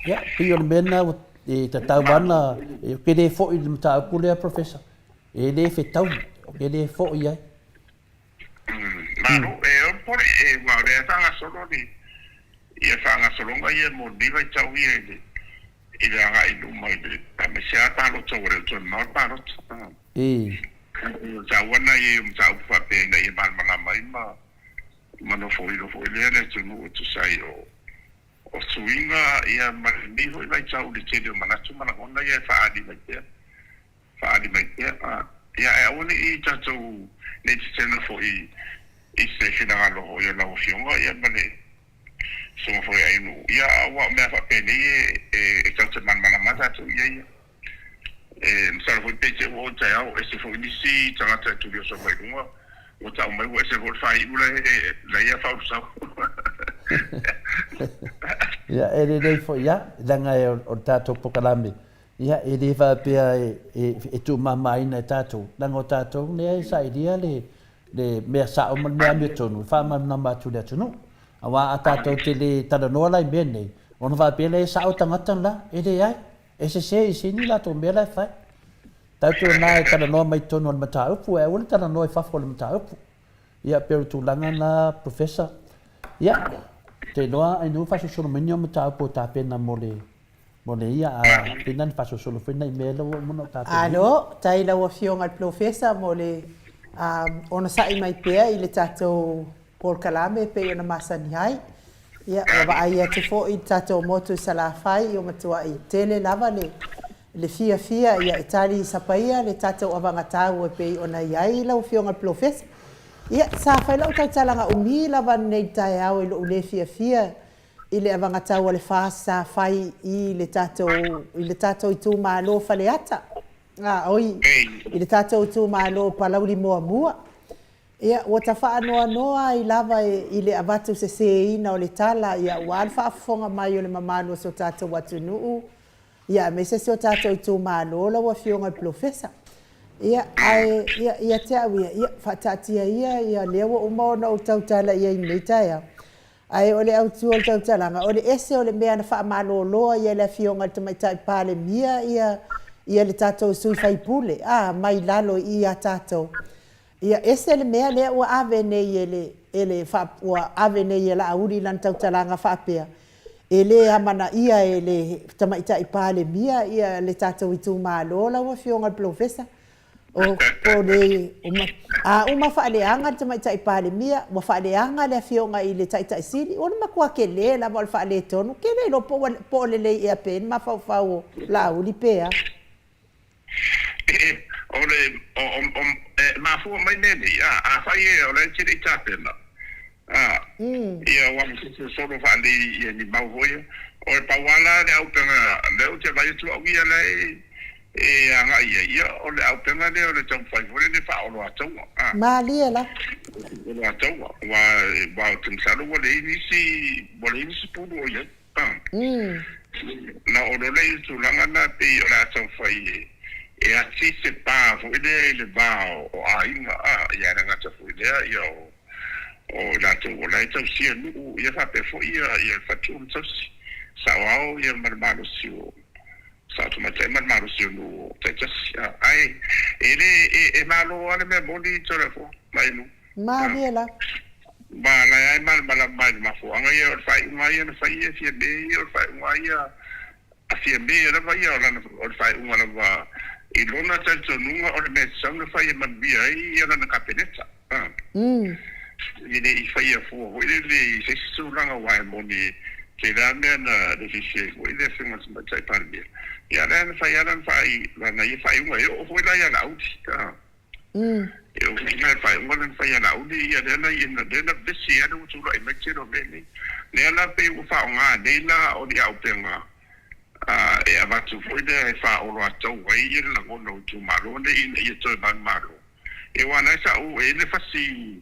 Ia, pei o le mea lena ua e tatau lava ona, ou te le foi i le mataupu lea Professor, e le fetaui, ou te le foi i ai. Malo, e ono pole, e, aua o lea e faagasolo le, ia faagasologa ia mo lenei vaitau ia i le, i le agai i luma i le, aemaise lava palota ua le o toe mamao le palota. I. O taua na i ai o mataupu faapea ina ia malamalama ai ma ma nofoilo foi lea le atunuu e tusa ai o o suiga ia ma lenei foi vaitau i le tele o manatu ma lagona ia e faaali mai pea faaali mai pea. Ia ae aua ne i tatou ne i tetena foi i se finagalo foi o lau Afioga ia ma le Susuga foi a Ainuu ia aua o mea faapenei e e tatou te malamalama tatou i ai ia. E masalo foi pe te ua oo i taeao, ese foi nisi tagata e tulioso mai luga, ua tau mai ua ese foi le faaiu la e la ia faaulufau. Ia, e lelei foi lava, leaga o le tatou polokalame, ia, e le faapea e tuumamaina e tatou, leaga o tatou lea e sailia le mea sao ma le mea amiotonu e faamalamalama atu i le atunuu. Aua a tatou te le talanoa la i mea nei, ona faapea lea e sao tagata la, e leai. E sese i sini latou mea la e fai. Tatou na e talanoa mai totonu o le mataupu, ae aua le talanoa i fafo o le mataupu. Ia, pei o le tulaga na, Professor. Ia, ou te iloa ai nuu faasolosolo mai ni au mataupu o tapena mo le, mo le ia, a pei na ni faasolosolo foi nai mea la ua uma ona ou tapenaina. Alo, tai i lau Afioga i le Polofesa mo le onosai mai pea i le tatou polokalame e pei ona masani ai. Ia, ua vaai atu foi i le tatou motu i Salafai, ua matuai tele lava le le fiafia ia e tali sapaia le tatou avagatau e pei ona i ai lau Afioga i le Polofesa. Ia, sa fai lau tautalaga umi lava nei i le taeao i lou le fiafia i le avagatau a le FAST sa fai i le tatou i le tatou itumalo o Faleata, a, oi, i le tatou itumalo o Palauli Muamua. Ia, ua ta faanoanoa ai lava i le avatu seseina o le tala, ia, aua le faafofoga mai o le mamalu o si o tatou atunuu, ia, aemaise si o tatou itumalo lau Afioga i le Polofesa. Ia, ae, ia, ia te au ia, ia, faataatia ia, ia, lea ua uma ona ou tautala i ai i lenei taeao. Ae o le autu o le tautalaga, o le ese o le mea na faamalolo ai e le Afioga i le Tamaitai Palemia ia, ia le tatou sui faipule, a, mai lalo i i ia tatou. Ia ese le mea lea ua ave nei e le, e le, ua ave nei e Laauli i lana tautalaga faapea, e le amanaia e le Tamaitai Palemia ia le tatou itumalo lau Afioga i le Polofesa. O, po o le, a uma faaleaga le Tamaitai Palemia, ua faaleaga le Afioga i le Taitai Sili, o le matua tele lava o le faaletonu. Ou te le iloa po ua, po o lelei ea pe le mafaufau o Laauli pe a. E, o le, o, o, o, e mafua mai mea nei, a, afai e, o la e te le i tapena, a, ia ua solo faalelei ia ni mau foi ia. O le pau lava la le auupega, lea ou te vaai atu au ia la e, E agai i ai, ia, o le auupega lea o le taumafai foi lele e faaoloataua, a. Malie la. Oloataua, aua, aua ou te masalo ua leai nisi, ua leai nisi pulu o i ai, a. Na oo loa lea i le tulaga lena pei o le a taumafai e, e ati se pa foi lea i le va o aiga, a, ia e le gata foi i lea, ia o, o i latou o la e tausia nuu, ia faapea foi ia, ia le fatu ma tausi saoao ia ma le malosi o, Sa tamaitai ma le malosi o nuu taitasi. Ae e le, e, e malo lava le mea moni Toleafoa, Mainu. Malie la. Ma la e malamalama mai le mafuaaga ia o le faaiuga lava ia na fai e Fiame ia, o le faaiuga lava ia a Fiame lava ia, o lana, o le faaiuga lava i lona talitonuga o le mea e tatau ona fai e manuia ai ia lana Kapeneta. E le i faia fua foi lele i se isi tulaga aua e moni tele lava mea na lefisi ai foi le Afioga i le Tamaitai Palemia. Ia lea na fai lava lana faai, lana ia faaiuga e oo foi la ia Laauli. E oo foi la i le faaiuga lea na fai ia Laauli, ia lea na ia lea na vevesi ai lea ua tulai mai le tele o mea nei. Lea la pei ua faaaoga nei la o ni auupega e avatu foi lea e faaoloataua ai le lagona o itumalo nei ina ia toe manumalo. E aua na e sa'u e i le fasi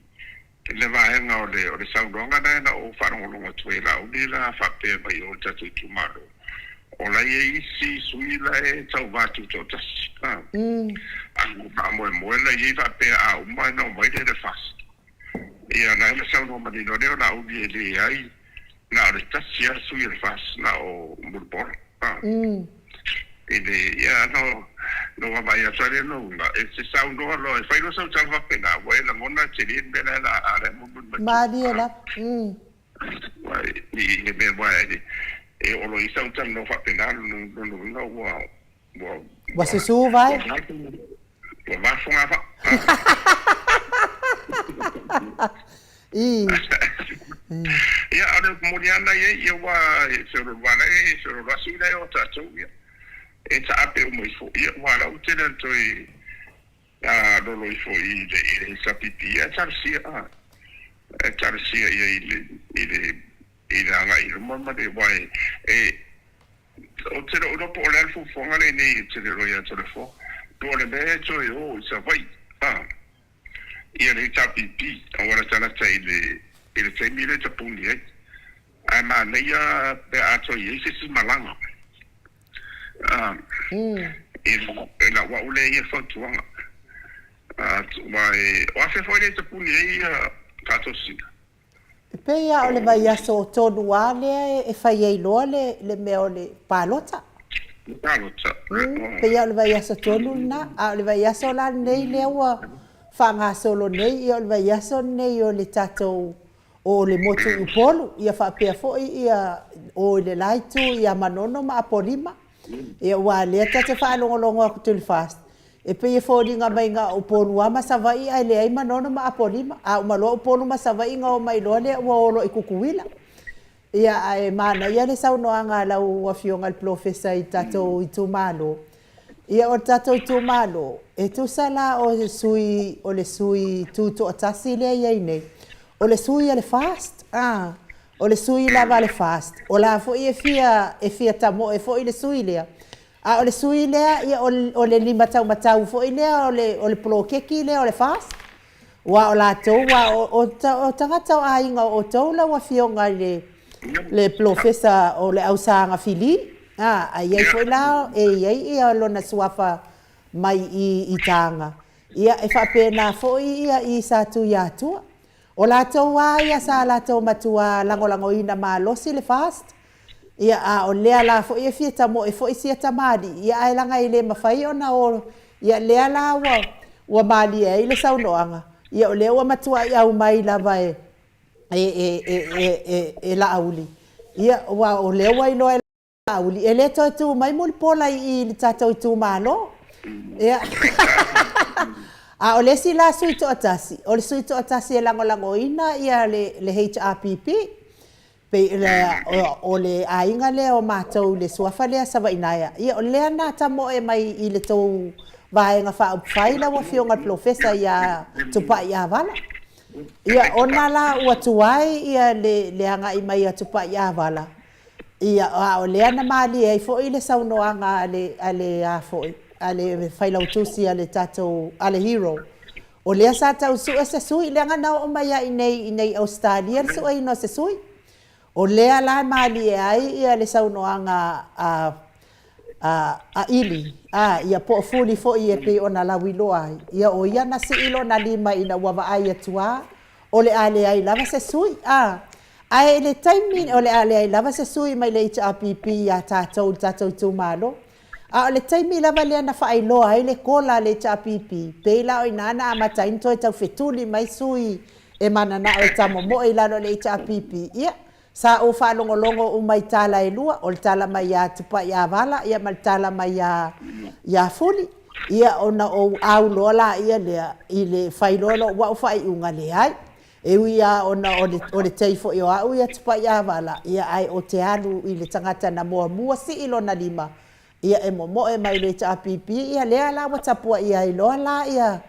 le vaega o le o le saunoaga lea na ou faalogologo atu ai Laauli la faapea mai o le tatou itumalo o la i ai isi sui la e tauva tutoatasi a a faamoemoe la i ai faapea a uma ona omai lea i le FAST ia la e saunoa manino lea o Laauli e leai na o le tasi lava le sui o le FAST na o Mulipola. I le, ia, no, no vaavaai atu ai lea lou uiga, e te saunoa loa, e fai loa sau tala faapena, ua e lagona e tele le mea la e la a le mulimuli mai tua. Malie lava. Ua, i, i le mea, ua, e, e oo loa i sau talanoa faapena, lona uiga ua, ua, Ua susu vai. Ua, ua va fogavaa. I. Ia, a o le upu moni lava lena e i ai, ia ua e feolooloa e feolooloa sui la e o tatou, ia, e taape uma ifo, ia, ua ala ua tele ona toe lolo ifo i le, i le HRPP, ae talosia, a, e talosia ia i le, i le, i le agai i luma ma le, aua e, e, ou te le o iloa po o le a le fuafuaga lenei e tele loa ia Toleafoa, po o le mea e toe o i Savaii, a. Ia le HRPP a ua latalata i le i le taimi lea e tapuni ai. Ae manaia pe a toe i ai se isi malaga i i lau au lea ia fautuaga. Aua e o afea foi lea e tapuni ai ia faatosina? E pei lava o le vaiaso tonu lava lea e fai ai loa le, le mea o le palota. Le palota. Mm, pei lava o le vaiaso tonu lena, a o le vaiaso la lenei lea ua faagasolo nei, ia o le vaiaso lenei o le tatou o le motu i Upolu, ia faapea foi ia o i le la itu ia Manono ma Apolima. Ia aua o lea ta te faalogologo atu i le FAST, E pei e foliga mai na o Upolu lava ma Savaii ae leai Manono ma Apolima. A uma loa Upolu ma Savaii ona omai loa lea ua o loa i Tutuila. Ia ae manaia le saunoaga a lau Afioga i le Polofesa i tatou itumalo. Ia o le tatou itumalo, e tusa la o le sui, o le sui tutoatasi lea e i ai nei, o le sui a le FAST, a, o le sui lava a le FAST, o la foi e fia, e fia tamoe foi le sui lea, A o le sui lea, ia, o le limataumatau foi lea o le, o le poloketi lea o le FAST, aua o latou, aua o, o, o tagata o aiga o outou lau Afioga i le, le polofesa o le Ausaga Fili, a, a i ai foi la e i ai ia lona suafa mai i, i Taga, ia, e faapena foi ia i Satuiatua. O latou lava ia sa latou matua lagolagoina malosi le FAST, Ia, a o lea la foi e fia tamoe foi sia tamalii, ia ae leaga e le mafai ona o, ia lea la ua, ua malie ai le saunoaga, ia o lea ua matuai aumai lava e, e, e, e, e, e, e Laauli, ia, aua o lea ua iloa e Laauli, e le toe tu mai Mulipola i i i le tatou itumalo. Ia, a o le isi la sui toatasi, o le sui toatasi e lagolagoina ia le, le HRPP, Pei o le aiga lea o matou i le suafa lea Savainaea, ia o lea na tamoe mai i le tou Vaega Faaupufai lau Afioga i le Polofesa ia Tupai Avala. Ia ona la ua tuai ia le le agai mai a Tupai Avala, ia a o lea na malie ai foi le saunoaga a le a le a foi. a le Failautusi a le tatou, a le Hero, o lea sa tau sue se sui, leaga na oo mai lava i inei, inei i Ausetalia le sueina o se sui. O lea la e malie ai ia le saunoaga a a a Ili, a, ia po o Fuli foi e pei ona lauiloa ai, ia o ia na sii lona lima ina ua vaai atu a, o le a leai lava se sui, a. Ae i le taimi o le a leai lava se sui mai le HRPP ia tatou i le tatou itumalo. A o le taimi lava lea na faailoa ai le kola a le HRPP, pei la o i ina na amata ai ona toe tau fetuli mai sui e mananao e tamomoe i lalo o le HRPP, ia, sa ou faalogologo uma i tala e lua, o le tala mai ia Tupaiavala ia ma le tala mai ia ia Fuli, ia ona ou au loa laia lea i le fai loa lou au faaiuga, leai. E ui lava ona o le, o le tei foi o au ia Tupaiavala, ia ae ou te alu i le tagata na muamua sii lona lima, ia e momoe mai le HRPP, ia lea la ua tapuaia ai loa la ia,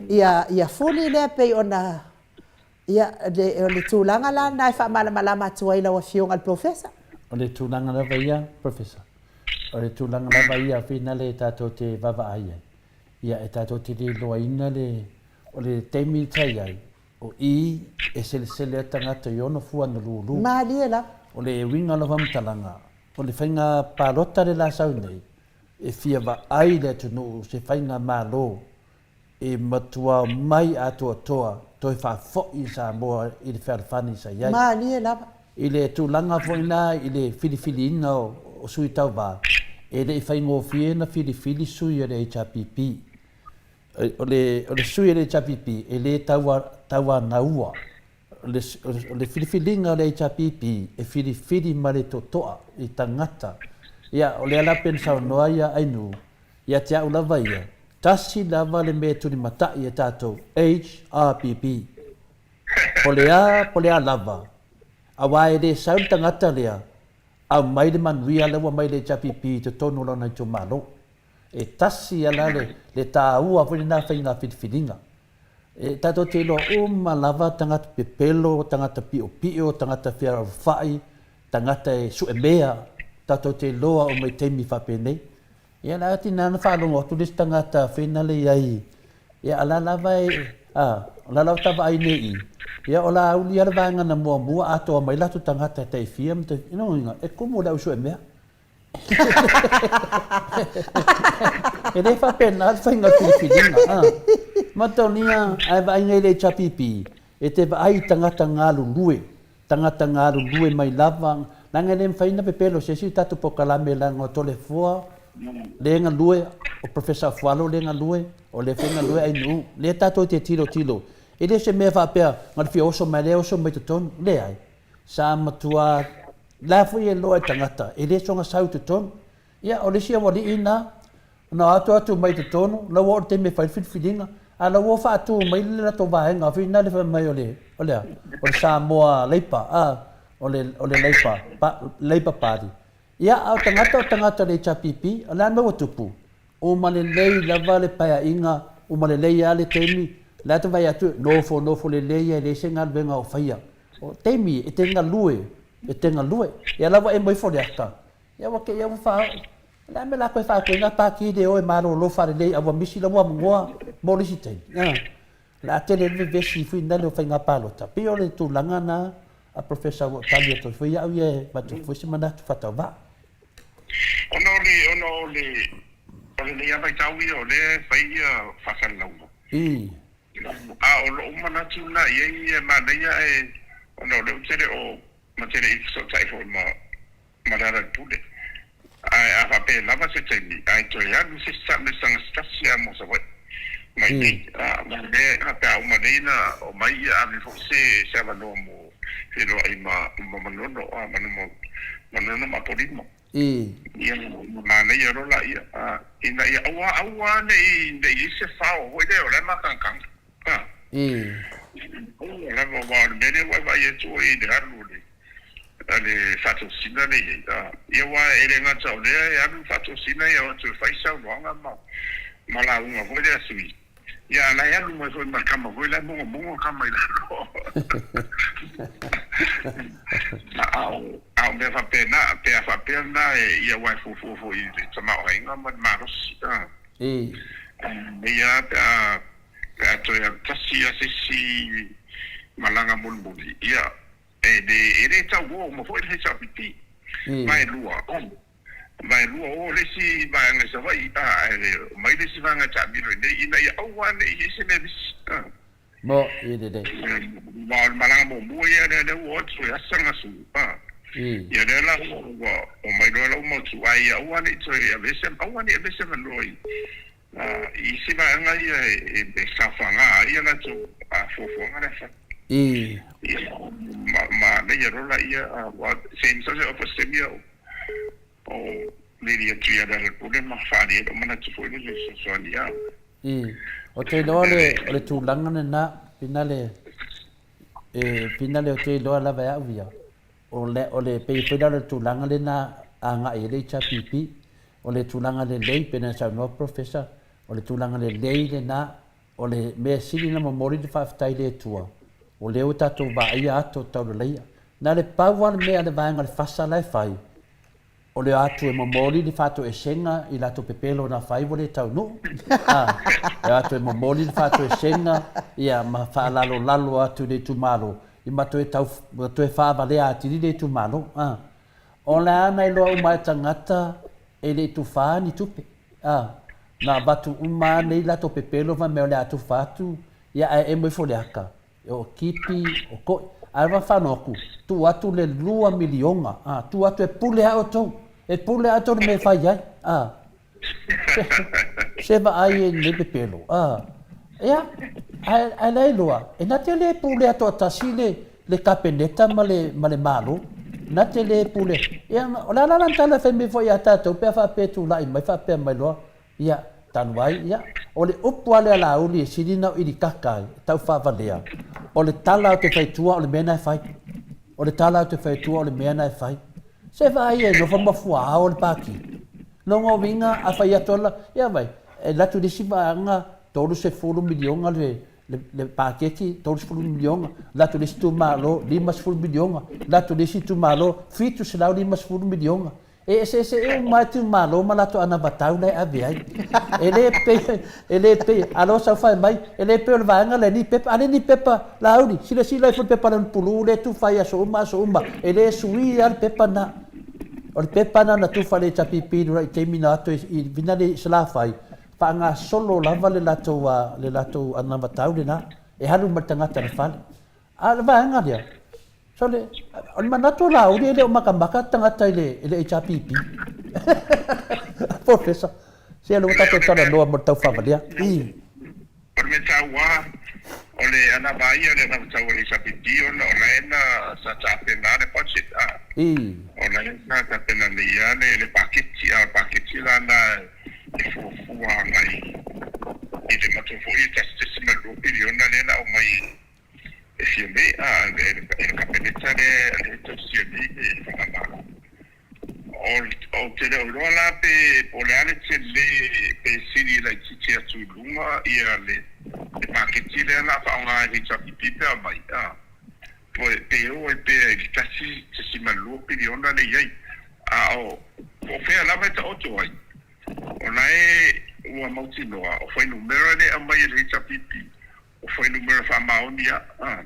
ia, ia Fuli lea pei ona, ia, le, o le tulaga la lena e faamalamalama atu ai i lau Afioga i le Polofesa. O le tulaga lava ia, Professor, o le tulaga lava ia finale tatou te vaavaai ai, ia e tatou te le iloaina le, o le taimi sa i ai, o i e selesele ai tagata i ona fua na lulu. Malie lava. O le uiga o lau faamatalaga, o le faiga palota le la sau nei, e fia vaai le atunuu se faiga malo e matua omai atoatoa toe faafoi Samoa i le fealofani sa i ai. Malie lava. I le tulaga foi la i le filifiliina o sui tauva, e le i faigofie ona filifili sui o le HRPP. O le, o le sui o le HRPP, e le tauanaua. O le, o le filifiliga o le HRPP, e filifili ma le totoa i tagata. Ia, o lea la pei ona saunoa ia Ainuu, ia te au lava ia, tasi lava le mea e tulimatai e tatou, HRPP. Po le a, po le a lava, aua e le sau le tagata lea, aumai le manuia lea ua mai le HRPP i totonu o lona itumalo. E tasi lava la le, le taua foi lena faiga filifiliga. E tatou te iloa uma lava tagata pepelo, tagata piopio, tagata fealofai, tagata e suemea, tatou te iloa uma i taimi faapenei. Ia la tina na faalogo atu le isi tagata finale i ai, ia a la lava e, a, o la lava ta vaai nei i, ia o la auli a le vaega na muamua atoa mai latou tagata e tai fia ma tai, lona uiga, e kumu le au suemea. E le faapena le faiga o le filifiliga, a. Mataonia, ae vaai nei le HRPP, e te vaai i tagata galulue, tagata galulue mai lava, leaga e le mafai ona pepelo e se isi le tatou polokalame leaga o Toleafoa lea e galue, o Professor Afualo lea e galue, o lea foi e galue Ainuu, lea tatou te tilotilo, e le o se mea faapea na o le fia oso mai lea oso mai totonu, leai. Sa matua la foi e loa e tagata, e le soona sau i totonu. Ia, o le isi aualii na, na o atu atu mai i totonu, la ua oo i le taimi e fai le filifiliga, a la ua faatu mai le latou vaega foi na le fai mai o le, o le a? O le Samoa Labour, a, o le, o le Labour, pa, Labour Party. Ia, a o tagata o tagata o le HRPP, o le a le mea ua tupu? Uma lelei lava le paeaiga, uma lelei lava le taimi, o le a te vaai atu, nofonofo lelei lava e leai se galuega o faia. O taimi e te galue, e te galue. Ia la ua e moe Foliata, ia ua kei ua faaoo. O le a mea la koe faakoe na paki le o e malolo faalelei a ua misi lou avanoa mo le isi taimi. A, o le a tele le vevesi foi na le o faiga palota. Pei o le tulaga na a Professor ua tali atu ai foi au ia e avatu foi se manatu faatauvaa. Ona o le, ona o le, o lenei lava vaitau ia o lea e fai ia faasalalauga. I. A o lou manatu lena i ai e manaia ae ona o lea ou te le o ma te le i fesootai foi ma ma Lealailepule. Ae a faapea e lava se taimi, ae toe alu se isi taamilosaga se tasi lava mo Savaii mai nei. A ma lea pe a uma nei na omai ia ave foi se se avanoa mo feiloai ma ma Manono a Manono Manono ma Apolima. Ia manaia loa laia ina ia aua aua ne i ne i ai se fao foi lea o la e makanakana. Aua lava aua o le mea lea ua e vaai atu oe i le alu o le a le faatosina lea i ai. Ia aua e le gata o lea e alu le faatosina ia o atu e fai saunoaga ma ma lauga foi lea a sui. Ia a la e alu mai foi ma le tama foi la e mogomogo le tama i lalo. A o, a o mea faapena, pe a faapea lena e, ia aua e fuafua foi i le tamaoaiga ma le malosi. I. Nei a pe a pe a toe alu tasi ia se isi malaga mulimuli, ia, e le, e le tau o uma foi le HRPP. I. Vaelua, vaelua o le isi vaega i Savaii, a, ae omai le isi vaega e taamilo i inei, ina ia aua ne i i ai se mea misi. A. Mo, i lelei. Aua o le malaga muamua ia lea lea ua o atu e asa le gasu, a. I. Ia lea la ua omai loa lau mau tu, ae ia aua ne i toe aveese, aua ne i aveese avanoa i, i isi vaega ia e saofaga ai a latou fuafuaga lea fai. I. Ia, ma, manaia loa laia, aua se masalo se ofa se taimi o, o lili atu ia Lealailepule ma faaali ai lou manatu foi lele e fesoasoani, a. I, ou te iloa o le, o le tulaga lena, finale, e, finale ou te iloa lava e au ia, o le, o le, pei foi la o le tulaga lena agai ai le HRPP, o le tulaga lelei, pei ona saunoa Professor, o le tulaga lelei lena, o le mea sili ona momoli le faafetai i le Atua, o lea ua tatou vaaia ata o tauleleia. Na o le pau lava le mea a le vaega o le FASA la e fai, O le atu e momoli le faatoesega i latou pepelo na fai ua le taunuu, a, e o atu e momoli le faatoesega ia ma faalalolalo atu i le itumalo, i ma toe tau, ma toe faavalea atili le itumalo, a. O le a na iloa uma e tagata e le i tufa ni tupe, a, na avatu uma a nei latou pepelo fai mai o le a tufa atu, ia ae emo ifo le aka, O kipi, o koʻi. Ae va whano aku, tuu atu le lua miliona, a, tuu atu e pule a outou, e pule a outou le mea e fai ai, a. Se, se vaai e nei pepelo, a. Ia, ae, ae la iloa, e na te le pulea toatasi le, le Kapeneta ma le, ma le Malo. Na te le pule. Ia, o le a la lana tala e fai mai foi ia tatou pe a faapea e tulai mai faapea mai loa, Ia, talu ai, ia, o le upu a le alauli e sili na o ilikaka ai, e taufaavalea, o le tala o te faitua o le mea na e fai. O le tala o te faitua o le mea na e fai. Se vaai e nofo ma fuaao le Pāti. Lona uiga, a fai atu ala, ia vai, e alu atu i le isi vaega 30 miliona le, le, le paketi, 30 miliona, alu atu i le isi itumalo, 50 miliona, alu atu i le isi itumalo, 750 miliona. E eseese uma atu Malo ma latou anavatau la e ave ai. E le pei, e le pei, alo sau fai mai, e le pei o le vaega lea ni pepa, a le ni pepa, Laauli, silasila ifo i le pepa lea o le pulou lea e tufa ai aso uma aso uma, e le sui lava le pepa na. O le pepa na na tufa le HRPP i le taimi na o atu i Vinale i Salafai, faagasolo lava le latou, le latou anavatau lena, e alu ma le tagata i le fale. A o le vaega lea, Sole, o le manatu o Laauli e le o makamaka le tagata i le, i le HRPP. Professor, se o lea ua tatou talanoa mo le taufavalea. I. O le mea taua, o le anava ia o le anavatau a le HRPP ona o la e na sa tapena le budget a. I. O la e sa tapena nei ia le, le paketi, a o le paketi la na e fuafua agai i le matou foi e 1.2 piliona lea na aumai E fia nei a e le Kapeneta lea e tausia nei le Faigamalo. Ou te le o iloa la pe po o le a le tele pe sili laitiiti atu i luga ia le paketi lea o le a faaaoga e HRPP pe a omai a pe oo ai pea i le 1.2 piliona lea i ai. A o po o fea lava e taoto ai, o la e ua mautinoa o fuainumera lea e aumai e le HRPP O fuainumera faamaoni a, a.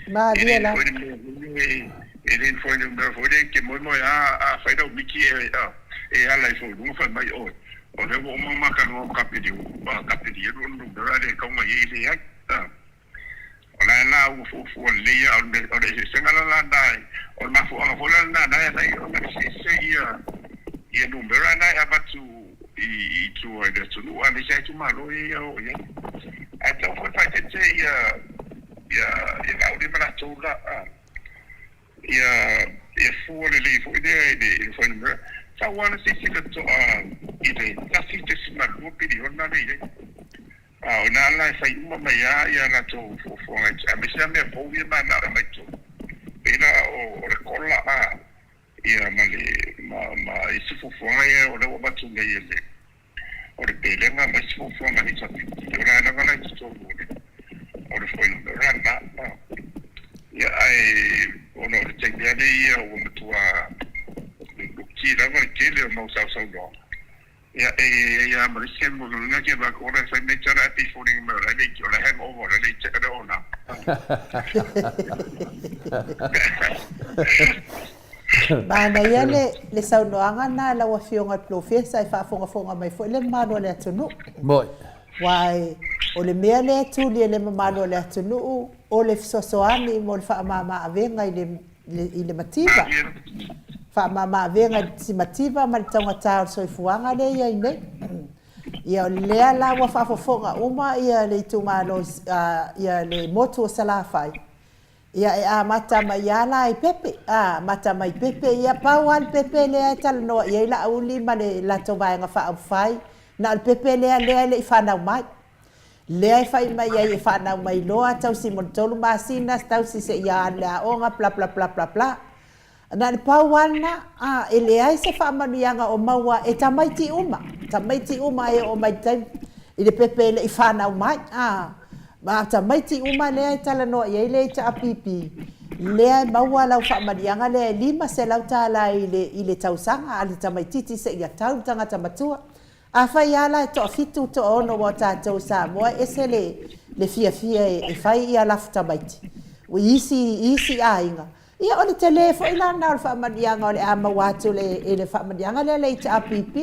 Malie la. E le ni e le ni fuainumera foi lea e te moemoe a, a fai lau miti e, a, e ala ifo i luga fai mai oe, o lea ua uma ona matalua ma kapili, a, kapili elu o le numera lea e tau mai ai e leai, a. O la e la ua fuafua lelei a, o le, o le eseesega la lana e, o le mafuaaga foi la lena na e ala ai ona eseese ia, ia numera na e avatu i, i tua i le atunuu, aemaise lava itumalo ia ia o i ai. Ae tatau foi faaeteete ia ia ia Laauli ma latou la ia ia fua lelei foi lea i le i le fuainumera. Tau lava na silasila totoa i le 1.2 piliona lea i ai. A o ina la e fai uma mai lava ia latou fuafuaga aemaise lava mea fou ia manao e aumai i totonu. Pei la o le kola a ia ma le ma ma isi fuafuaga ia o lea ua avatu nei e le O le pelega ma isi fuafuaga i HRPP, o la e lava la i totonu o le o le fuainumera lena. Ia ae ona o le taimi lava lenei ia ua matua luki lava le tele o mau sausaunoaga. Ia, e i ai lava ma le isi mo lona ke va ko le fai mai tala e pei foliga mai o la e le o le hangover o la e le i le ona. Manaia le, le saunoaga na lau Afioga i le Polofesa e faafogafoga mai foi le mamalu o le atunuu. Moi. Aua o le mea lea e tuli e le mamalu o le atunuu, o le fesoasoani mo le faamama-avega i le i le mativa, faamama-avega i le mativa ma le taugata o le soifuaga lea e i ai nei. Ia o lea la ua faafofoga uma ia le itumalo ia le motu o Salafai, ia e amata mai lava la i Pepe, amata mai Pepe, ia pau lava le pepe lea e talanoa i ai Laauli ma le latou Vaega Faaupufai, na o le pepe lea lea e le i fanau mai. Lea e fai mai ai e fanau mai loa, tausi mo le tolu masina, tausi seia alu i le aoga, bla bla bla bla bla. Na o le pau lava lena, a, e leai se faamanuiaga o maua e tamaiti uma, tamaiti uma e oo mai i le taimi, i le pepe e le i fanau mai, a, ma tamaiti uma lea e talanoa i ai le HRPP, lea e maua lau faamanuiaga lea e $500 i le, i le tausaga a le tamaitiiti seia tau le tagata matua. Afai lava la e toafitu, toaono aua o tatou i Samoa e ese le le fiafia e fai ia lafu tamaiti i isi i isi aiga, ia o le tele foi la lena o le faamanuiaga o le a maua atu e le faamanuiaga lea a le HRPP.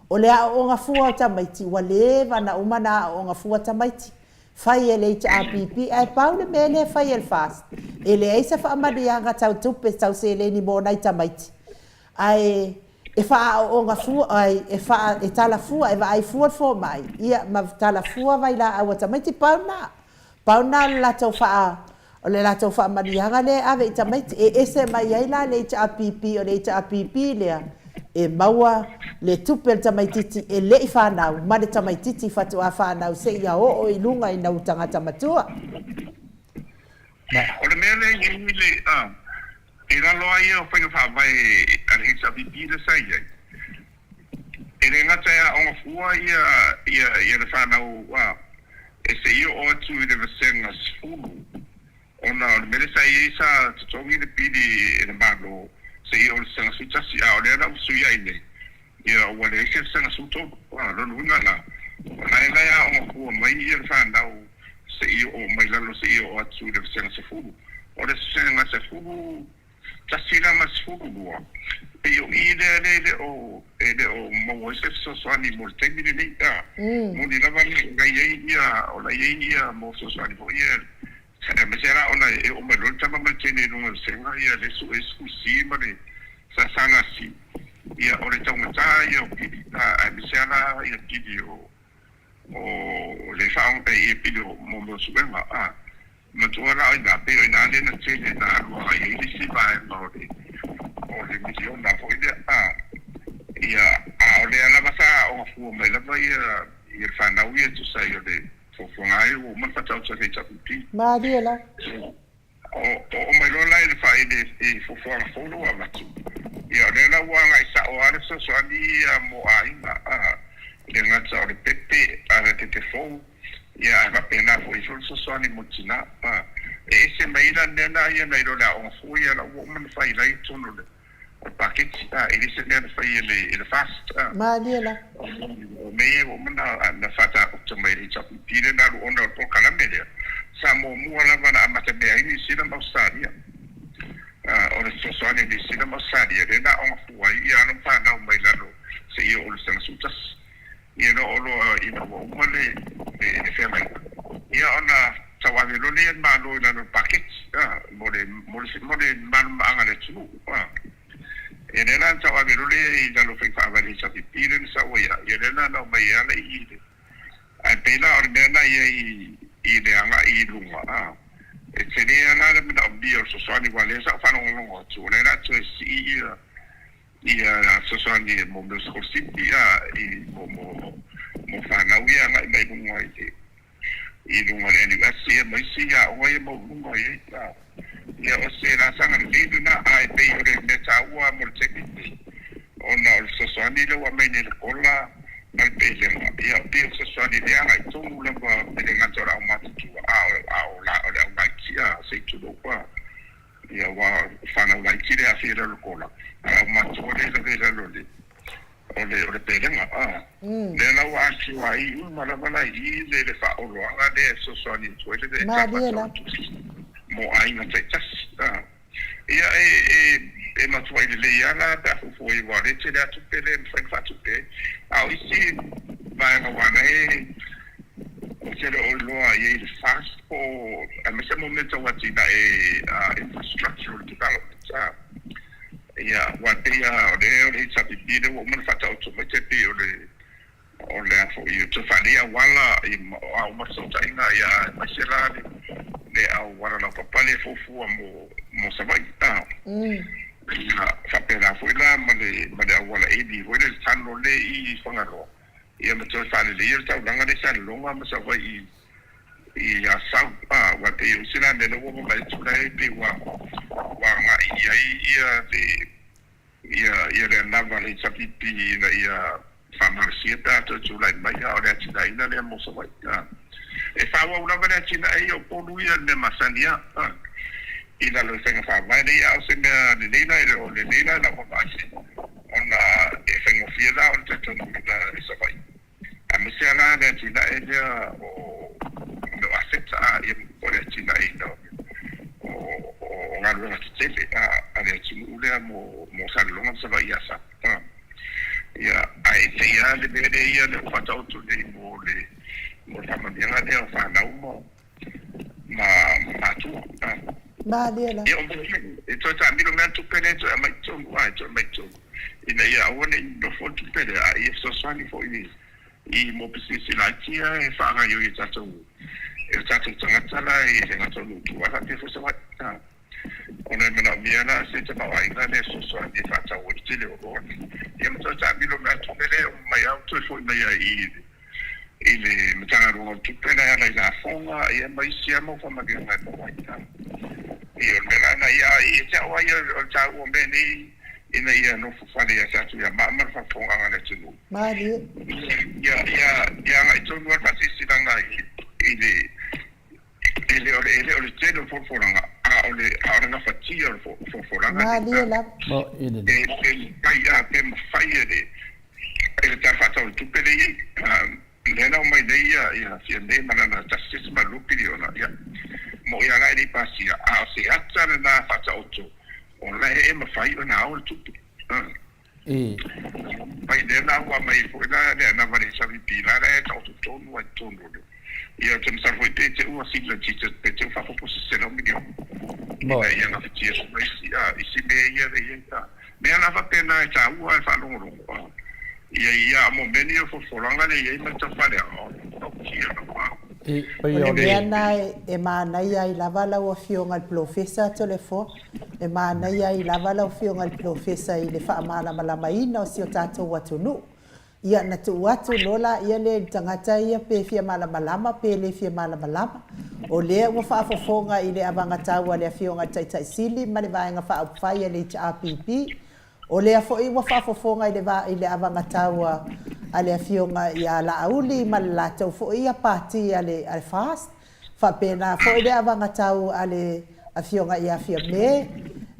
O le aooga fua o tamaiti ua leva ona uma ona aooga fua tamaiti fai e le HRPP ae pau le mea lea e fai e le FAST e leai se faamanuiaga tau tupe tau seleni mo nai tamaiti Ae e faaaooga fua, ai, e faa, e tala fua, e vaai fua le fomai, ia, ma tala fua vailaau a tamaiti, pau lena. Pau lena o le latou faa, o le latou faamanuiaga lea e ave i tamaiti. E ese mai ai la le HRPP, o le HRPP lea e maua le tupe a le tamaitiiti e le i fanau ma le tamaitiiti faatoa fanau seia oo i luga ina ua tagata matua. O le mea lea e i ai le, a, I lalo lava ia o faiga faavae a le HRPP lea sa i ai, e le gata e aoga fua ia ia le fanau a e se i oo atu i le vasega 10 ona o le mea lea sa i ai sa totogi le pili e le Malo se i oo i le vasega 11 a o lea la ua fesuiai nei ia ua leai se vasega 13. O lona uiga la, o la e la e aoga fua mai ia le fanau se i oo mai lalo se i oo atu i le vasega 10. O le vasega 11 la ma le 12, pei o i lea e le o e le o maua ai se fesoasoani mo le taimi lenei. A moni lava o la e i ai ia o la e i ai ia mo fesoasoani foi ia aemaise la ona e oo mai loa le tama ma le teine i luga o le vasega ia lea e sue School C ma le SSLC, ia o le taugata ia o pili, aemaise lava la ia pili o o le faaoga ia pili o mo mea o suega. A matua la o ina, pei o ina lea na tele na alu agai ai le isi vaega o le o le miliona foi lea. A ia a o lea lava sa aoga fua mai lava ia ia le fanau ia e tusa ai o le fuafuaga ai ua uma ona faataoto e le HRPP. Malie la. Oo mai loa la i le faaili i fuafuaga fou lea ua avatu, ia o lea la ua agai sao lava le fesoasoani ia mo aiga, a le gata o le pepe, a le pepe fou, ia ae faapena foi ifo le fesoasoani mo tina, a. E ese mai ai la le mea lena ia nai lo le aoga fua ia la ua uma ona fai la i totonu o le O le paketi, a, e le se mea na fai e le, e le FAST, a. Malie la. O mea ia ua uma na, na faataoto mai e le HRPP lea na alu ona o le polokalame lea, sa muamua lava na amata mea ai Niu Sila ma Ausetalia. A, o le fesoasoani a Niu Sila ma Ausetalia lea na aoga fua ai ia alo ma fanau mai lalo seia oo i le saga 11. Ia na oo loa ina ua uma le feagaiga, ia ona tauave loa lea e le Malo i lalo o le paketi, a, mo le, mo le, mo le malamalamaaga a le atunuu, a. Ia lea la na tauave loa lea i lalo o faiga faavae a le HRPP lea na sau ai lava, ia lea la na aumai ai lava i i le, ae pei la o le mea na i ai i le agai i luga, a, e tele lava la le manaomia o le fesoasoani, aua o lea sa ou faalogologo atu, o lea o le a toe sii ia, Ia fesoasoani mo mea o sikolasipi a i mo mo mo fanau ia agai mai luga i le i luga o le NUS ia ma isi aoga ia maualuluga i ai a. Ia o se laasaga lelei lena ae pei o le mea taua mo le taimi lenei ona o le fesoasoani lea ua aumai nei i le kola ma le pelega ia pei o le fesoasoani lea agai tonu lava e le gata o le aumatutua a o a o la o le aulaiti a se i tulou a. Ia aua o fanau laiti lea e aafia i lalo o le kola, a o matua lea e lavea i lalo o le O le, o le pelega, a. Lea la ua atoa ai uma lava la i i le, le faaoloaga lea e fesoasoani atu ai le le Malie lava. mo aiga taitasi, a. Ia, e, e, e matuai lelei lava la pe a fuafua i ai, aua o lea e tele lava tupe lea e mafai ona faatupe ai. A o isi vaega aua la e, ou te le o iloa i ai le FAST po o, aemaise mo mea tau atinae, infrastructural development, a. Ia, aua e pei lava o le o le HRPP lea ua uma ona faataoto mai tai pei o le o le a foi o toe faalelei auala i o a uma fesootaiga ia aemaise la le le auala laupapa lea e fuafua mo mo Savaii a. Ia faapena foi la ma le ma le auala eli foi lea le tunnel lea i Fagaloa ia ma toe faaleleia le taulaga lea i Salelologa ma Savaii i Asau, a, aua e pei o isi la mea lea ua vaavaai atu la e pei ua ua agai i ai ia le ia ia le anava a le HRPP ina ia faamalosia pe a toe tulai mai, a o le atinaeina lea mo Savaii. A, e faaauau lava le atinae ia o Upolu ia i le mea masani a, a, i lalo i faiga faavae nei, a o se mea lelei la e le o lelei la i lau vaavaai ona e faigofie la ona talitonuina e Savaii. Aemaise lava la le atinae lea o mea o aseta a, ia po o le atinaeina o o galuega tetele a a le atunuu lea mo mo Salelologa ma Savaii ia Sa. Ia, ae e pei lava le mea lea ia lea ua faataoto nei mo le mo le faamanuiaga lea o fanau ma ma matua. Malie la. Ia, o mea ia, e toe taamilo mea le tupe lea e toe aumai i totonu, a, e toe aumai i totonu, ina ia aua ne i nofo le tupe lea, a ia fesoasoani foi i mo pisinisi laiti ia e faagaoioi e tatou, e o tatou tagata la e le gata o nuu tua faapea foi Savaii. A, ona e manaomia la se tamaoaiga lea e fesoasoani e faatau ai le tele o oloa nei. Ia ma toe taamilo mea le tupe lea e uma mai lava ua toe foi mai ai i le i le Matagaluega o Tupe la e ala i lafoga ia ma isi lava mau faamanuiaga e maua ai. Ia o le mea la lena, ia ia te au lava ia o le taua o mea nei ina ia nofo fale ia tatou ia maama le faafofogaaga a le atunuu. Malie. Ia ia ia agai tonu lava le faasilasilaga i le E le o le, e le o le tele o folafolaga, a o le, a o le gafatia o le folafolaga nei. Malie lava. E, pe mafai, a, pe mafai e le, e le Tala Faatatau o le Tupe lea e i ai, a, lea na aumai nei ia, ia Fiame ma lana $1.2 piliona, ia, moʻi lava la e le i pasia, a o se ata lena faataoto, o la e mafai ona ao le tupe. A. I. Mai lea la ua aumai foi la le anava le SVP la la e taoto tonu ai totonu o le ia ou te masalo foi pe te ua sili laitiiti atu pe te ua faaopoopo se 100 miliona ina ia gafatia uma isi a isi mea ia le i ai a mea la faapena e taua e faalogologo a ia ia mo mea nei o folafolaga le i ai ma le taufaleaga o le tautia lava. I, pei O o le mea le. lena e manaia ai lava lau Afioga i le Polofesa Toleafoa, E manaia ai lava lau Afioga i le Polofesa i le faamalamalamaina o si o tatou atunuu. Ia, na tuu atu loa laia lea i le tagata ia pe fia malamalama pe le fia malamalama. O lea ua faafofoga i le avagatau a le Afioga i le Taitai Sili ma le Vaega Faaupufai a le HRPP, O lea foi ua faafofoga i le i le avagatau a le Afioga ia Laauli ma le latou foi ia Pati a le a le FAST, faapena foi le avagatau a le Afioga ia Fiame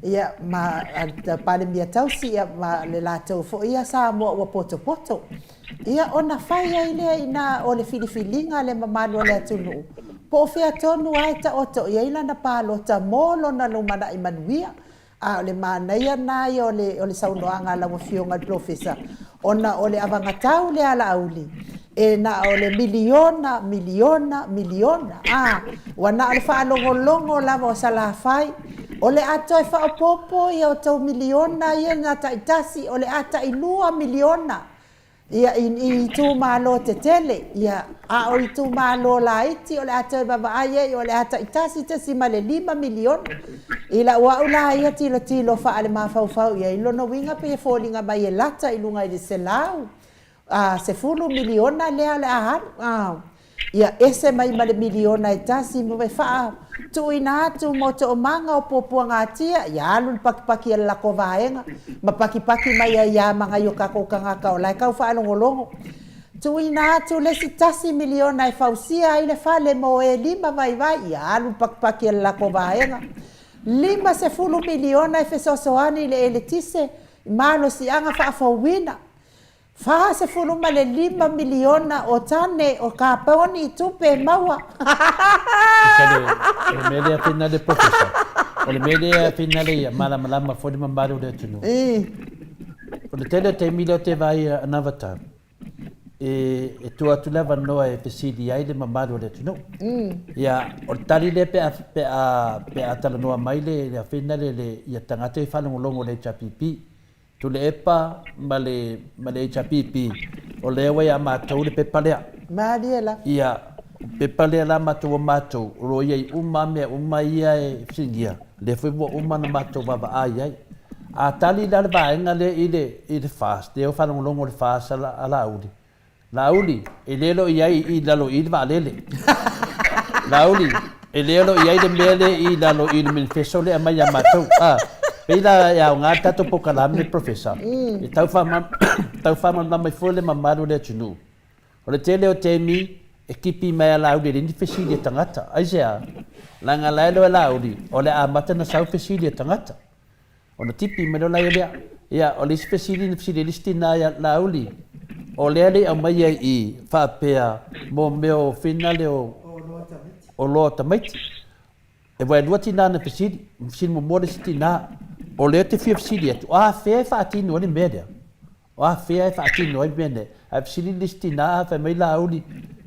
ia ma le Palemia Tausi ia ma le latou foi ia Samoa ua potopoto. Ia ona fai ai lea i ina o le filifiliga a le mamalu o le atunuu, po o fea tonu lava e taoto i ai lana palota mo lona lumanai manuia. A o le manaia lena ia o le, o le saunoaga a lau Afioga i le Polofesa, ona o le avagatau lea a Laauli, e na o le miliona, miliona, miliona, a, ua na o le faalogologo lava o Salafai, o le a toe faaopoopo ia outou miliona ia na taitasi, o le a tailua miliona. Ia, i, i itumalo tetele, ia, a o itumalo laiti o le a toe vaavaai ai o le a taitasi 1.5 miliona. I lau au la ia tilotilo faale-mafaufau i ai, lona uiga pei e foliga mai e lata i luga i le 110 miliona lea o le a alu. A. Ia ese mai ma le miliona e tasi ma e faa tuuina atu mo toomaga o puapuagatia, ia alu le pakipaki a le lako vaega ma pakipaki mai ai ia ma nai o kakou tagata o la e tau faalogologo. Tuuina atu le isi tasi miliona e fausia ai le fale mo e lima vaivai, ia alu le pakipaki a le lako vaega. 50 miliona e fesoasoani i le eletise i malosiaga faafouina. 45 miliona o tane o kaponi tupe maua. O le mea lea finale Professor, o le mea lea finale ia malamalama foi le mamalu o le atunuu. O le tele o taimi lea ou te vaai a Anavatau, e tuu atu le avanoa e fesili ai le mamalu o le atunuu. Ia, o le tali lea pe a, pe a, pe a talanoa mai le, le finale le, ia tagata e faalogologo i le HRPP. Tuilaepa ma le, ma le HRPP, o lea ua ia matou le pepa lea. Malie la. Ia, pepa lea la matou a matou, o lo o i ai uma mea uma ia e fesiligia, lea foi ua uma ona matou vaavaai ai. A tali la le vaega lea i le, i le FAST, lea ua faalogologo i le FAST a Laauli, Laauli, e le o i ai i lalo i le vaalele. Laauli, e le o i ai le mea lea i lalo i le manifesto lea e aumai ia matou. A, pei la e aoga le tatou polokalame, Professor, e tau faamalamalama ai fua le mamalu o le atunuu. O le tele o taimi e tipi mai a Laauli e leai ni fesili a tagata. Aisea? Leaga la e iloa e Laauli, o le a amata ona sau fesili a tagata. Ona tipi mai loa laia lea. Ia, o le isi fesili na fesili ai le isi tina ia Laauli, o lea le i aumaia i i, faapea, mo mea o finale o oloa tamaiti. E waelua tina na fesili, fesili muamua le isi tina, o lea ou te fia fesili atu, o afea e faatino ai le mea lea? O afea e faatino ai mea nei? Ae fesili le isi tina, fai mai Laauli,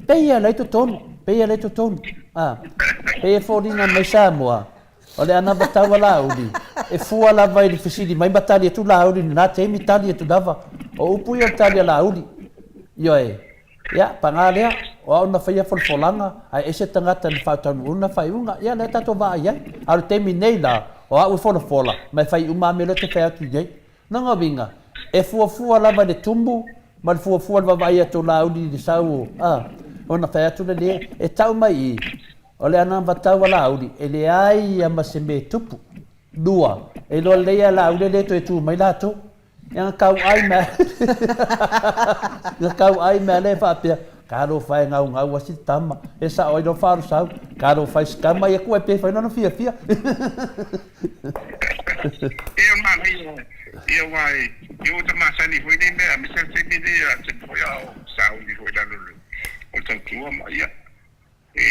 pei e ala i totonu, pei e ala i totonu. A, pei e foliga mai Samoa, o le anavatau a Laauli, e fua lava i le fesili mai ma tali atu Laauli i lena taimi, tali atu lava. O upu ia o le tali a Laauli. Ioe. Ia, paga lea, o au na faia folafolaga, ae ese tagata na faataunuuna faaiuga. Ia, lea tatou vaai ai. A o le taimi nei la, o au e folafola, ma e fai uma lava mea lea ou te fai atu nei. Lona uiga, e fuafua lava i le tumu ma le fuafua i le vaavaai atu o Laauli i le sau o, a, ona fai atu lea, le, e tau mai i, o le anavatau a Laauli, e leai ia ma se mea e tupu. Lua, e iloa lelei e Laauli e le toe tu mai latou. Ia na tau ai mea, na tau ai mea lea e faapea, Talofa e gaugau asi le tama, e sao ai loa faalosau, talofa i se tama ia tuu ai pea e fai lona fiafia. Ia manaia ia aua ia ua ta masani foi nei mea aemaise le taimi nei a taimi foi a o sauni foi lalo o le tautua ma ia e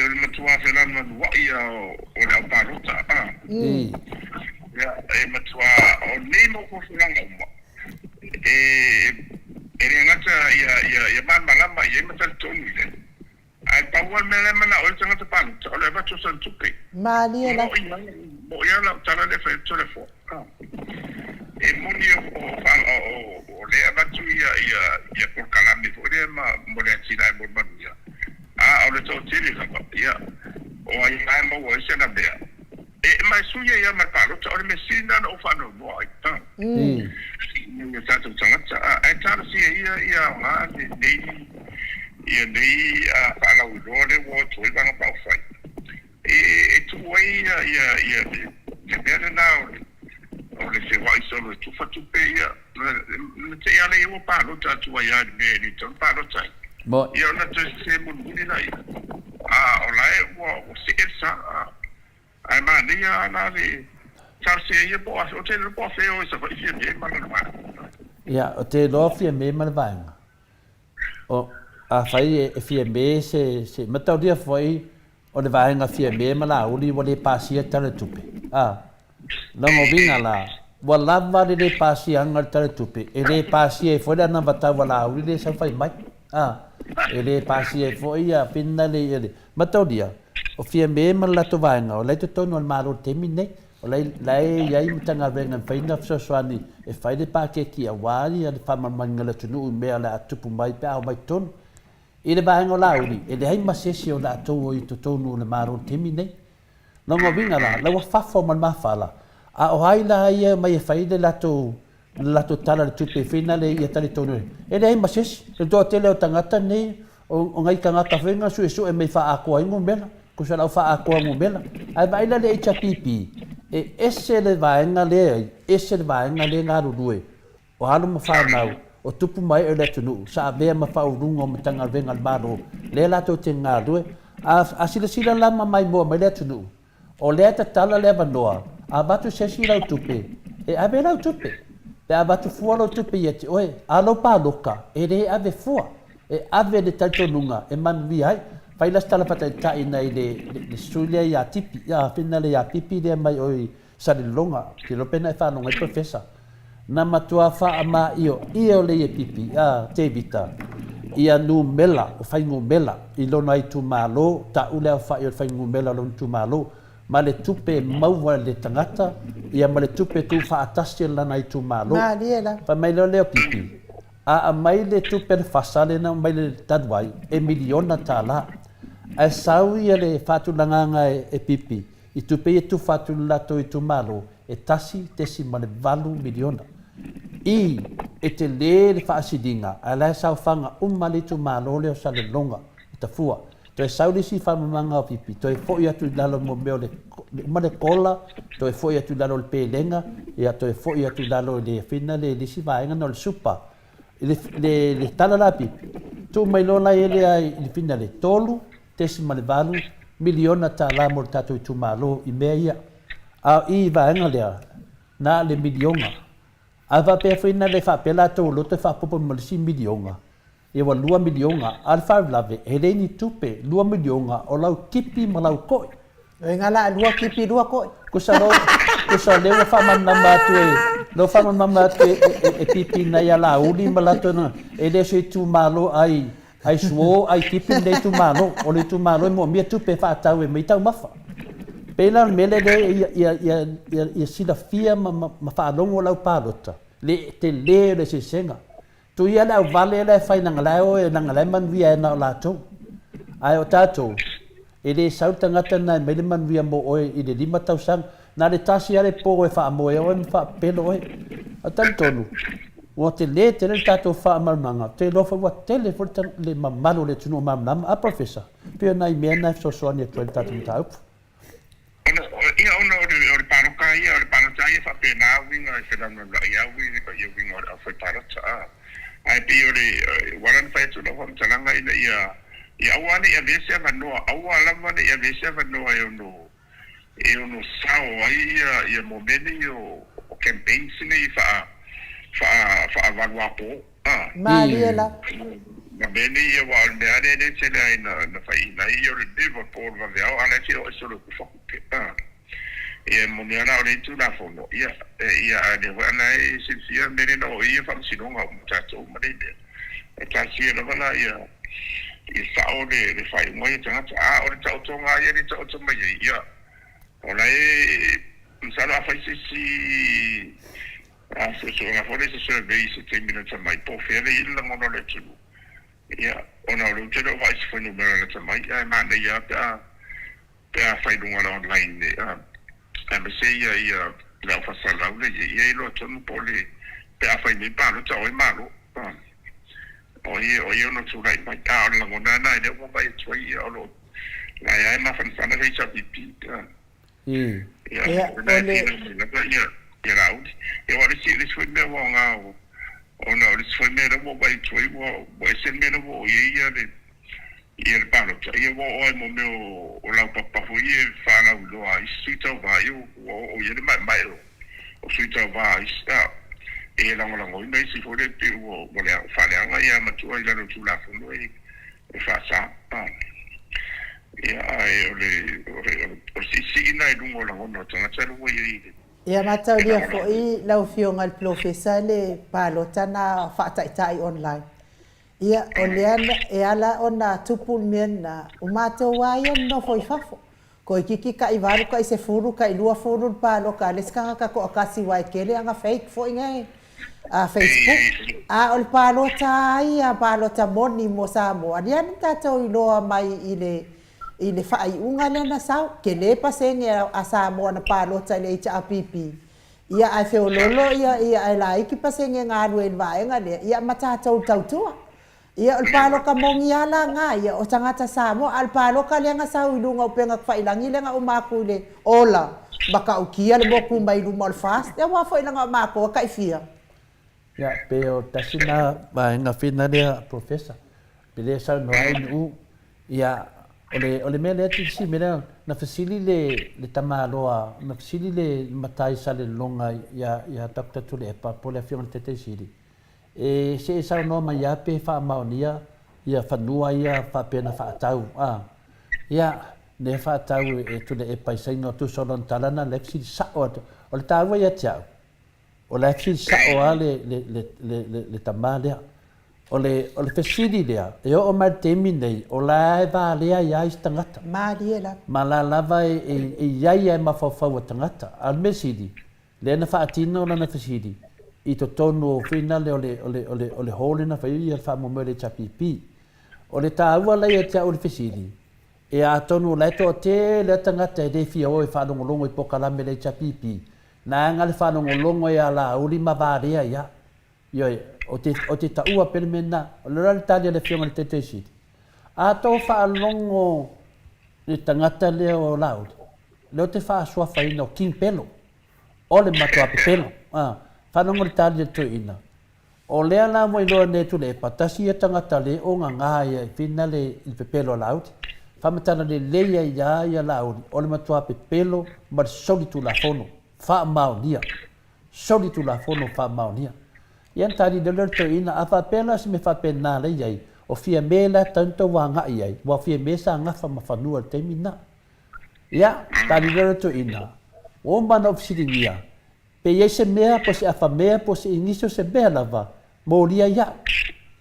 o le matua felananuai ia o le au palota a ia e matua o nei mau folafolaga uma e e le gata ia ia ia malamalama i ai ma talitonu i ai. Ae pau lava le mea la e manao ai le tagata palota, o le avatu o sana tupe. Malie la. Moʻi lava, moʻi lava lau tala lea e fai atu Toleafoa. E moni o, o, o, o lea e avatu ia, ia, ia polokalame foi lea ma, mo le atinae mo le manuia, a o le toatele lava, ia, o ai lava e maua ai sana mea, E ma e sui ai lava ma le palota, o le mea sili lena na ou faanoanoa ai, a, i o tatou tagata, a, ae talosia ia ia aoga lenei, ia nei faalauiloa lea ua o atu ai Vaega Faaupufai, e, e tuu ai ia, ia, ia le, le mea lena o le, o le feoai solo e tufa tupe ia, na te i lava lea ua palota atu ai lava i le mea e le tatau ona palota ai, ia ona toe sese mulimuli laia, a o la e ua, ua see le sa, a. Ae manaia lava la le talosia ia po o afe, ou te iloa po o afe e o i Savaii Fiame ma lana vaega. Ia, ou te iloa Fiame ma le vaega. O, afai e Fiame se, se, mataulia foi o le vaega Fiame ma Laauli ua le pasia le Tala o le Tupe. A, lona uiga la, ua lava le le pasiaga o le Tala o le Tupe, e le pasia ai foi le anavatau a Laauli lea e sau fai mai. A, e le pasia ai foi ia finale ia le, Mataulia, o Fiame ma le latou vaega, o la e i totonu o le Malo i le taimi lenei. O la e, la e i ai Matagaluega e mafai ona fesoasoani e fai le paketi aua le faamalamalamaina o le atunuu i mea o le a tupu mai pe a omai totonu. I le vaega o Laauli, e leai ma se isi o latou o i totonu o le Malo i le taimi lenei. Lona uiga la, la ua fafo ma le mafala, a o ai la ia e omai e fai le latou le latou tala i le tupe finale ia talitonu e, e leai ma se isi. Le toatele o tagata nei, o, o nai tagata foi na suesue mai faaatoa ai numera, tusa lau faaatoa numera. Ae vaai la le HRPP, e ese le vaega lea e ai, ese le vaega lea e galulue, o alo ma fanau, o tupu ma ee o le atunuu, sa avea ma faauluga o Matagaluega a le Malo, lea latou te galulue. A, a silasila la ma maimoa mai le atunuu, O lea e tatala le avanoa, a avatu se isi lau tupe, e ave lau tupe. Pe a avatu fua lou tupe ia te oe, a lou paloka, e le ave fua. E ave le talitonuga e manuia ai. Fai la se tala faataitai nai le, le, le sui lea ia Tipi, ia fina le ia Pipi lea mai oi Salelologa, ou te iloa pe na e faalogo ai Professor. Na matua faamaioio lea e Pipi, a Tevita, ia numela, o fuainumera i lona itumalo, tau le aofai o le fuainumera o lona itumalo, ma le tupe e maua e le tagata, ia ma le tupe e tuufaatasi e lana itumalo. Malie la. Fai mai loa lea o Pipi, a aumai le tupe a le FASA lea na aumai le talu ai, e miliona tala. Ae sau ia le faatulagaga e Pipi, I tupe ia tufa atu i le latou itumalo, e $1.8 miliona. I, e telē le faasiliga, ae la e saofaga uma le itumalo lea o Salelologa i Tafua. Toe sau le isi faamamaga o Pipi, toe foi atu i lalo mo mea o le, uma le kola, toe foi atu i lalo o le pelega, ia toe foi atu i lalo i le fina le isi vaega na o le supa. I le, le, le tala la a Pipi, tuu mai loa la ia lea i le fina le $3.8 miliona tala mo le tatou itumalo i mea ia. A o i i vaega lea, na le miliona. A faapea foi na le faapea latou o loto e faaopoopo ma le isi miliona, ia ua $2 miliona. A o le faalavelave, e leai ni tupe, $2 miliona o lau tipi ma lau koi. Oi nga la lua kipi lua koi. Kusa lo, kusa lea ua faamalamalama atu e, lea ua faamalamalama atu e, e, e Pipi nai a Laauli ma latou na, e le o se itumalo ai, ai suo, ai kipi lenei itumalo. O le itumalo e moomia tupe e faatau e mai taumafa. Pei la o le mea lea lea ia, ia, ia, ia, ia silafia ma, ma, ma faalogo lau palota, le tele o le eseesega. Tuia le auvale la e fai leaga la e o e leaga la e manuia ai na o latou. Ae o tatou, e le sau le tagata lena e mai le manuia mo oe i le 5 tausaga. Na le tasi lava le po e faamoe oe ma faapelo oe. Ae talitonu, ua tele tele le tatou faamalamalamaga, ou te iloa foi ua tele foi le mamalu o le atunuu o malamalama. A Professor, pei o nai mea na e fesoasoani atu ai i le tatou mataupu. Ona, ia, ona o le, o le palota ia, o le palota ia e faapena uiga e felaulaulai lava uiga ia uiga o le aufai palota, a. Ae pei o le, ua ala ona fai atu lau faamatalaga ina ia, ia aua ne i avea se avanoa, aua lava ne i avea se avanoa e ono, e ono sao ai ia, ia mo mea nei o, o campaigns nei faa, faa, faavaluapo. A. Malie la. Ma mea nei ia, aua o le mea lava lea e le tele ai na, na faiina ai ia o le liver po o le vaveao, a o la e fia oo ese o le kufa kupe. A. Ia e moni lava la o lea Tulafono, ia, e, ia, a o lea foi a la e silafia le mea lea na oo i ai ia faamasinoga uma tatou ma nei mea. E taatia lava la ia, ia sao le, le faaiuga ia tagata. A o le taotoga lava ia lea e taoto mai ai, ia, o la e, masalo a fai se isi A suesuega foi lea i se survey i se taimi lata mai, po o fea lea e i ai le lagona o le atunuu. Ia, ona o lea ou te le o vaai i se fuainumera lata mai, ae manaia lava pe a, pe a fai i luga o le online, a, aemaise ia, ia le au faasalalau lea e i ai, ia e iloa tonu po o le, pe a fai nei palota o ai malo, a, o ai, o ai e ono tulai mai. A o le lagona lava lena lea ua vaai atu ai, ia, o lo o, la e lava e mafanafana le HRPP, a. Ia, o le. E faasa. Ia, ae o le, o le, o le siisii lena i luga o lagona o tagata lea ua i ai i le. Ia mataulia foi lau Afioga i le Polofesa le palota na faataitai online. Ia, o lea e ala ona tupu le mea lena, o matou lava ia e nonofo i fafo. Toeitiiti tai valu, tai sefulu, tai 20 le paloka a le isi tagata toatasi aua e tele ana fake foi nei a Facebook. A o le palota lava ia, palota moni mo Samoa, lea na tatou iloa mai i le i le faaiuga lea na sau, tele pasene a Samoa na palota i le HRPP, ia ae feololo ia ia ae laiti pasene na alu ai i le vaega lea, ia ma tatou tautua. Ia, o le paloka moni lava la na ia, o tagata Samoa, a o le paloka lea na sau i luga o upega tafailagi lea na uma atu i le Ola, matautia le motu mai luma o le FAST, aua foi leaga o matou e tai fia. Ia, pe o tasi na vaega fina lea, Professor, pe le saunoa ai Nu'u, ia, o le, o le mea lea, te isi mea lea, Na fesili le le tamaloa, na fesili le matai Salelologa ia ia Doctor Tuilaepa po o le Afioga i le Taitaisili, e se e saunoa mai lava pe faamaonia ia fanua ia faapea na faatau a. Ia, lea faatau e Tuilaepa i Saina o tusa o lona tala na, lea fesili sao atu. O le taua ia te au, O la e fesili sao lava le, le, le, le, le, le tama lea. O le, o le fesili lea, e oo mai le taimi nei, o la e valea ai lava isi tagata. Malie lava. Ma la lava e, e, e i ai lava e mafaufau a tagata. A o le mea sili, lea na faatino lana fesili i totonu o finale o le, o le, o le, o le hall lea na fai ai le faamoemoe o le HRPP. O le taua la ia te au o le fesili, e atonu o la e toatele lava tagata e le fia o e faalogologo i pokalame a le HRPP, Naga le faalogologo e alauli ma valea ia. Ioe, o te, o te taua pea le mea lena. O le la le tali a le Afioga i le Taitaisili. A tou faalogo i le tagata lea o Laauli, lea ou te faasuafaina o King Pelo, o le matua pepelo. A, faalogo i le tali a le toeaina. O lea la ua iloa nei e Tuilaepa, tasi ia tagata le o gaga ia i finale i le pepelo a Laauli. Faamatala lelei ai ia ia Laauli, o le matua pepelo ma le solitulafono faamaonia. Solitulafono faamaonia. Ia na tali lea o le toeaina, a faapea la o se mea faapena la i ai, o Fiame la e tatau ona tou agai i ai, aua o Fiame sa gafa ma fanua i le taimi lena. Ia, tali lea o le toeaina, ua uma ona ou fesiligia, Pe i ai se mea, po o se afamea, po o se igisi o se mea lava, molia ai au.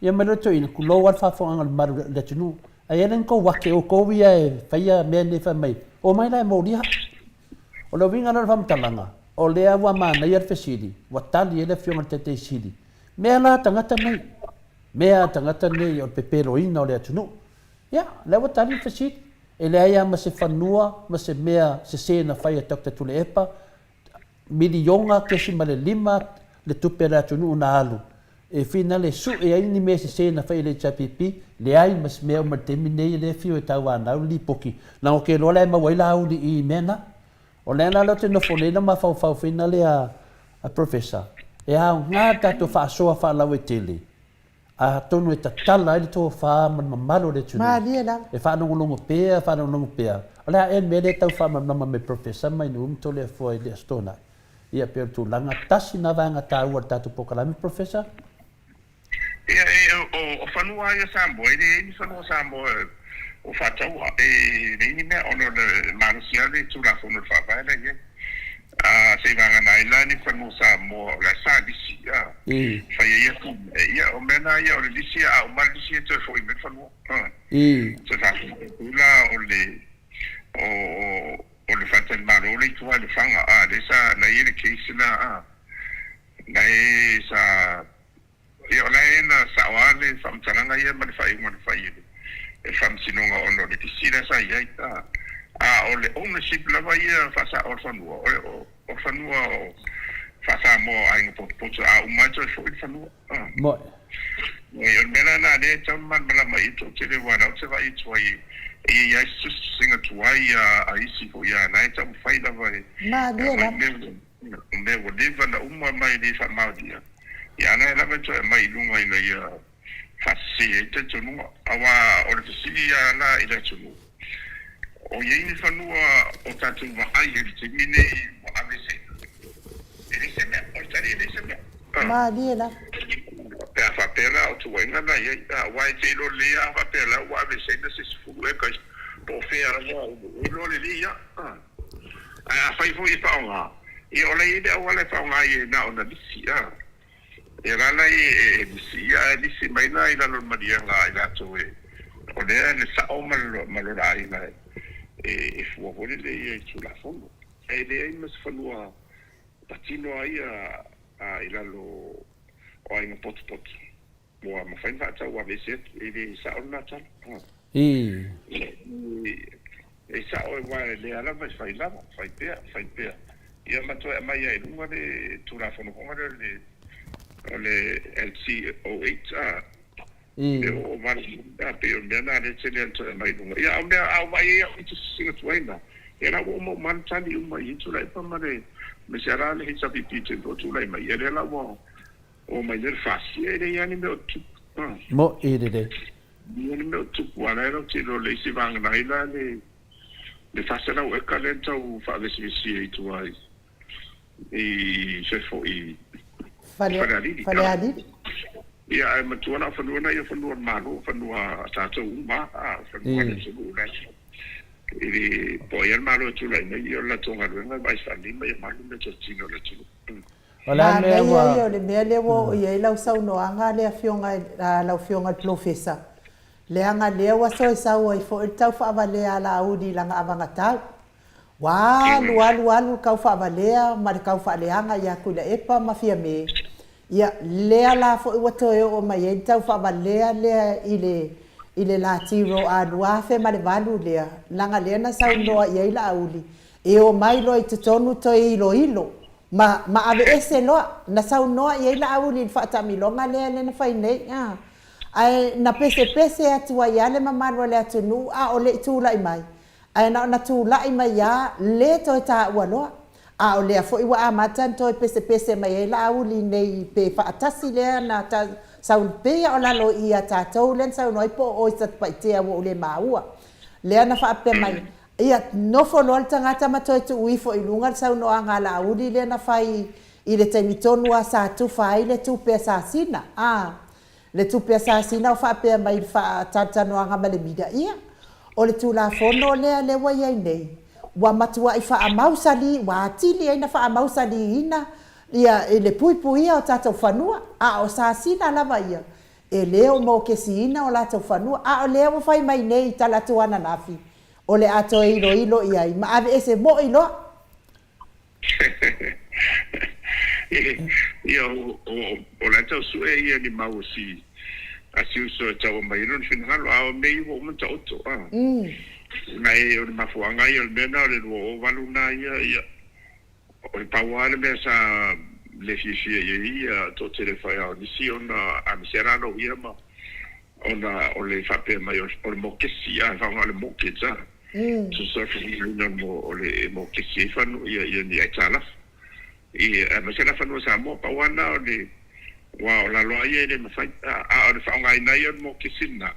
Ia mai loa toeaina, tulou lava le faafofogaaga a le mamalu o le atunuu. Ae i ai la ni tou ake, outou ia e faia mea nei fai mai, omai la e molia au. O le uiga la o le faamatalaga, o lea ua manaia le fesili, ua tali ai le Afioga i le Taitaisili, mea la a tagata nei, mea a tagata nei o le pepeloina o le atunuu. Ia, lea ua tali le fesili, e leai lava ma se fanua ma se mea sese na fai e Doctor Tuilaepa, miliona kesima le lima le tupe a le atunuu na alu e finale sue ai ni mea sese na fai e le HRPP, leai ma se mea uma i le taimi nei e le afio e tauanau le lipoti, leaga ou te iloa la e maua ai Laauli i mea na. O lea la ou te nofo nei na mafaufau finale a Professor, e aoga le tatou faasoa faalauaitele Atonu e tatala ai le tofa ma le mamalu o le atunuu. Malie lava. E faalogologo pea, faalogologo pea. O le a ea le mea lea e tau faamalamalama mai Professor mai Nu'u ma Toleafoa i le Aso Toonai? Ia, pei o le tulaga tasi lena vaega taua o le tatou polokalame, Professor. Ia, e, o, o fanua lava ia Samoa, e leai ni fanua Samoa o faataua, e leai ni mea ona o le malosi lava le Tulafono o le Faavae la e i ai. A, seivagana ai la ni fanua Samoa o la e sa lisi, a, fai ai atinae. Ia, o mea na ia, o le lisi, a uma le lisi e toe foi mai le fanua. A, toe faafoi atu la o le, o, o, o le faletalimalo le i tua i Lefaga, a, lea sa, na i ai le case lena, a, na e sa, Ia, o la e na sao lava le faamatalaga ia ma le faaiuga na fai e le Faamasinoga ona o le lisi la sa i ai. A o le ownership lava ia faasao o le fanua, o le fanua o faa-Samoa o Aiga Potopoto, a uma lava toe foi le fanua. Moe. O le mea la lena lea e tatau ona malamalama i ai toatele aua o la ou te vaai atu ai e i ai lava isi tusitusiga tuai a isi foi a la e taumafai lava e aumai mea. O mea ua leva na uma ma e le faamaonia, ia a la e lava e toe aumai i luga ina ia faasese ai talitonuga. Aua o le fesili lava la i le atunuu, o i ai ni fanua o tatou vaai ai i le taimi nei ua aveeseina? E leai se mea. O le tali e leai se mea. Malie lava. Pe a faapea la o tuuaiga na i ai, aua e te iloa lelei lava a faapea la ua aveeseina se 10 eka po o fea lava, e iloa lelei lava. Ae afai foi e faaaoga, ia o la e i ai le auala e faaaoga ai na ona lisi, a. Ia la la e lisi, ia ae lisi mai la i lalo o le maliega a i latou e, o lea le sao ma lo la aiga e fua foi lele ia i Tulafono. Ae leai ma se fanua patino a ia i lalo o aiga potopoto. Ua mafai ona faatau aveese atu, e le sao lena tala. Ii. E sao aua e lea lava e fai lava, fai pea, fai pea. Ia ma toe aumai ai i luga le Tulafono foi lea o le LC08 a, Ii. e oo vale a, pei o le mea lena lea e tele ona toe aumai i luga. Ia a o mea, a o vaai ai au i tusitusiga tuai na, ia la ua uma uma lava le tali uma i Tuilaepa ma le, aemaise lava la le HRPP taimi foi o tulai mai, ia lea la ua Oo mai nei le fasi, e leai lava ni mea o tupu. Moʻi lelei. Leai ni mea o tupu, a o la e latou te iloa le isi vaega ai la le Le 400 eka lea na tau faavesivesia i tua i i fefo i Falealili. Falealili. Ia, ae matua la o fanua na ia, o fanua o le Malo, o fanua a tatou uma, a, o fanua a le atunuu la e le po ai a le Malo e tulai mai, ia o le latou galuega e vaai faalelei ma ia malu meatotino a le atunuu. O le a le mea ua. Manaia ia o le mea lea ua oo i ai lau saunoaga le afioga, lau afioga i le Polofesa, leaga lea ua toe sau ai foi le tau faavalea a Laauli i lana avagatau. Ua alu alu alu le kau faavalea ma le kau faaleaga ia Tuilaepa ma Fiame, ia, lea la foi ua toe oo mai ai le tau faavalea lea i le, i le Latiro a 2008 lea, leaga lea na saunoa i ai Laauli, e omai loa i totonu toe iloilo ma, ma aveese loa. Na saunoa i ai Laauli i le faataamiloga lea lea na fai nei, a. Ae na pesepese atu ai lava le mamalu o le atunuu a o le i tulai mai, Ae na ona tulai mai a le toe taua loa. A o lea foi ua amata ona toe pesepese mai ai Laauli nei pe faatasi lea na sau pei a o lalo i i a tatou lea na saunoa ai po o oe Satupaitea ua ou le maua. Lea na faapea mai, ia nofo loa le tagata ma toe tuu ifo i luga le saunoaga a Laauli lea na fai i le taimi tonu a sa tufa ai le tupe a Sasina. A. Le tupe asasina o faapea mai i le faatanoaga ma le media, ia, o le Tulafono lea lea ua i ai nei, ua matuai faamausali, ua atili ai na faamausaliina ia i le puipuia o tatou fanua, a o sasina lava ia, e le o mokesiina o latou fanua. A o lea ua fai mai nei i talaatu ananafi, o le a toe iloilo i ai ma aveese moi loa. Ia, o la e tau sue ia ni mau a si, a si uso e tau aumai ai lona finagalo, a o mea ia ua uma ona taoto, a. Ma e o le mafuaaga ia o le mea lena o le 2008 lena ia, ia, o le pau lava le mea sa le fiafia i ai ia toatele fai a o nisi ona aemaise lava la loia ma, ona o le faapea mai o le mokesi, a, e faaaoga o le mortgage, a. Tusa fesoasoani mo o le mokesi ai fanua ia ia ni aitalafu i aemaise la fanua Samoa pau lava lena o le aua o lalo lava ia e le mafai a o le faaaogaina ia o le mokesi lena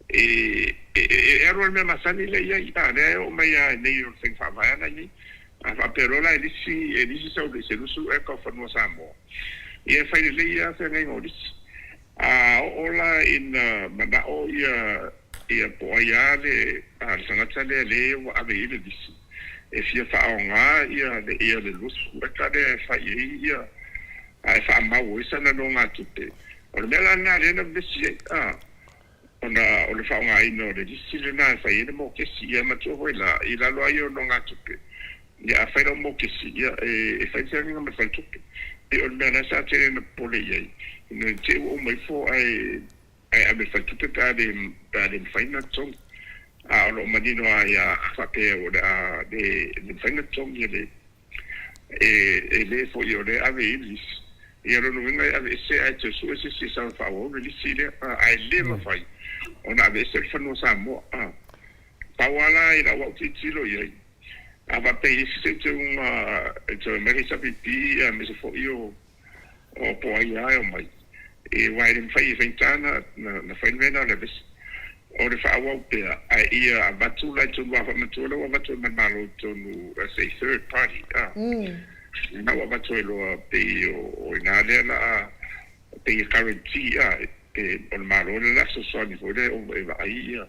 e e alu lava le mea masani lea i ai a lea e oo mai lava i nei o le faiga faavae a la i ai a faapea loa la e lisi e lisi sau se 20 eka o fanua Samoa ia e fai lelei lava feagaiga o lisi a oo la ina manao ia Ia, po o ai lava le tagata lea lea ua ave i ai le lisi e fia faaaoga ia le ia le 20 eka lea e fai ai ia a e faamau ai sana nogatupe. O le mea la lena lea na vevesi ai, a, ona o le faaaogaina o le lisi lena e fai ai le mokesi. Ia matua foi la, i lalo lava ia o nogatupe, ia a fai lau mokesi, ia e fai le feagaiga ma le faletupe. Pei o le mea la sa tele na popole i ai, ina ne i te i ua uma ifo ae Ae ave i le faletupe pe a le pe a le mafai ona totogi. A o lo o manino lava ia a faapea o le a le le mafai ona totogi e le e e le foi o lea e ave i ai le lisi. Ia o lona uiga e aveese ae toe sue se isi e sau e faaauau le lisi lea a, ae le mafai ona aveese le fanua Samoa a. Pau lava la i lau au tilotilo i ai, a faapea e i ai se teuteuga e toe aumai le HRPP aemaise foi o O po o ai lava e omai, aua e le mafai e faigata na fai le mea lena o le avese. O le faaauau pea, ae ia avatu la i totonu, aua faamanatua lea ua avatu ai ma le Malo i totonu as a third party, a. Lena ua avatu ai loa pei o i ina lea la a, pei e guarantee, a, o le Malo lea la a fesoasoani foi lea e vaai ia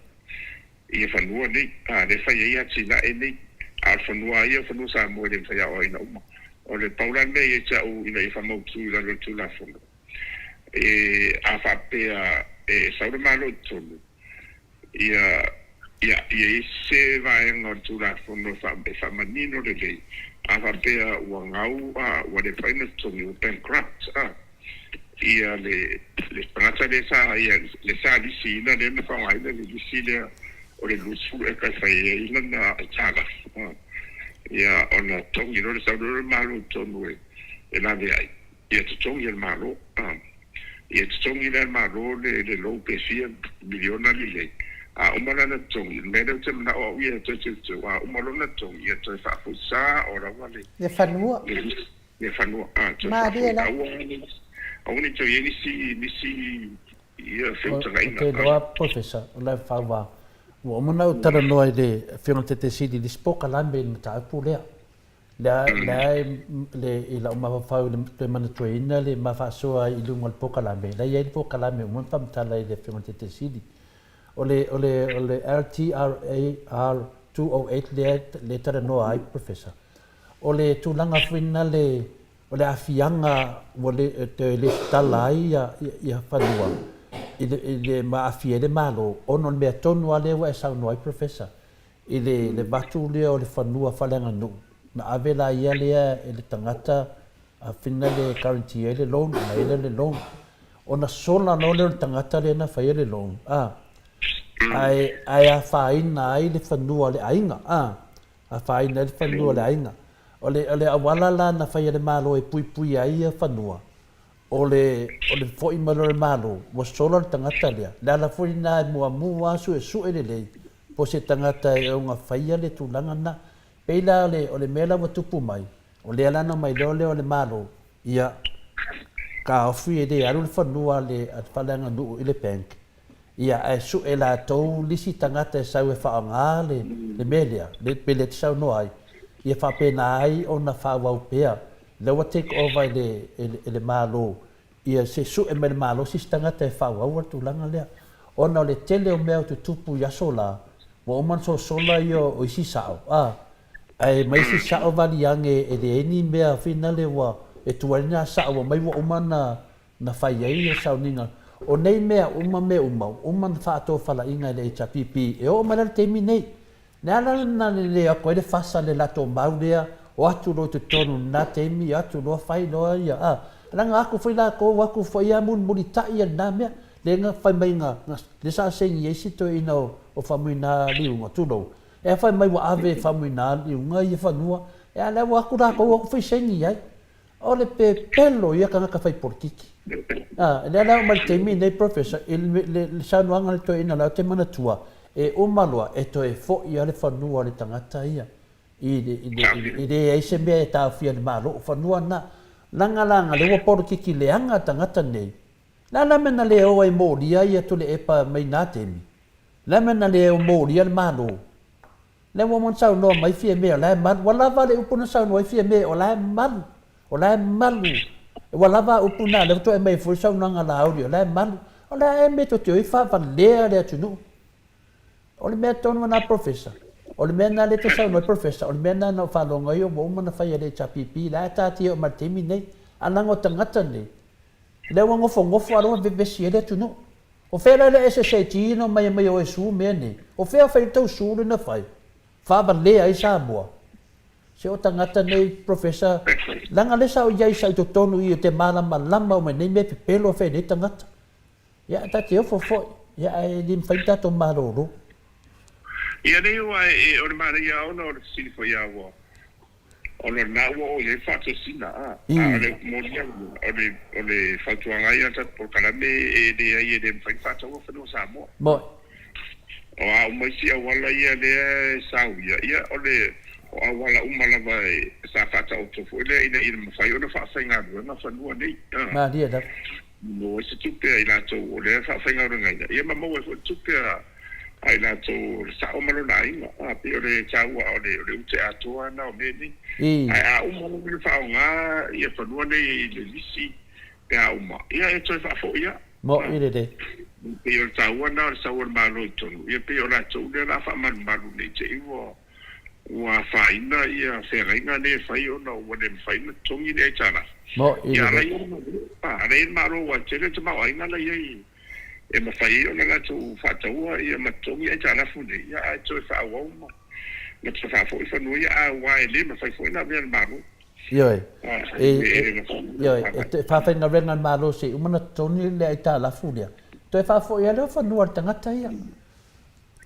ia fanua nei, a, lea e fai ai atinae nei, a o le fanua lava ia o fanua Samoa e le mafai aoaoina uma. O le pau la le mea ia te au ina ia faamautu i lalo o le Tulafono, e, a faapea e sau le Malo i totonu, ia, ia, ia i ai se vaega o le Tulafono e fa, e faamanino lelei, a faapea ua gau, a, ua le mafai ona totogi, ua bankrupt, a. ia le le tagata lea sa ia le sa lisiina lea na faaaogaina le lisi lea o le 20 eka e fai ai lana aitalafu ia ona totogi loa le sau loa le Malo i totonu e e laveai ia totogi e le Malo ia totogi la e le Malo le le lou pe fia miliona lelei a uma la ona totogi le mea lea ou te manao au ia e toe teuteu a uma loa ona totogi ia toe faafoi sao lava le Le fanua. le lisi Mea fanua a toe Malie faafoi la. aua ne aua ne i toe i ai nisi nisi ia Ou feutagaiga te a. iloa Professor, o le fauva Ua uma ona ou talanoa i le Afioga i le Taitaisili i le isi polokalame i le mataupu lea. Lea, lea e, le, i lau mafaufau i le toe manatuaina le ma faasoa ai i luga o le polokalame, la e i ai le polokalame ua uma ona faamatala i le Afioga i le Taitaisili. O le, o le, o le LTRAR 208 lea, lea e talanoa ai Professor, o le tulaga foi lena le, o le aafiaga ua le, toe lesitala ai ia, ia fanua i le, i le, ma aafia ai le Malo, ona o le mea tonu lava lea ua e saunoa ai Professor, i le, le avatu lea o le fanua faaleaganuu, na ave la ia lea e le tagata a fina le guarantee ai le loan, ona ai lea o le loan. Ona sola loa lea o le tagata lea na faia le loan, a, ae, ae afaina ai le fanua o le aiga, a, afaina ai le fanua o le aiga. O le, o le auala la na faia e le Malo e puipui ai ia fanua, o le, o le foi mai loa o le Malo, ua sola le tagata lea. Le ala foi lena e muamua lava suesue lelei, po o se tagata e ono faia le tulaga lena. Pei la o le, o le mea la ua tupu mai, o lea la na omai loa lea o le Malo, ia, taofi e le alu le fanua a le, a le faaleaganuu i le bank, ia, ae sue latou lisi tagata e sau e faaaoga le, le mea lea, le mea lea e te saunoa ai, ia faapena ai ona faaauau pea. Lea ua take over e le, e le, e le Malo, ia se sue mai le Malo se isi tagata e faaauau le tulaga lea. Ona o le tele o mea o tutupu i aso la, ua uma ona sosola ia o isi sao, a, ae ma isi sao valiage e leai ni mea finale ua e tuai lena sao ua mai ua uma ona na fai ai ia sauniga. O nei mea uma mea uma, ua uma ona faatofalaiga e le HRPP e oo mai la i le taimi nei. Le ala lena na lelei atu ai le fasa le latou mau lea, o atu loa i totonu i lena taimi, atu loa fai loa ia, a, leaga atu foi latou, atu foi a mulimulitai ia lena mea, lea na fai mai na, lea sa saini ai si toeaina o, o Faumuina Liuga, tulou, ea fai mai ua ave e Faumuina Liuga ia fanua, ea lea ua atu latou atu foi saini ai. O le pepelo ia tagata fai polokiki. A, lea la e oo mai le taimi lenei Professor, i le, le, le saunoaga a le toeaina la ou te manatua, e uma loa e toe foi lava le fanua o le tagata ia i le, i le, i le, e leai se mea e taofia e le Malo, o fanua na. Leaga la lea ua polokiki leaga tagata nei, le a la mea na le o ai molia ia Tuilaepa mai na taimi? Le a mea na le o molia le Malo? Lea ua uma ona saunoa mai Fiame o la e malu. Ua lava le upu na saunoa ai Fiame o la e malu. O la e malu. Ua lava a upu na, lea ua toe aumai foi le saunoaga a Laauli, o la e malu. O le a ea mea tou te o ai faavalea le atunuu? O le mea tonu lena Professor, o le mea lena lea e te saunoa ai Professor, o le mea lena na ou faalogo ai ua uma ona fai e le HRPP, la e taatia e oo mai i le taimi lenei. Ae leaga o tagata nei, lea ua nofonofo a lea ua vevesi ai le atunuu. O fea la le SSAT na omai mai o e su mea nei? O fea fai le tau su le na fai? Faavalea ai Samoa. Se o tagata nei Professor, leaga lea sa ou iai sa i totonu i i te malamalama uma i nei mea pepelo a fai nei tagata. Ia ta te ofo foi, ia ae le mafai ona tatou malolo. Ia nei ua e o le manaia ona o le fesili foi a ua Ona o lena ua oo i ai le faatosina, a o le upu moni lava ia, o le fautuaga lava ia a le tatou polokalame, e leai e le mafai ona faataua fanua Samoa. Moni. O a uma isi auala ia lea e sauia, ia o le o auala uma lava sa faataoto foi lea ina ia mafai ona faafaigaluega fanua nei. Malie lava. Maua ai se tupe a i latou o lea e faafaigaluegaina, ia ma maua ai foi le tupe a i latou o le sao ma lona aiga. A, pei o le taua o le, o le ute atoa lena o mea nei. Ae a uma lava ona faaaoga ia fanua nei i le lisi pe a uma, ia e toe faafoi lava. Moʻi lelei. Pei o le taua lena o le sau o le Malo i totonu, ia pei o latou lea o le a faamalumalu ne i te i ua Ua afaina ia feagaiga nei e fai ona ua le mafai ona totogi ni aitalafu. Ia ala ia ala ia le Malo aua e tele le tamaoaiga la i ai e mafai ai ona latou faataua ia ma totogi aitalafu nei, ia ae toe faaauau ma ma toe faafoi fanua ia aua e le mafai foi ona avea e le Malo. Ioe. E, ioe, e faafaigaluega le Malo se i uma ona totogi le aitalafu lea, toe faafoi lava lea o fanua o le tagata ia.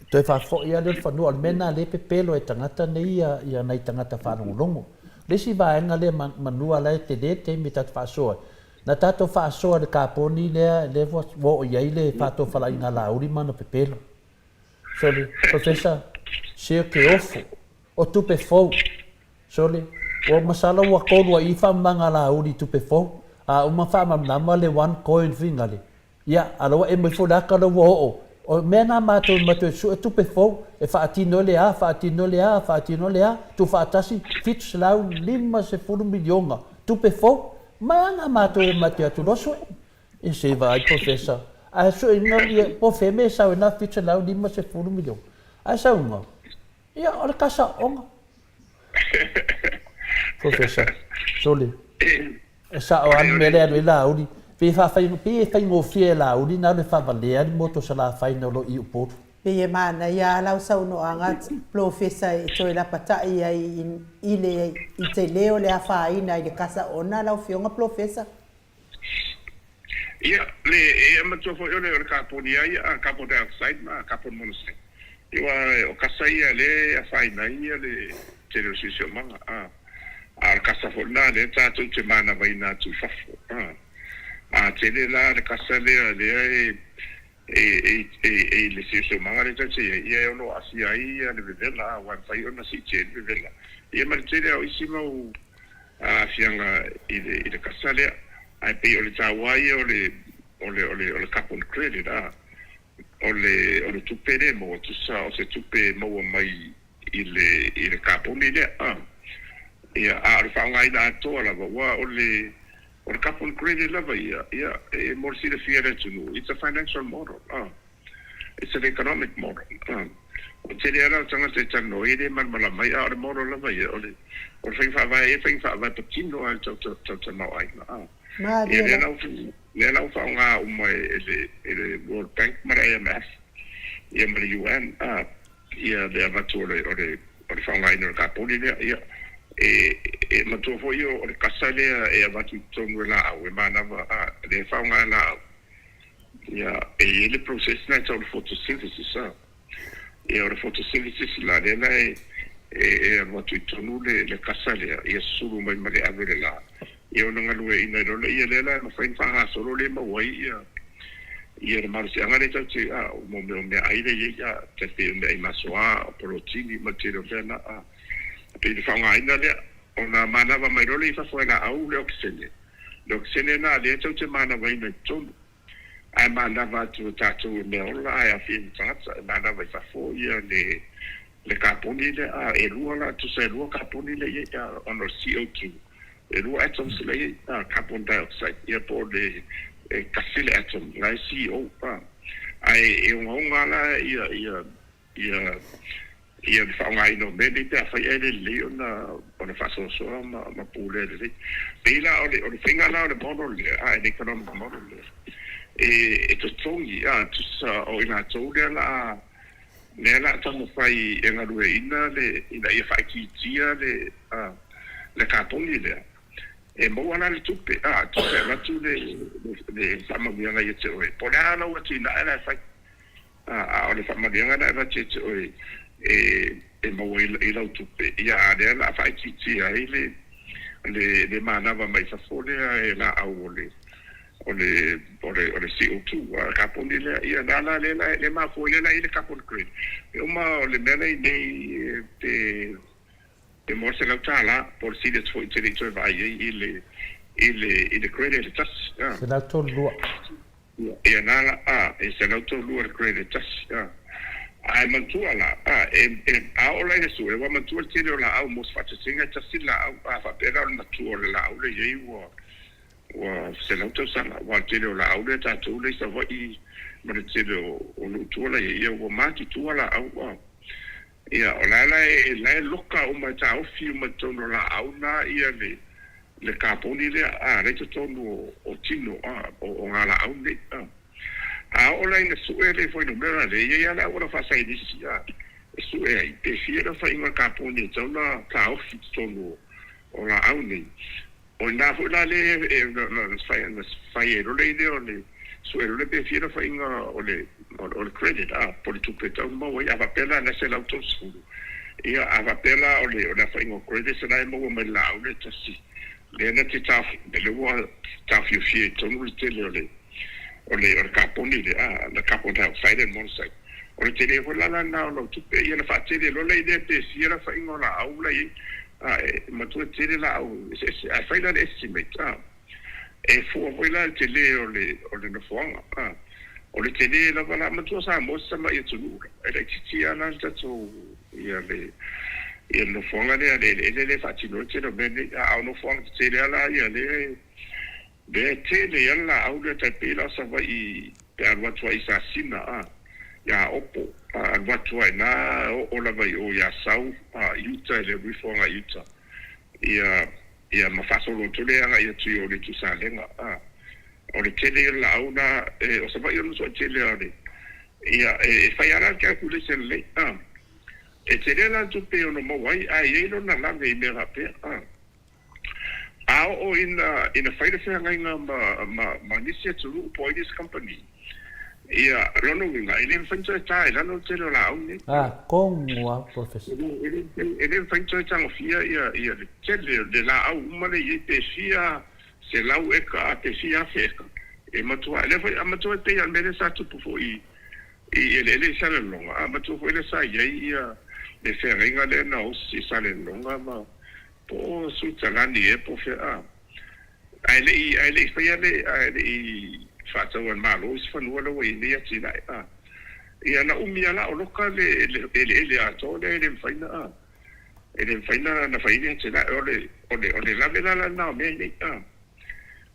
Toe faafoi lava lea o le fanua. O le mea lena lea e pepelo e tagata nei ia nai tagata faalogologo. O le isi vaega lea manua la e tele le taimi e tatou faasoa ai, na tatou faasoa i le kaponi lea lea ua oo i ai le faatofalaiga a Laauli ma ana pepelo. Sole, Professor, se o ke ofo, o tupe fou. Sole, ua masalo ua 3 ai faamamaga a Laauli i tupe fou, a uma faamalamalama le one coin figale, Ia, a la ua emo ifo le aka lea ua oo O mea na matou e matou e sue tupe fou e faatino ai le a, faatino ai le a, faatino ai le a, tuufaatasi $750 miliona tupe fou, mai a na matou e matou atu loa sue. Ia se i vaai Professor, ae sueina ia po o fea mea e sau ai na $750 miliona. Ae saunoa, ia o le kasaoga. Professor, sole, e sao lava le mea lea e alu ai Laauli. Pei e faafai, pei e faigofie e Laauli na alu e faavalea le moto Salafai na o lo i Upolu. Pei e manaia lava lau saunoaga Polofesa e toe lapatai ai i le i tele o le afaina i le kasa ona lau Afioga Polofesa. Ia, le, e manatua foi o le, o le kaponi lava ia, a, carbon dioxide ma carbon monoxide. Ia, aua o kasa ia lea e afaina ai ia le tele o le siosiomaga, a. A o le kasa foi lena lea tatou te manavaina atu i fafo, a. A tele la le kasa lea lea e, e, e, e, e i le siosiomaga lea tatou te i ai, ia e ono aafia ai ia le vevela, a, aua e mafai ona siitia ai le vevela. Ia ma le tele lava o isi mau aafiaga i le i le kasa lea. Ae pei o le taua ia o le o le o le o le carbon credit a, o le o le tupe lea e maua tusa o se tupe e maua mai i le i le kaponi lea a. Ia a o le faaaogaina atoa lava aua o le o le carbon credit lava ia, ia e mo le silafia e le atunuu, it's a financial model a. It's an economic model. O le tele lava o tagata e talanoa ai e le malamalama ai, a o le model lava ia, o le o le faiga faavae e faiga faavae patino lava i le tau tamaoaiga. Ia lea la lea la ua faaaoga uma e le e le World Bank ma le IMF ia ma le UN ia le avatu o le o le o le faaaogaina o le kaponi lea. Ia e e manatua foi o le kasa lea e avatu i totonu e laau e manava lea e faaaoga e laau. Ia, e i ai le process lena e tau o le photosynthesis a. Ia, o le photosynthesis la, lea la e, e, e alu atu i totonu le, le kasa lea, ia susulu mai ma le ave o le la, ia ona galueaiina ai loa lea, ia lea la e mafai ona faagasolo lea e maua ai ia, ia le malosiaga lea tatou te, a, mo mea o meaai lea e i ai, a, tai pei o meaai masoa, o polotini ma le tele o mea na, a. E pei o le faaaogaina lea, ona manava mai loa lea i fafo e laau le okesene, Le okesene lena lea tou te manavaina i totonu, ae manava atu e tatou e mea ola ae aafia ma tagata, e manava i fafo ia le le kaponi lea, a e lua la, tusa e lua kaponi lea i ai, a ona o le CO2, e lua atoms la i ai, a carbon dioxide, ia po o le e tasi le atom, la e CO, a ae e ogaoga la ia ia ia ia le faaaogaina o mea nei pe afai ae le lelei ona ona faasoasoa ma ma pulea lelei. Pei la o le o le faiga la o le model lea, a le economic model lea, e e totogi a tusa o i latou lea la a lea la a taumafai e galueaiina le ina ia faaitiitia le a le kaponi lea, e maua la le tupe a tusa e avatu le le faamanuiaga ia te oe. Po o le a lau atinae la e fai. A o le faamanuiaga lena e avatu ia te oe e maua i lau tupe, ia a lea o le a faaitiitia ai le le manava mai fafo lea e laau o le o le o le o le CO2 a kaponi lea, ia lea la lea la e mafua ai lea la e i ai le carbon credit. E uma o le mea lea i nei pe Pe mo le $100 po o le sili atu foi te le i toe vaai ai i le i le i le credit e tasi a. 132. Ia na la a e 132 le credit e tasi a. Ae manatua la a e e a oo la i le sue ua manatua le tele o laau mo se faataitaiga e tasi le laau a faapea la o le matua o le laau lea i ai ua ua 100 tausaga aua o le tele o laau lea tatou lea i Savaii ma le tele o o nuu tua la i ai ia ua matutua laau a. Ia, o la la e, la e loka uma e taofi uma i totonu o laau na ia le, le kaponi lea, a, la e i totonu o, o tino, a, o, o ngā laau nei, a. A oo la ina sue le fuainumera lea, e i ai lava le auala faasainisi, a, e sue ai, pe fia le aofaiga o le kaponi e tatau ona taofi i totonu o, o laau nei. O i ina foi la lea e na fai ai loa le idea o le sue loa lea pe fia le aofaiga o le o le credit a po o le tupe e tatau ona maua ai. A faapea la o lena e 130, ia a faapea la o le o le aofaiga o credits lena e maua mai le laau lea e tasi lea na te taofi lea ua taofiofia i totonu le tele o le o le o le kaponi lea a le carbon dioxide and monoxide. O le tele foi la lena o lau tupe, ia ona faatele loa lea idea pe fia le aofaiga o laau la i ai. A, e matua tele laau eseese, ae fai la le estimate, a, e fua foi la le tele o le, o le nofoaga, a. O le tele lava la matua Samoa se tamai atunuu la, e laitiiti lava la le tatou ia le ia le nofoaga lea le eleele lea e faatino ai le tele o mea nei. A o nofoaga tetele lava la ia lea lea e tele ai le laau lea tai pei la o Savaii pe alu atu ai i Sasina a, ia Aopo, a alu atu ai ina oo lava i o i Asau a i uta i le alu ifo agai i uta ia ia ma faasolo atu lea agai atu i o i le Salega a. O le tele ia o le laau la, e, o Savaii o le matuai tele lava o le, ia, e, e fai lava la le calculation lelei, a. E tele la le tupe e ono maua ai, ae i ai lona lave i mea faapea, a. A oo ina, ina fai le feagaiga ma, ma, ma nisi atunuu po o ai nisi kamupani, ia, lona uiga, e le mafai ona toe ta i lalo le tele o laau nei. A, tonu lava, Professor. E le, e le, e le mafai ona toe tagofia ia, ia le tele o le laau uma lea e i ai, pe fia 100 eka pe fia afe eka, e matua, lea foi, a matua e pei lava o le mea lea sa tupu foi i eleele i Salelologa, a matua foi lea sa i ai ia le feagaiga lea na osi i Salelologa ma po o Suitalani ea po o fea, a. Ae le i, ae le i faia le, ae le i faataua e le Malo isi fanua lea ua i ai nei atinae, a. Ia na umi lava la o loka le, le eleele atoa lea e le mafai ona, a. E le mafai ona fai ni atinae, o le, o le, o le lave la lena o mea nei, a,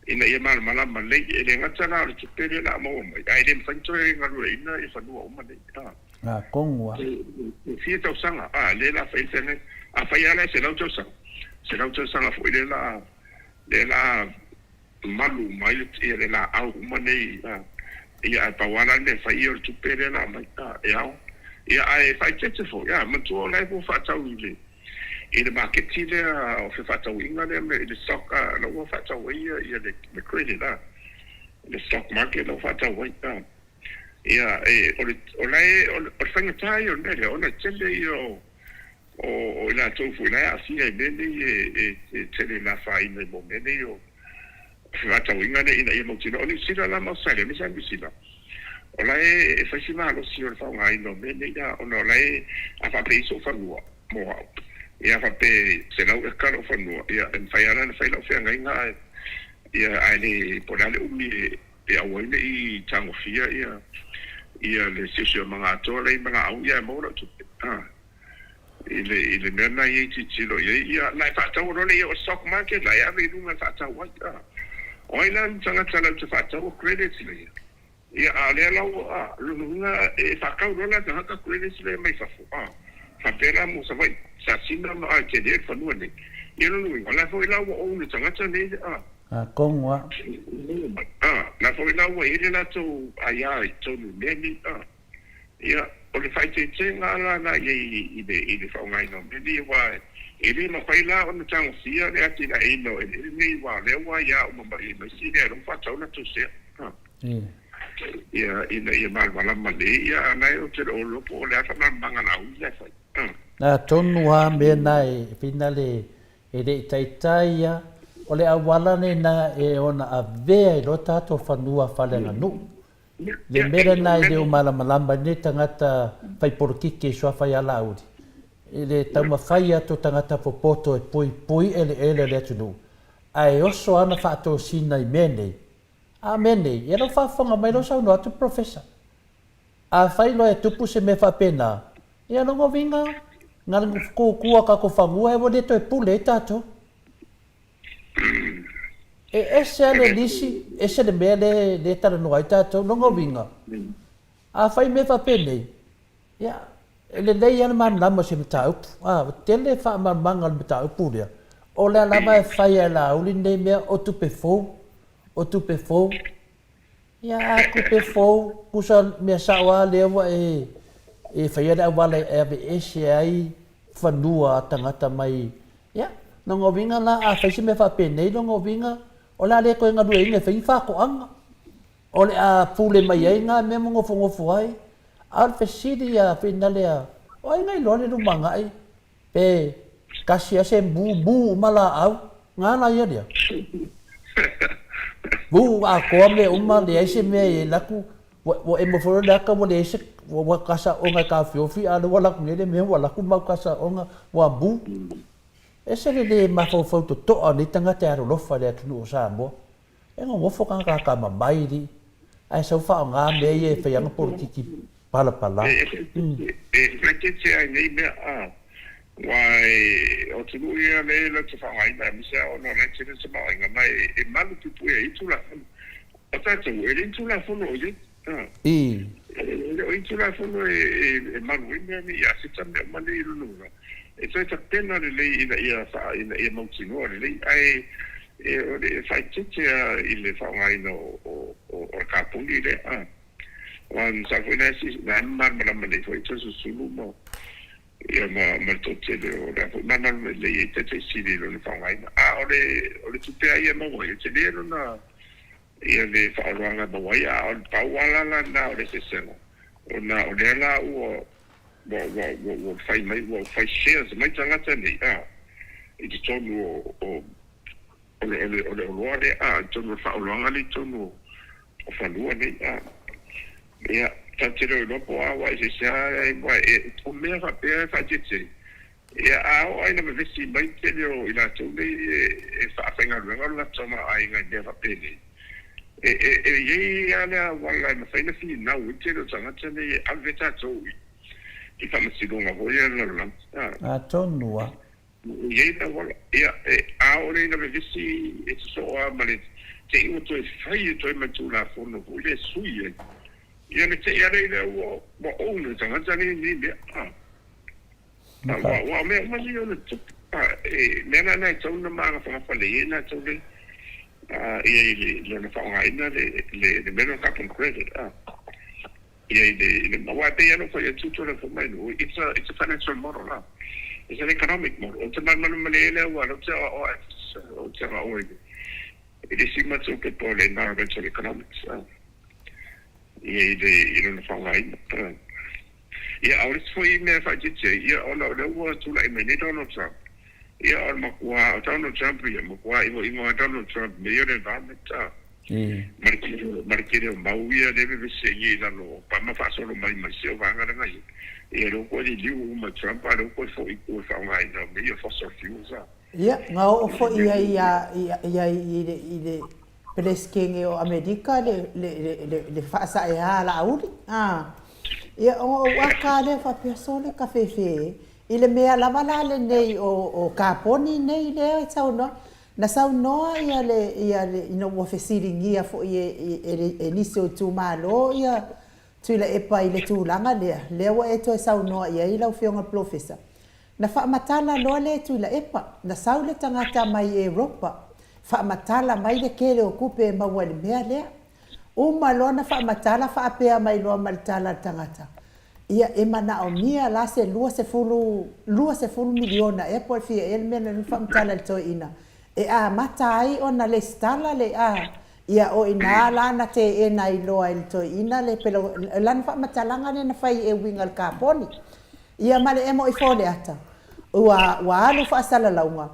ina ia malamalama lelei. E le gata la o le tupe lea o le a maua mai, ae le mafai ona toe galueaiina ia fanua uma nei, a. A, tonu lava. E fia tausaga, a, lea o le a fai ai le feagaiga. Afai lava la e 100 tausaga, 100 tausaga foi lea o le a, lea o le a malu uma ai le laau uma nei, ia, ae pau lava la le mea e fai ia o le tupe lea la aumai, e ao. Ia, ae faaeteete foi, a, manatua o la e ua faatau i le, i le maketi lea o fefaatauaiga lea i le stock, a, la ua faatau ai ia le credit, a, le stock market la ua faatau ai, a. Ia, e, o le, o la e, o le faigata ia o le mea lea, ona e tele ia o, O i latou foi la e aafia i mea nei e tele ina afaina i mea nei o fefaatauaiga nei ina ia mautinoa. O Niu Sila la ma Ausetalia, aemaise lava Niu Sila, o la e fai si malosi o le faaaogaina o mea nei ona o la e, a faapea e i ai sou fanua mo au, ia a faapea e 100 eka lou fanua, ia e mafai lava la ona fai lau feagaiga ae, ia ae le, po o le a le umi e e aua ai ne i tagofia ia ia le siosiomaga atoa lea i Malaau, ia ae maua lau tupe. I le, i le mea lena ia i tilotilo i ai, ia, na e faataua loa lea ia o le stock market la e ave i luga e faatau ai, a. O ai la ni tagata latou te faataua credits lea? Ia, a o lea la ua, a, lona uiga e faatau loa la e tagata credits lea mai fafo, a. Faapea la mo Savaii, sa sina ma, a, e tele le fanua nei. Ia, lona uiga, o la foi la ua own e tagata nei, a. A, tonu lava. A, la foi la ua i ai le latou aia i totonu i mea nei, a. Ia, o le faaeteetega la na i ai i le, i le faaaogaina o mea nei, aua e le mafai la ona tagofia le atinaeina o eleele nei, aua o lea ua aia uma mai ai ma isi mea o lea ua faatau latou sea. Ia, ina ia malamalama lelei, ia, a o lena ou te le o iloa po o le a le faamalamalamaga a Laauli la e fai. Atonu lava mea na e whina le e le i taitai ia, o le auala lena e ona avea i lo tatou fanua faaleaganuu. Le mea lena e le o malamalama ai lenei tagata fai polokiki e suafa ia Laauli, i le taumafai atu o tagata popoto e poipoi eleele o le atunuu, ae oso ana faatosina i mea nei, a mea nei, ia lau faafofoga mai lau saunoa atu Professor. Afai loa e tupu se mea faapena, ia lona uiga, na o le kukua o tatou fanua ua le toe pule ai tatou. E ese lava le lisi, ese le mea lea e talanoa ai tatou. Lona uiga, afai mea faapenei, ia, e lelei lava le malamalama o se mataupu. A, ua tele faamalamalamaga o le mataupu lea, o lea lava e fai e Laauli lenei mea o tupe fou, o tupe fou. Ia a tupe fou, tusa mea sao lava lea ua e e faia le auala e aveese ai fanua a tagata mai, ia, lona uiga la a fai se mea faapenei lona uiga o le a le toe galueaiina e fai ni faatoaga, o le a pule mai ai na mea ma nofonofo ai. A o le fesili ia Finalea, o ai na iloa le lumanai Pe tasi a se mu, mu uma laau, nga la ia lea. Mu atoa mea uma, leai se mea e alu atu, ua emo foi le ata ua leai se, ua kasa ona e taofiofi a o lea ua alu atu nei le mea ua alu atu mau kasa ona ua mu. Ese le le mafaufau totoa o nei tagata e alolofa i le atunuu o Samoa. E nonofo tagata atamamai alii. Ae sau faaaoga mea ia e fai ana polokiki palapala. E faaeteete ai nei mea, aua o atunuu ia lea latou te faaaogaina, aemaise lava ona o la e tele le tamaoaiga, ma e malu puipuia ai Tulafono. O tatou, e leai ni Tulafono o i ai. E le o i ai ni Tulafono e malu ai mea nei, i aseta mea uma nei i lona uiga, e toe tapena lelei ina ia mautinoa lelei, ae o le faaeteete lava i le faaaogaina o le kaponi lea. Aua masalo foi la e malamalama lelei foi Toeolesulusulu ma ia ma ma le toatele o le a foi malamalama lelei ai Taitai Sili i lona faaaogaina. A o le o le tupe lava ia e maua ai, e tele lona ia le faaoloaga e maua ai, a o le pau lava la lena o le eseesega, ona o lea la ua ua ua ua ua fai mai ua fai shares mai tagata nei a i totonu o o O le, o le, o le oloa lea, a, i totonu o le faaoloaga lea i totonu o, o fanua nei, a. Ia, tatou te le o iloa po o a aua e eseese lava, aua e, o mea faapea e faaeteete, ia, a oo lava ina vevesi mai le tele o i latou nei e, e faafaigaluega lo latou tamaoaiga i mea faapenei, e, e, e i ai lava le auala e mafai ona finau ai le tele o tagata nei e ave tatou i, i faamasinoga foi ia a le lalolagi, a. Atonu lava. I ai le auala, ia, e aole ina vevesi e sosoo lava ma le te i ua toe fai e toe ma le Tulafono foi lea e sui ai, ia le te i lea lea ua ua own e le tagata lenei lenei mea. A, aua, aua o mea uma nei ona tupu, a, e, mea la na e tatau ona magafagafa lelei ai latou nei, a, ia i le, lona faaaogaina le, le, le mea lea o le carbon credit, a. Ia i le, i le, aua e pei lava ona ou fai atu Tuilaepa mai no, it's a, it's a financial model la. It's an economic model. Ou te malamalama lelei ai le auala, ou te aoaoa ai, ou te aoaoa i le, i le isi matou pepa o le Environmental Economics, a. Ia i le, i lona faaaogaina. A. Ia, a o le isi foi mea e faaeteete ai, ia ona o lea ua tulai mai nei Donald Trump, ia o le matua, o Donald Trump ia, matua igoigo lava Donald Trump i mea ia o le environment, a. Ma le tele o mau ia lea e vevesi ai i lalo o Obama faasolo mai ma isi o vaega la na i ai. Ia lea ua toe liliu uma e Trump a lea ua toe foi i tua i faaaogaina o mea ia o fossil fuels a. Ia, na oo foi i ai i ai i le i le Peresetene o Amerika le le le le faasaea a Laauli. A. Ia, ona ou ata lava lea faapea, sole kafefe e, i le mea lava la lenei o o kaponi nei lea e saunoa. Na saunoa ia le, ia le, ina ua fesiligia foi e, e, e nisi o itumalo ia Tuilaepa i le tulaga lea, lea ua e toe saunoa i ai lau Afioga i le Polofesa. Na faamatala loa le Tuilaepa, na sau le tagata mai Europa, faamatala mai le tele o tupe e maua i le mea lea. Uma loa na faamatala faapea mai loa ma le tala a le tagata, Ia, e manaomia la se 20, 20 miliona ea po o le fia ea le mea na faamatala e le toeaina e amata ai ona lesitala le, a, ia, o i ina la na teena ai loa e le toeaina le pelo, lana faamatalaga lea na fai e uiga i le kaponi. Ia ma le emo i Faleata, ua, ua alu faasalalauga,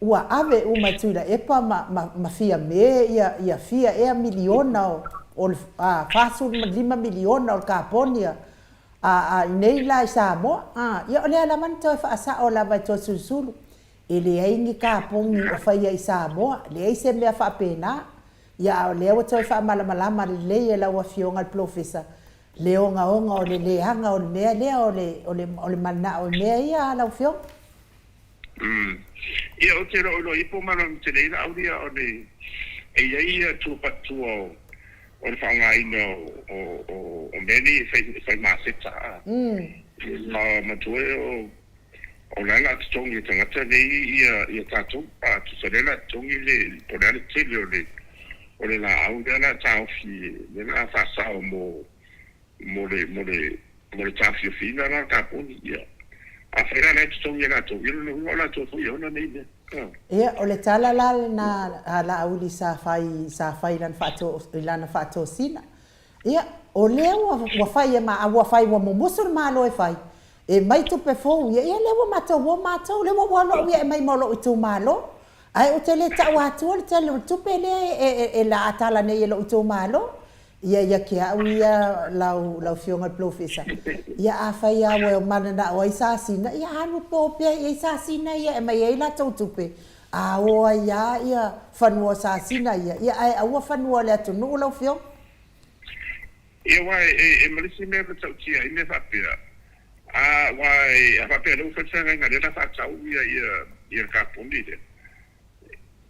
ua ave uma e Tuilaepa ma, ma, ma Fiame ia, ia fia ea miliona o, o le, a, 45 miliona o le kaponi a, a, a inei la i Samoa. A, ia o lea lava na toe faasao lava e Toeolesulusulu, e leai ni kaponi o faia i Samoa, leai se mea faapena. Ia a o lea ua toe faamalamalama lelei e lau Afioga i le Polofesa le ogaoga o le leaga o le mea lea o le, o le, o le manao i mea ia a lau Afioga. Umm. Ia, ou te loiloa ifo ma lona tele ai Laauli a o le, e i ai ia tua patua o, o le faaaogaina o, o, o, o mea nei e fai, e fai maseta a. Ma matua e o, o la e la totogi e tagata nei ia, ia tatou, a, tusa lea la totogi le, po o le a le tele o le, o le laau lea la taofi, lea la faasao mo, mo le, mo le, mo le taofiofiina la o kaponi, ia. Afai la o la e totogi e latou, ia lona uiga o latou foi e ona nei mea. A. Ia, o le tala la lena a Laauli sa fai, sa fai i lana faato, i lana faatosina. Ia, o lea ua, ua fai e ma, a ua fai ua mumusu le Malo e fai, e mai tupe fou ia, ia lea ua matou o matou, lea ua ou alu au ia e mai ma lou itumalo. Ae ou te le tau atua le tele o le tupe lea e, e, e laatala nei e lou itumalo. Ia ia te au ia lau lau afioga i le polofesa, ia afai lava ua mananao ai sasina, ia alu po pea i ai sasina ia e aumai ai latou tupe, a o ai lava ia fanua o sasina ia, ia ae aua fanua o le atunuu lau afioga. Ia, aua e ma le isi mea e matautia ai mea faapea, a, aua a faapea o lea ua fai le feagaiga lea o le a faatau ia, ia, ia le kaponi lea,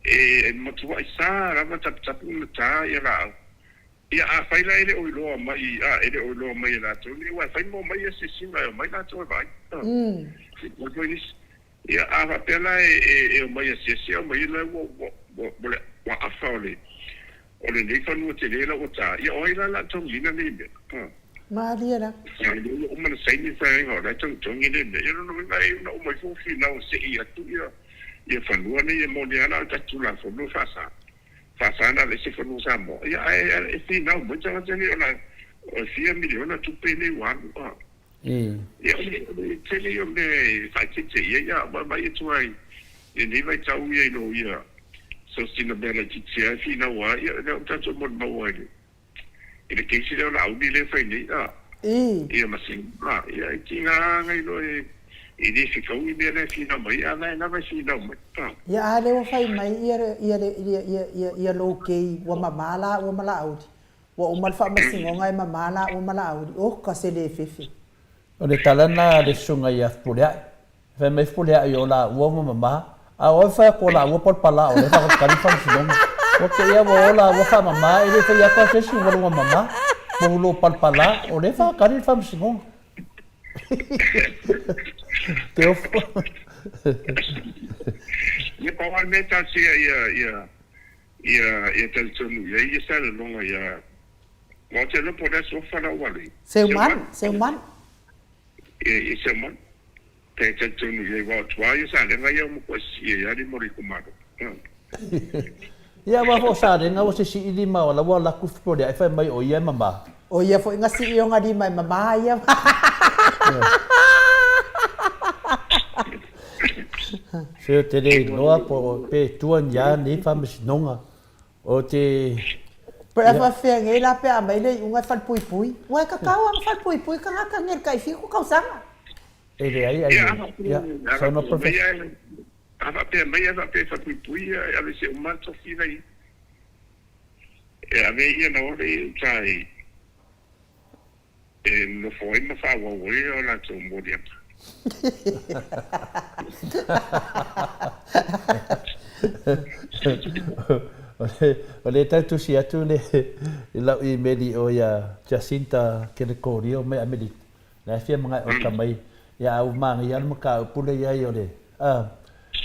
e matuai sa lava taputapu ona ta ia laau. Ia, afai la e le o iloa mai, a, e le o iloa mai e latou nei, aua e fai ma omai asiasiga e omai latou e vaai, a, foi nisi. Ia, a faapea la e omai asiasi, aumai la ua, ua, ua, ua, ua afa o le, o lenei fanua tele la ua ta, ia o ai la o le a togiina nei mea? A. Malie la. Ia, o lea ua uma ona saini le feagaiga o la e togitogi nei mea. Ia, o lona uiga e una uma ifo ua finau e sei atu ia, ia fanua nei e moni lava la o le tatou Tulafono e faasa. Faasa ona aveese fanua Samoa. Ia, ae e finau mai tagata nei ona e fia miliona tupe nei ua alu. A. Ia, o le tele ia o mea e faaeteete i ai, a vaavaai atu lava i lenei vaitau ia i loia, so sina mea laitiiti lava e finau ai, ia lea ua tatou molimau ai i le case lea o Laauli lea e fai nei, a, ia ma si, a, ia e tiga lava loa e e le fekaui mea la e finau mai ai, a o la e lava e finau mai, a. Ia, a lea ua fai mai ia, ia, ia, ia, ia, ia lou kei ua mama laua ma Laauli. Ua uma le faamasinoga e mama laua ma Laauli. Oh, ka se le fefe. O le tala lena a le susuga ia Fepuleai. Fai mai Fepuleai o laua ua mama, a o ai fai atu o laua palapala o lea e faatalitali le faamasinoga. Ua te i a ua o laua faamama e le fai atu a se isi ua lua mama. Ua lua palapala o lea e faatali le faamasinoga. Te ofo. Ia pau lava le mea e talosia ia ia Ia, ia talitonu i ai ia Salelologa ia, aua ou te iloa po o le aso ofa la ua alu i ai. Seuman, Seuman. Ia, ia Seuman. Pe talitonu i ai, aua o tua ia Salega ia ua matuai sisii ai lava lima o le itumalo. Ia, aua foi o Salega ua sisii lima o la ua alu atu Fepuleai fai mai o ia e mama. O ia foi na sii ona lima e mama ia. Se ou te le iloa po o pe tua ni a nei faamasinoga o te. Pe a faafefea nei la pe a aumai le iuga e falepuipui. Ua e tatau lava ona falepuipui tagata nei i le tai fitu tausaga. E leai ai ia saunoa Professor. A faapea mai a faapea e falepuipui ia e aveese uma le tofi la i ai. E ave ia na ole i uta i e nofo ai ma faaauau ai o latou moliaga. O lea e tau tusi atu le i lau imeli i o ia Jacinta Kelekorio mai Amerika. La e fia mangae oka mai ia a ua manaia le mataupu lea i ai o le a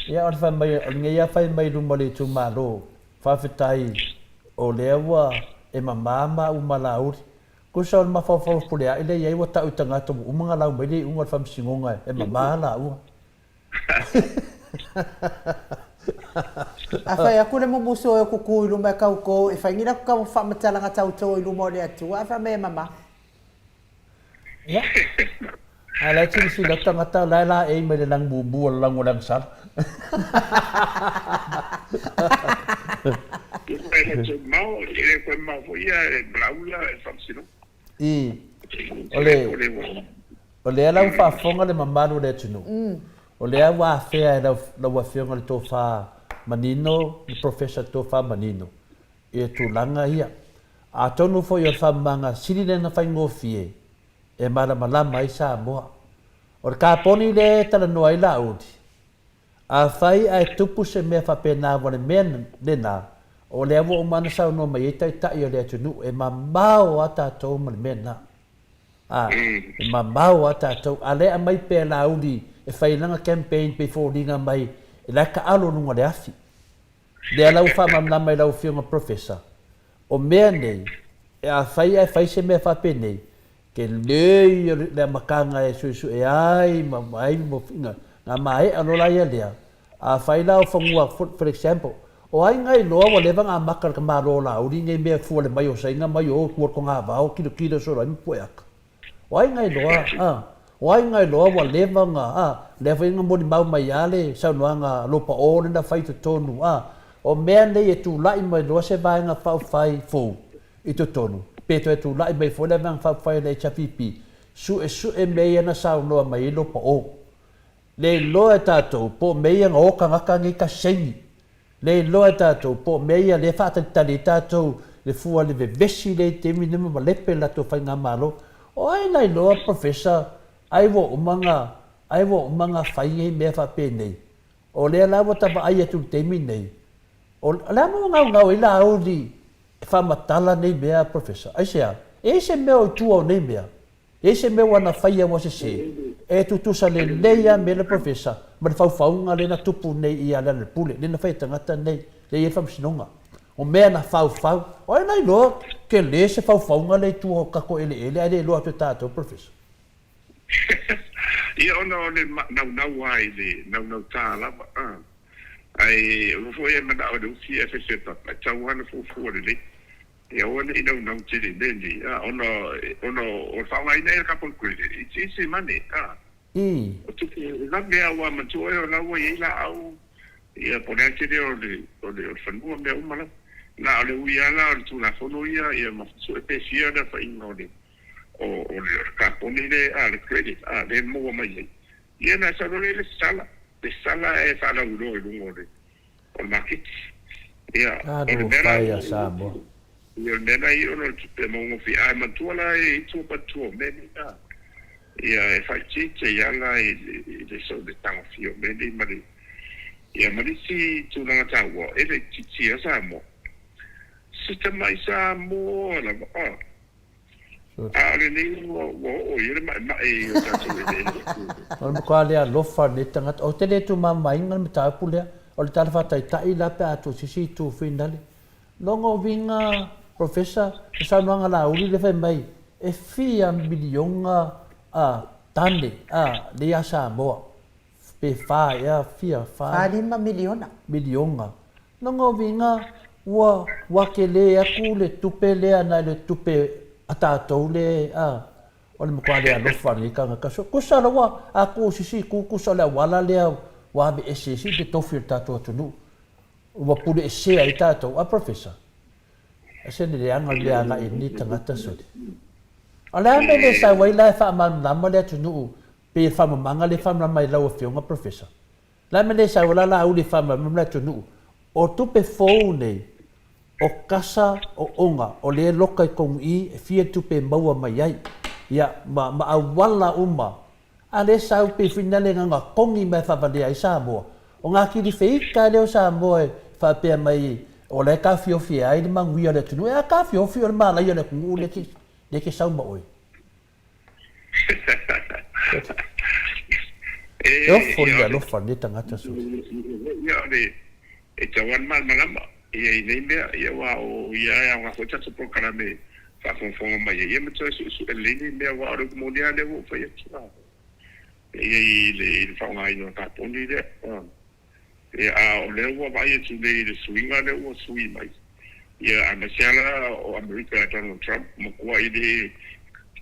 ia o le fai mai o lenei a fai mai luma o le itumalo faafetai o lea ua e mama maua ma Laauli Tusa o le mafaufau puleaʻi lea i ai ua tau i tagata ua uma ona lau mai le iuga o le faamasinoga e mama laua. A fai atu le mumusu o e kuku i luma e tauto e fai ni latou tau faamatalaga tauto i luma o le Atua, a fai mai e mama. Ia. A o la e silasila atu tagata o la e laei mai le lagi mumu o le lagi o le agasala. I, o le, o lea la ua faafofoga le mamalu o le atunuu, o lea ua afea e lau, lau Afioga le tofa manino, le Professor Tofa Manino, i tulaga ia. Atonu foi o le faamamaga sili lea ona faigofie e malamalama ai Samoa. O le kaponi lea e talanoa ai Laauli, afai ae tupu se mea faapena ua le mea lena, o lea ua uma ona saunoa mai ai Taitai o le atunuu, e mamao a tatou ma le mea lena. A, e mamao a tatou. A lea e aumai pea Laauli e fai ai lana campaign pei foliga mai la e taalo i luga o le afi. Lea la ua faamalamalama i lau Afioga Professor, o mea nei, afai ae fai se mea faapenei, tele ia le amataga e suesue ai ma ai ma na maea loa la ia lea, afai la o fanua, for example, o ai nai loa ua leva na amata le tamaloa o Laauli nei mea fua le mai o Saina mai o tua o le togavao kilokilo solo ai ma pueaka. O ai nai loa, a, o ai nai loa ua leva ona, a, lea foi na molimau mai a le saunoaga a Lopa o lena fai i totonu, a, o mea nei e tulai mai loa se vaega faaupufai fou i totonu, pe toe tulai mai foi le vaega faaupufai a le HRPP, suesue mea ia na saunoa mai ai Lopa o. Le iloa e tatou po o mea ia na o tagata nei tasi saini. Le iloa e tatou po o mea ia lea e faatalitali ai tatou Le fua le vevesi lea i taimi nei ma malepe le latou faigamalo. O ai na iloa Professor ai ua uma na ai ua uma na fai nei mea faapenei. O lea la ua ta vaai atu i le taimi nei, o le a mea ua gaugau ai Laauli e faamatala nei mea Professor? Aisea? E i ai se mea o i tua o nei mea? E i ai se mea ua na faia ua sese? E tutusa lelei lava mea lea Professor ma le faufauga lea na tupu nei ia Lealailepule, lea na fai e tagata nei, lea e i ai le faamasinoga. O mea na faufau, o ai na iloa tele se faufauga lea i tua o tatou eleele ae le iloa atu e tatou Professor? Ia ona o le naunau lava i le naunautā lava a. Ae aua foi e manao i le ufi ae fefe papa, e tatau lava ona fuafua lelei. Ia aua ne i naunau tele i mea nei, a, ona, ona o le faaaogaina ai o le carbon credit, it's easy money, a. O tupe e vave lava aua manatua oe o la ua i ai laau, ia po o le a le tele o le, o le, o le fanua mea uma lava. Na o le ui lava la o le Tulafono ia, ia ma sue pe fia le aofaiga o le, o, o le, o le kaponi le, a, le credit, a, lea e maua mai ai. Ia ona sau loa lea i le sala, le sala e faalauiloa i luga o le, o le maketi. Ia, o le mea la Talofa e a Samoa. Ia, o le mea la ia ona o le tupe maugofie, ae manatua la e i ai tua matua o mea nei, a. Ia, e faaitiitia ai lava la i le, i le, le tagofia o mea nei ma le, ia, ma le isi tulaga taua, e le itiitia Samoa. Se tamai Samoa lava, a. A o lenei ua oo i ai le maemae i o tatou eleele. O le matua le alofa o lenei tagata. Ou te le tumamaina le mataupu lea. O le tala faataitai la pe a tuu se isi itu finale. Lona uiga Professor, le saunoaga Laauli lea fai mai e fia miliona a tane a lea ia Samoa. Pe fa ea fia, fa. 45 miliona. Miliona. Lona uiga ua ua tele atu le tupe lea nai le tupe a tatou le a o le matua le alofa lenei tagata. So tusa lava a tu sisi itu tusa o le auala lea ua aveese ai le tofi o le tatou atunuu. Ua pule esea ai tatou. A Professor, ese le leaga o le mea agai i lenei tagata sole. A o le a le mea e le sau ai la e faamalamalama le atunuu pei e faamamaga le faamalamalama i lau Afioga Professor. Le a mea le sau la Laauli e faamalamalama le atunuu, o tupe fou nei, o kasa o oga o lea e loka i tonu i e fia tupe e maua mai ai, ia, ma, ma auala uma, a lea sau pei foi nale na ona togi mai e faavalea ai Samoa. O nga kilifeita lea o Samoa e faapea mai o la e taofiofi ai le manuia o le atunuu, e a taofiofi o le malaia o le atunuu lea ke, lea ke sau ma oe. E ofo le alofa lenei tagata sole. Ia o le e tau lava le malamalama ia i nei mea, ia aua o ia e aoga foi tatou polokalame e faafogafoga mai ai, ia ma toe suesue lelei nei mea, aua o le upu moni lava lea ua ou fai atu, ia i le faaaogaina o le kaponi lea. Ia, a o lea ua vaai atu nei i le suiga lea ua sui mai, ia, aemaise lava la o Amerika e Donald Trump, matuai le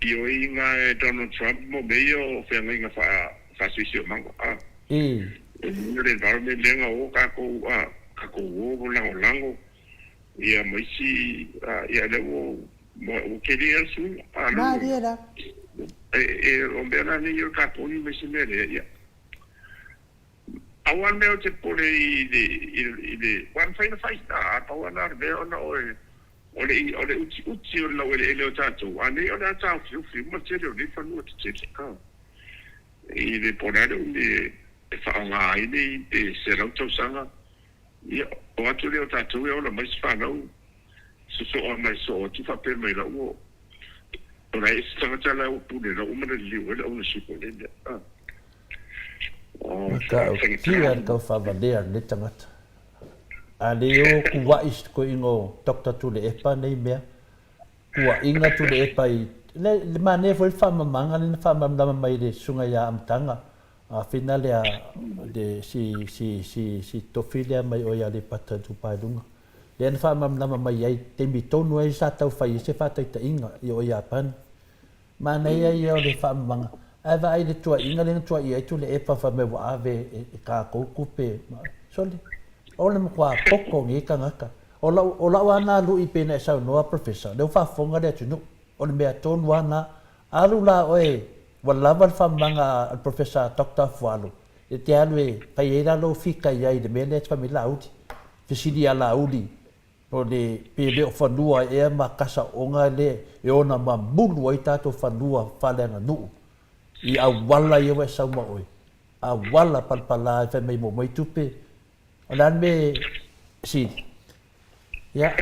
ioeina e Donald Trump mo mea ia o feagaiga faa, faasiosiomaga, a. E mea le environment lea na o tatou, a, tatou o lagolago, ia, ma isi, a, ia, lea ua, ua tele lava le suiga, a, lona uiga, e, e, o mea la nei o le kaponi ma isi mea lea, ia. Pau lava le mea ou te popole i le, i le, i le, aua e mafai ona fai, a pau lava lena o le mea ona o le, o le, o le utiuti o le laueleele o tatou, a nei o le a taofiofi uma le tele o nei fanua tetele, a. I le, po o le a le umi e faaaoga ai nei pe 100 tausaga, ia, o atu lea o tatou e ola mai se fanau, sosoo mai sosoo atu faapea mai la ua, o la e ese tagata la ua pule la ua uma ona liliu ai le ownership o nei mea, a. Matautia le tau faavalea lenei tagata. A le o kuaʻi si toeaina o Doctor Tuilaepa nei mea. Kuaʻiga Tuilaepa i le le manaia foi le faamalamalamaga lea na faamalamalama mai e le susuga ia Amataga a fina lea le si si si si tofi lea mai oe ia Aleipata Itupa i Luga. Lea na faamalamalama mai ai taimi tonu ai sa tau fai ai se faataitaiga i o Iapani. Manaia ia o le faamamaga. Ae vaai i le tuuaiga lea na tuuaia ai Tuilaepa fai mai ua ave e tatou tupe. Sole, o le matua poto o nei tagata. O lau, o lau lava na lui pei ona e saunoa Professor, lea ua faafofoga le atunuu. O le mea tonu lava na. Alu la oe, ua lava le faamamaga a le Professor Doctor Afualo e te alu e fai ai la lou fika i ai i le mea lea e te fai mai Laauli. Fesili ia Laauli. Po le, pe le o fanua ea ma kasaoga le e ona mamulu ai tatou fanua faaleaganuu i auala ia ua e sau ma oe, auala palapala e fai mai mo mai tupe, o le a le mea e sili? Ia.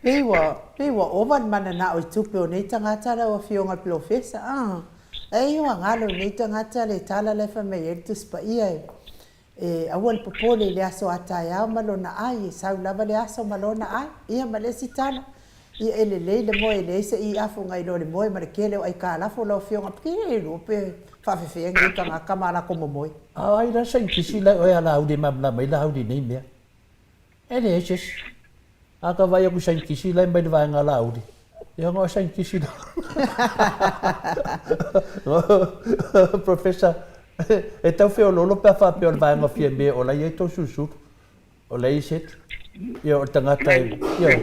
Pei ua, pei ua ova le mananao i tupe o nei tagata lau Afioga i le Polofesa, ah. Ei ua galo i nei tagata le tala la e fai mai ai le Tusi Paia e, E aua le popole i le aso a taeao ma lona ai, e sau lava le aso ma lona ai. Ia ma le isi tala, ia e lelei le moe e leai se i afuga i lo le moe ma le kele o aikalafo lau afioga pe e lua pe faafefea nei tagata ma lako momoe. A o ai la sainikisi la oe a Laauli e malamalama ai Laauli i nei mea? E leai se isi. A ka vaai atu i sainikisi la e mai le vaega a Laauli, ia ona o sainikisi la. Professor, e tau feoloolo pe a faapea o le vaega o Fiame o la e i ai tou susulu, o la e i ai Setu. Ia o le tagata e, ia.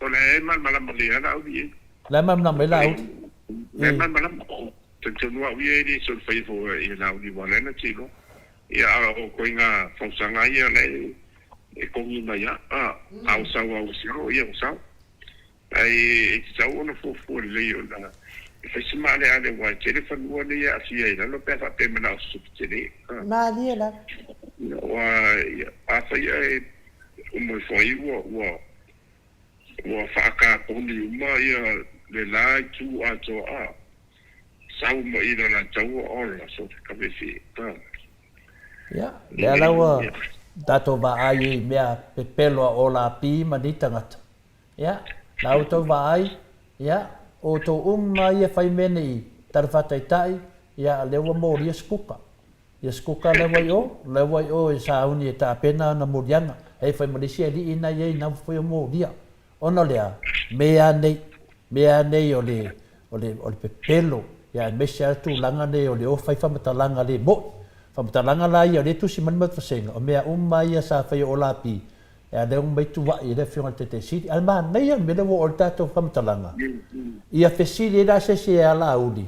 O la e malamalama lelei lava Laauli i ai. La e malamalama ai Laauli. La e malamalama. Talitonu au ia e le soona foi e Laauli ua ala ai ona te iloa. Ia, a o ituaiga fausaga ia la e kogi mai a, a o sau a ua sio, ia ua sau. Ae e tatau ona fuafua lelei ona e fai se maaleale aua e tele fanua nei e aafia i lalo pe a faapea e manao se tupe tele. Malie lava. Aua afai ae uma ifo ai ua ua ua faakaponi uma ia le la itu atoa a. Sau ma i lana taua ola so te kawefe a. Ia, lea la ua tatou vaai ai i mea pepelo a Olapi ma nei tagata. Ia, la outou vaai, ia, o outou uma ia fai mea nei tala faataitai, ia, lea ua molia sikuka. Ia sikuka lea ua i o, lea ua i o e sauni e tapena ana moliaga, hei fai ma le isi alii na i ai na foi o molia. Ona o le a? Mea nei, mea nei o le, o le, o le pepelo, ia aemaise lava tulaga nei o le o fai faamatalaga le mo'i. Faamatalaga la ia o lea e tusi mai le matou vasega, o mea uma ia sa faia o Olapi, ia lea ua mai tua'i e le Afioga i le Taitai Sili. Ae manaia le mea lea ua oo i le tatou faamatalaga, ia fesili ai la se isi e alauli,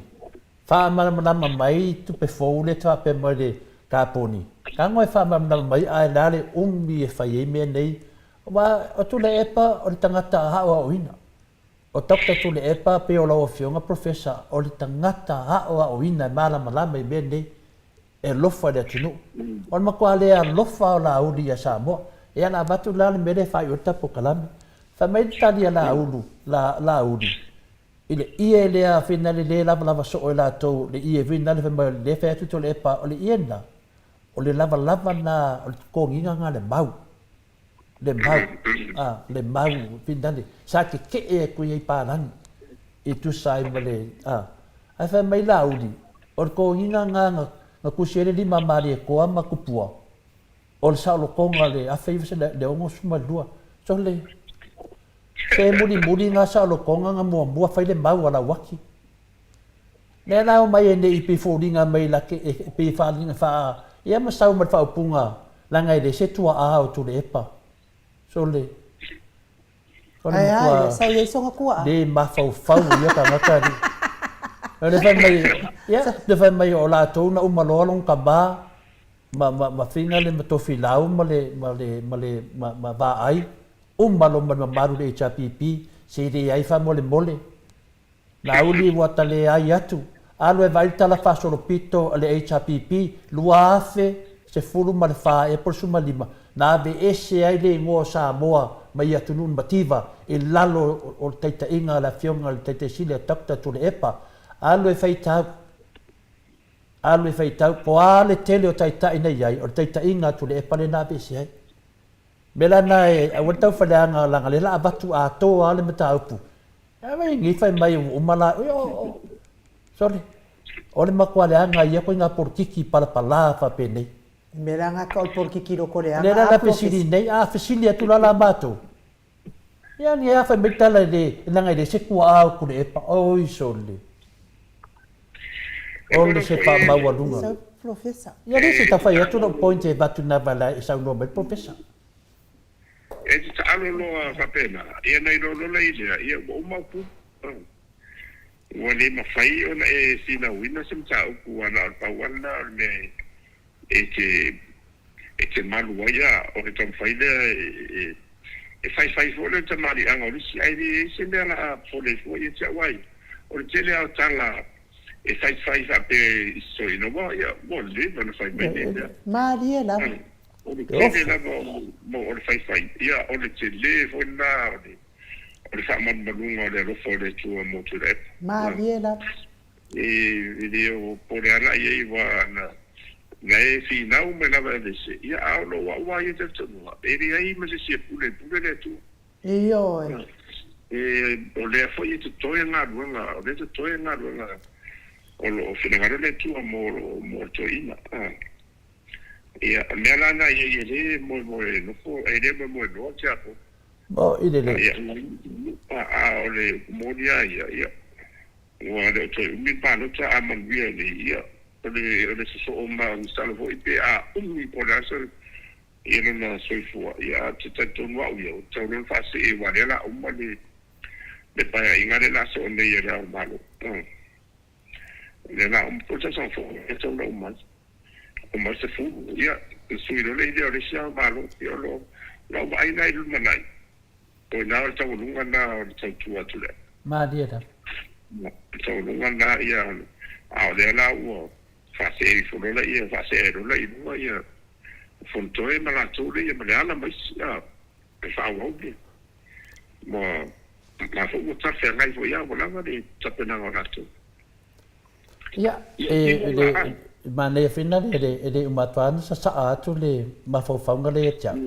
faamalamalama mai tupe fou lea e te faapea mai le kaponi. Tago e faamalamalama mai ae le a le umi e fai ai mea nei Aua o Tuilaepa o le tagata aoaoina. O Doctor Tuilaepa pei o lau Afioga Professor o le tagata aoaoina e malamalama i mea nei e alofa i le atunuu. O le matua le alofa o Laauli ia Samoa. Ia la avatu la le mea lea e faaiu ai le tatou polokalame. Fai mai le tali a Laaulu, Laauli i le ie lea finale le lavalava soo e latou le ie finale fai mai lea fai atu Tuilaepa o le ie lena o le lavalava lena o le totogiina lena le mau. Le mau, a, le mau, finale, sa kekeʻe atu ia i palagi, i tusa ai ma le, a. Ae fai mai Laauli, o le toniga na na, na tusi ai le lima Malietoa ma Tupua, o le saolotoga o le 1962. So le, se mulimuli na saolotoga na muamua fai le mau a Lauaki. Lea la omai ai nei pei foliga mai la ke e pei faaliga faa ia ma sau ma le faaupuga leaga e le se tuaa o Tuleepa. Sole. O le Ae a, matua ia sa i ai sona tuaa. le mafaufau o ia tagata alii. O le fai mai ia le fai mai o latou na uma loa lona tama ma ma ma finga le ma Tofilau ma le ma le ma le ma ma Vaai uma loa ma le mamalu i le HRPP se i leai faamolemole Laauli ua ta leai atu. Alu e vaai le tala faasolopito a le HRPP 2014 April 15, na aveese ai le igoa o Samoa mai atunuu na mativa i lalo o le taitaiga a le Afioga i le Taitai Sili a Doctor Tuilaepa. Alu e faitau. Alu e faitau. Po a le tele o taitai na i ai, o le taitaiga a Tuilaepa lea na aveese ai. Mea la na e aua le tauwhaleaga laga lea la avatu atoa le mataupu. E vai nei fai mai ua uma la oi o o sorry. O le matua leaga ia koe ngā polokiki palapala faapenei. Mea la ngā ka o le polokiki loko leaga Lea la la fesili nei, a fesili atu la la matou. Ia ni a fai mai tala i le leaga e le se tuaa o Tuilaepa. Oi sole. O le se faamaualuga. Professor. Ia le se tau fai atu lou point e avatu na vala e saunoa mai le Professor. E te taalo loa faapena, ia na iloa loa i lea, ia ua uma upu. Ua le mafai ona e finauina se mataupu aua na o le pau lava lena o le mea e te e te malu ai a o le taumafai lea e E faifai foi le tamaliiaga o le isi, ae leai se mea la a popole ai fua ia te au ai. O le tele lava o tala e faifai faapea i si toeaina, ua, ia, ua leva ona fai mai nei mea. Malie lava. O le tele lava o le faifai, ia, o le tele foi lena o le, o le faamalumaluga o le alofa o le Atua mo Tuilaepa. Malie lava. E le o po le ala i ai aua na na e finau mai lava e aveese, ia a o lou au lava ia talitonuga, e leai ma se isi e pule, e pule le Atua. Ioe. E, o lea foi e totoe galuega, o lea e totoe galuega o lo o finagalo le Atua mo mo le toeaina. Ia, o le mea la lena i ai e le moemoe nofo, e le moemoe noa le tiakono. O i le le. Ia, a o le upu moni lava ia, ia, Ua le o toe umi le palota a manuia nei, ia, o le, o le sosoo ma masalo foi pe a umi po o le a se, ia lona soifua, ia, ae ou te talitonu au ia, ua tatau loa ona faasee aua o lea o le a uma le, le paeaiga lea o le a soo nei e Le Ao o le Malo. O lea o le a uma po o le tausaga fou e tatau ona uma ai. Uma ai le 10, ia, ona sui loa lea o le isi Ao o le Malo. Ia, o lo, lau vaai lena i le lumanai. O i ina o le taualuga lena o le tautua atu lea. Malie lava. O le taualuga lena ia, a o lea la ua faasee ifo loa laia, faasee ai loa la i luga ia Fonotoe ma latou lea ma Leala ma isi, a, e faaauau le, ma, ma foi ua talafeagai foi lava, ua lava le tapenaga o latou. Ia, e le, manaia foi na e le, e le uma atu lava ona sasaa atu le mafaufauga lea ia te au.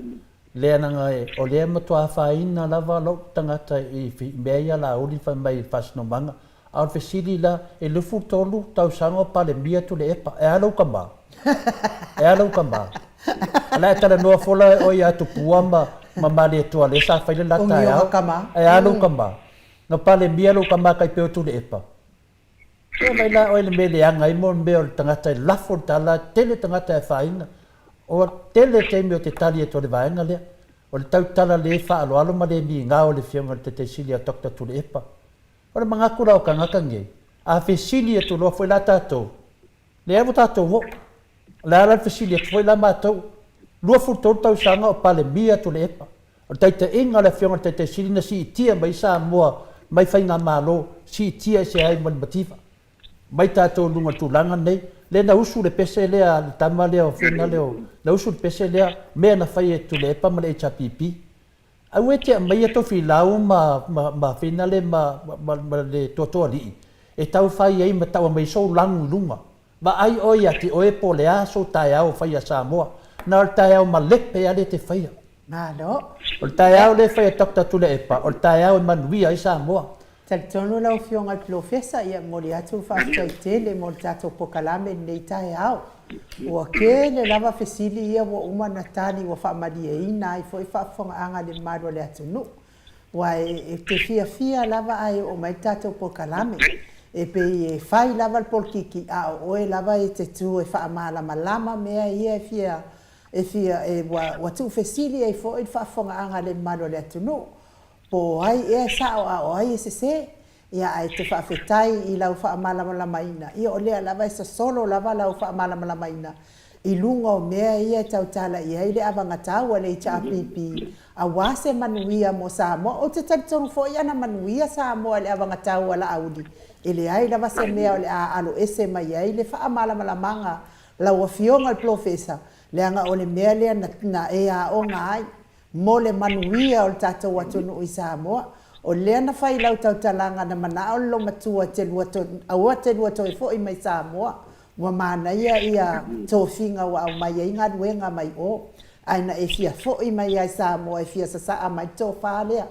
Lea leaga o lea e matua afaina lava lou tagata i mea ia Laauli fai mai i le faasinomaga. A o le fesili la, e 23 tausaga o Palemia Tuilaepa, e a lou tama? E a lou tama? O le a e talanoa fola oe ia Tupua ma ma Malietoa lea sa fai le la taeao. E a lou tama? Na Palemia lou tama tai pei o Tuilaepa? Ua mai la oe le mea leaga ai mo le mea o le tagata e lafo le tala, e tele tagata e afaina. Ua tele taimi ou te tali atu ai i le vaega lea. O le tautala le faaaloalo ma le migao o le Afioga i le Taitai Sili ia Doctor Tuilaepa. O le manatu la o tagata nei, a fesili atu loa foi la tatou, leai ua tatou oo. O le a la le fesili atu foi la matou? 23 tausaga o Palemia Tuilaepa. O le taitaiga a le Afioga i le Taitai Sili na siitia mai Samoa mai faigamalo siitia ese ai ma le mativa mai tatou i luga o le tulaga lenei. Lea na usu le pese lea a le tama lea o Fina lea o, na usu le pese lea, mea na fai e Tuilaepa ma le HRPP. Aua e te aumaia Tofilau ma, ma, ma Fina le ma, ma, ma le Toatoalii e tau fai ai ma tau aumai sou lagu i luga. Vaai oe ia te oe po o le a sou taeao o faia Samoa. Na o le taeao malepe lava lea e te faia. Malo. O le taeao lea e faia Doctor Tuilaepa, o le taeao e manuia ai Samoa. Talitonu lau Afioga i le Polofesa, ia momoli atu le faafetai tele mo le tatou polokalame i lenei taeao. Ua tele lava fesili ia ua uma ona tali ua faamalieina ai foi faafofogaaga a le mamalu o le atunuu. Aua e te fiafia lava ae oo mai le tatou polokalame. E pei e fai lava le polokiki a o oe lava e te tu e faamalamalama mea ia e fia e fia e ua ua tuufesili ai foi le faafofogaaga a le mamalu o le atunuu, po o ai ea e sao a o ai e sese. Ia ae te faafetai i lau faamalamalamaina, ia o lea lava e sosolo lava lau faamalamalamaina i luga o mea ia e tautala i ai le avagatau a le HRPP aua se manuia mo Samoa. Ou te talitonu foi ana manuia Samoa i le avagatau a Laauli, e leai lava se mea o le a aloese mai ai le faamalamalamaga Lau Afioga i le Polofesa, leaga o le mea lea na, na e aoga ai mo le manuia o le tatou atunuu i Samoa. O lea na fai i lau tautalaga na manao le lomatua e te lua to, aua te lua toe foi mai Samoa. Ua manaia ia tofiga ua aumai ai galuega mai o. Ae na e fia foi mai lava i Samoa e fia sasaa mai le tofa lea.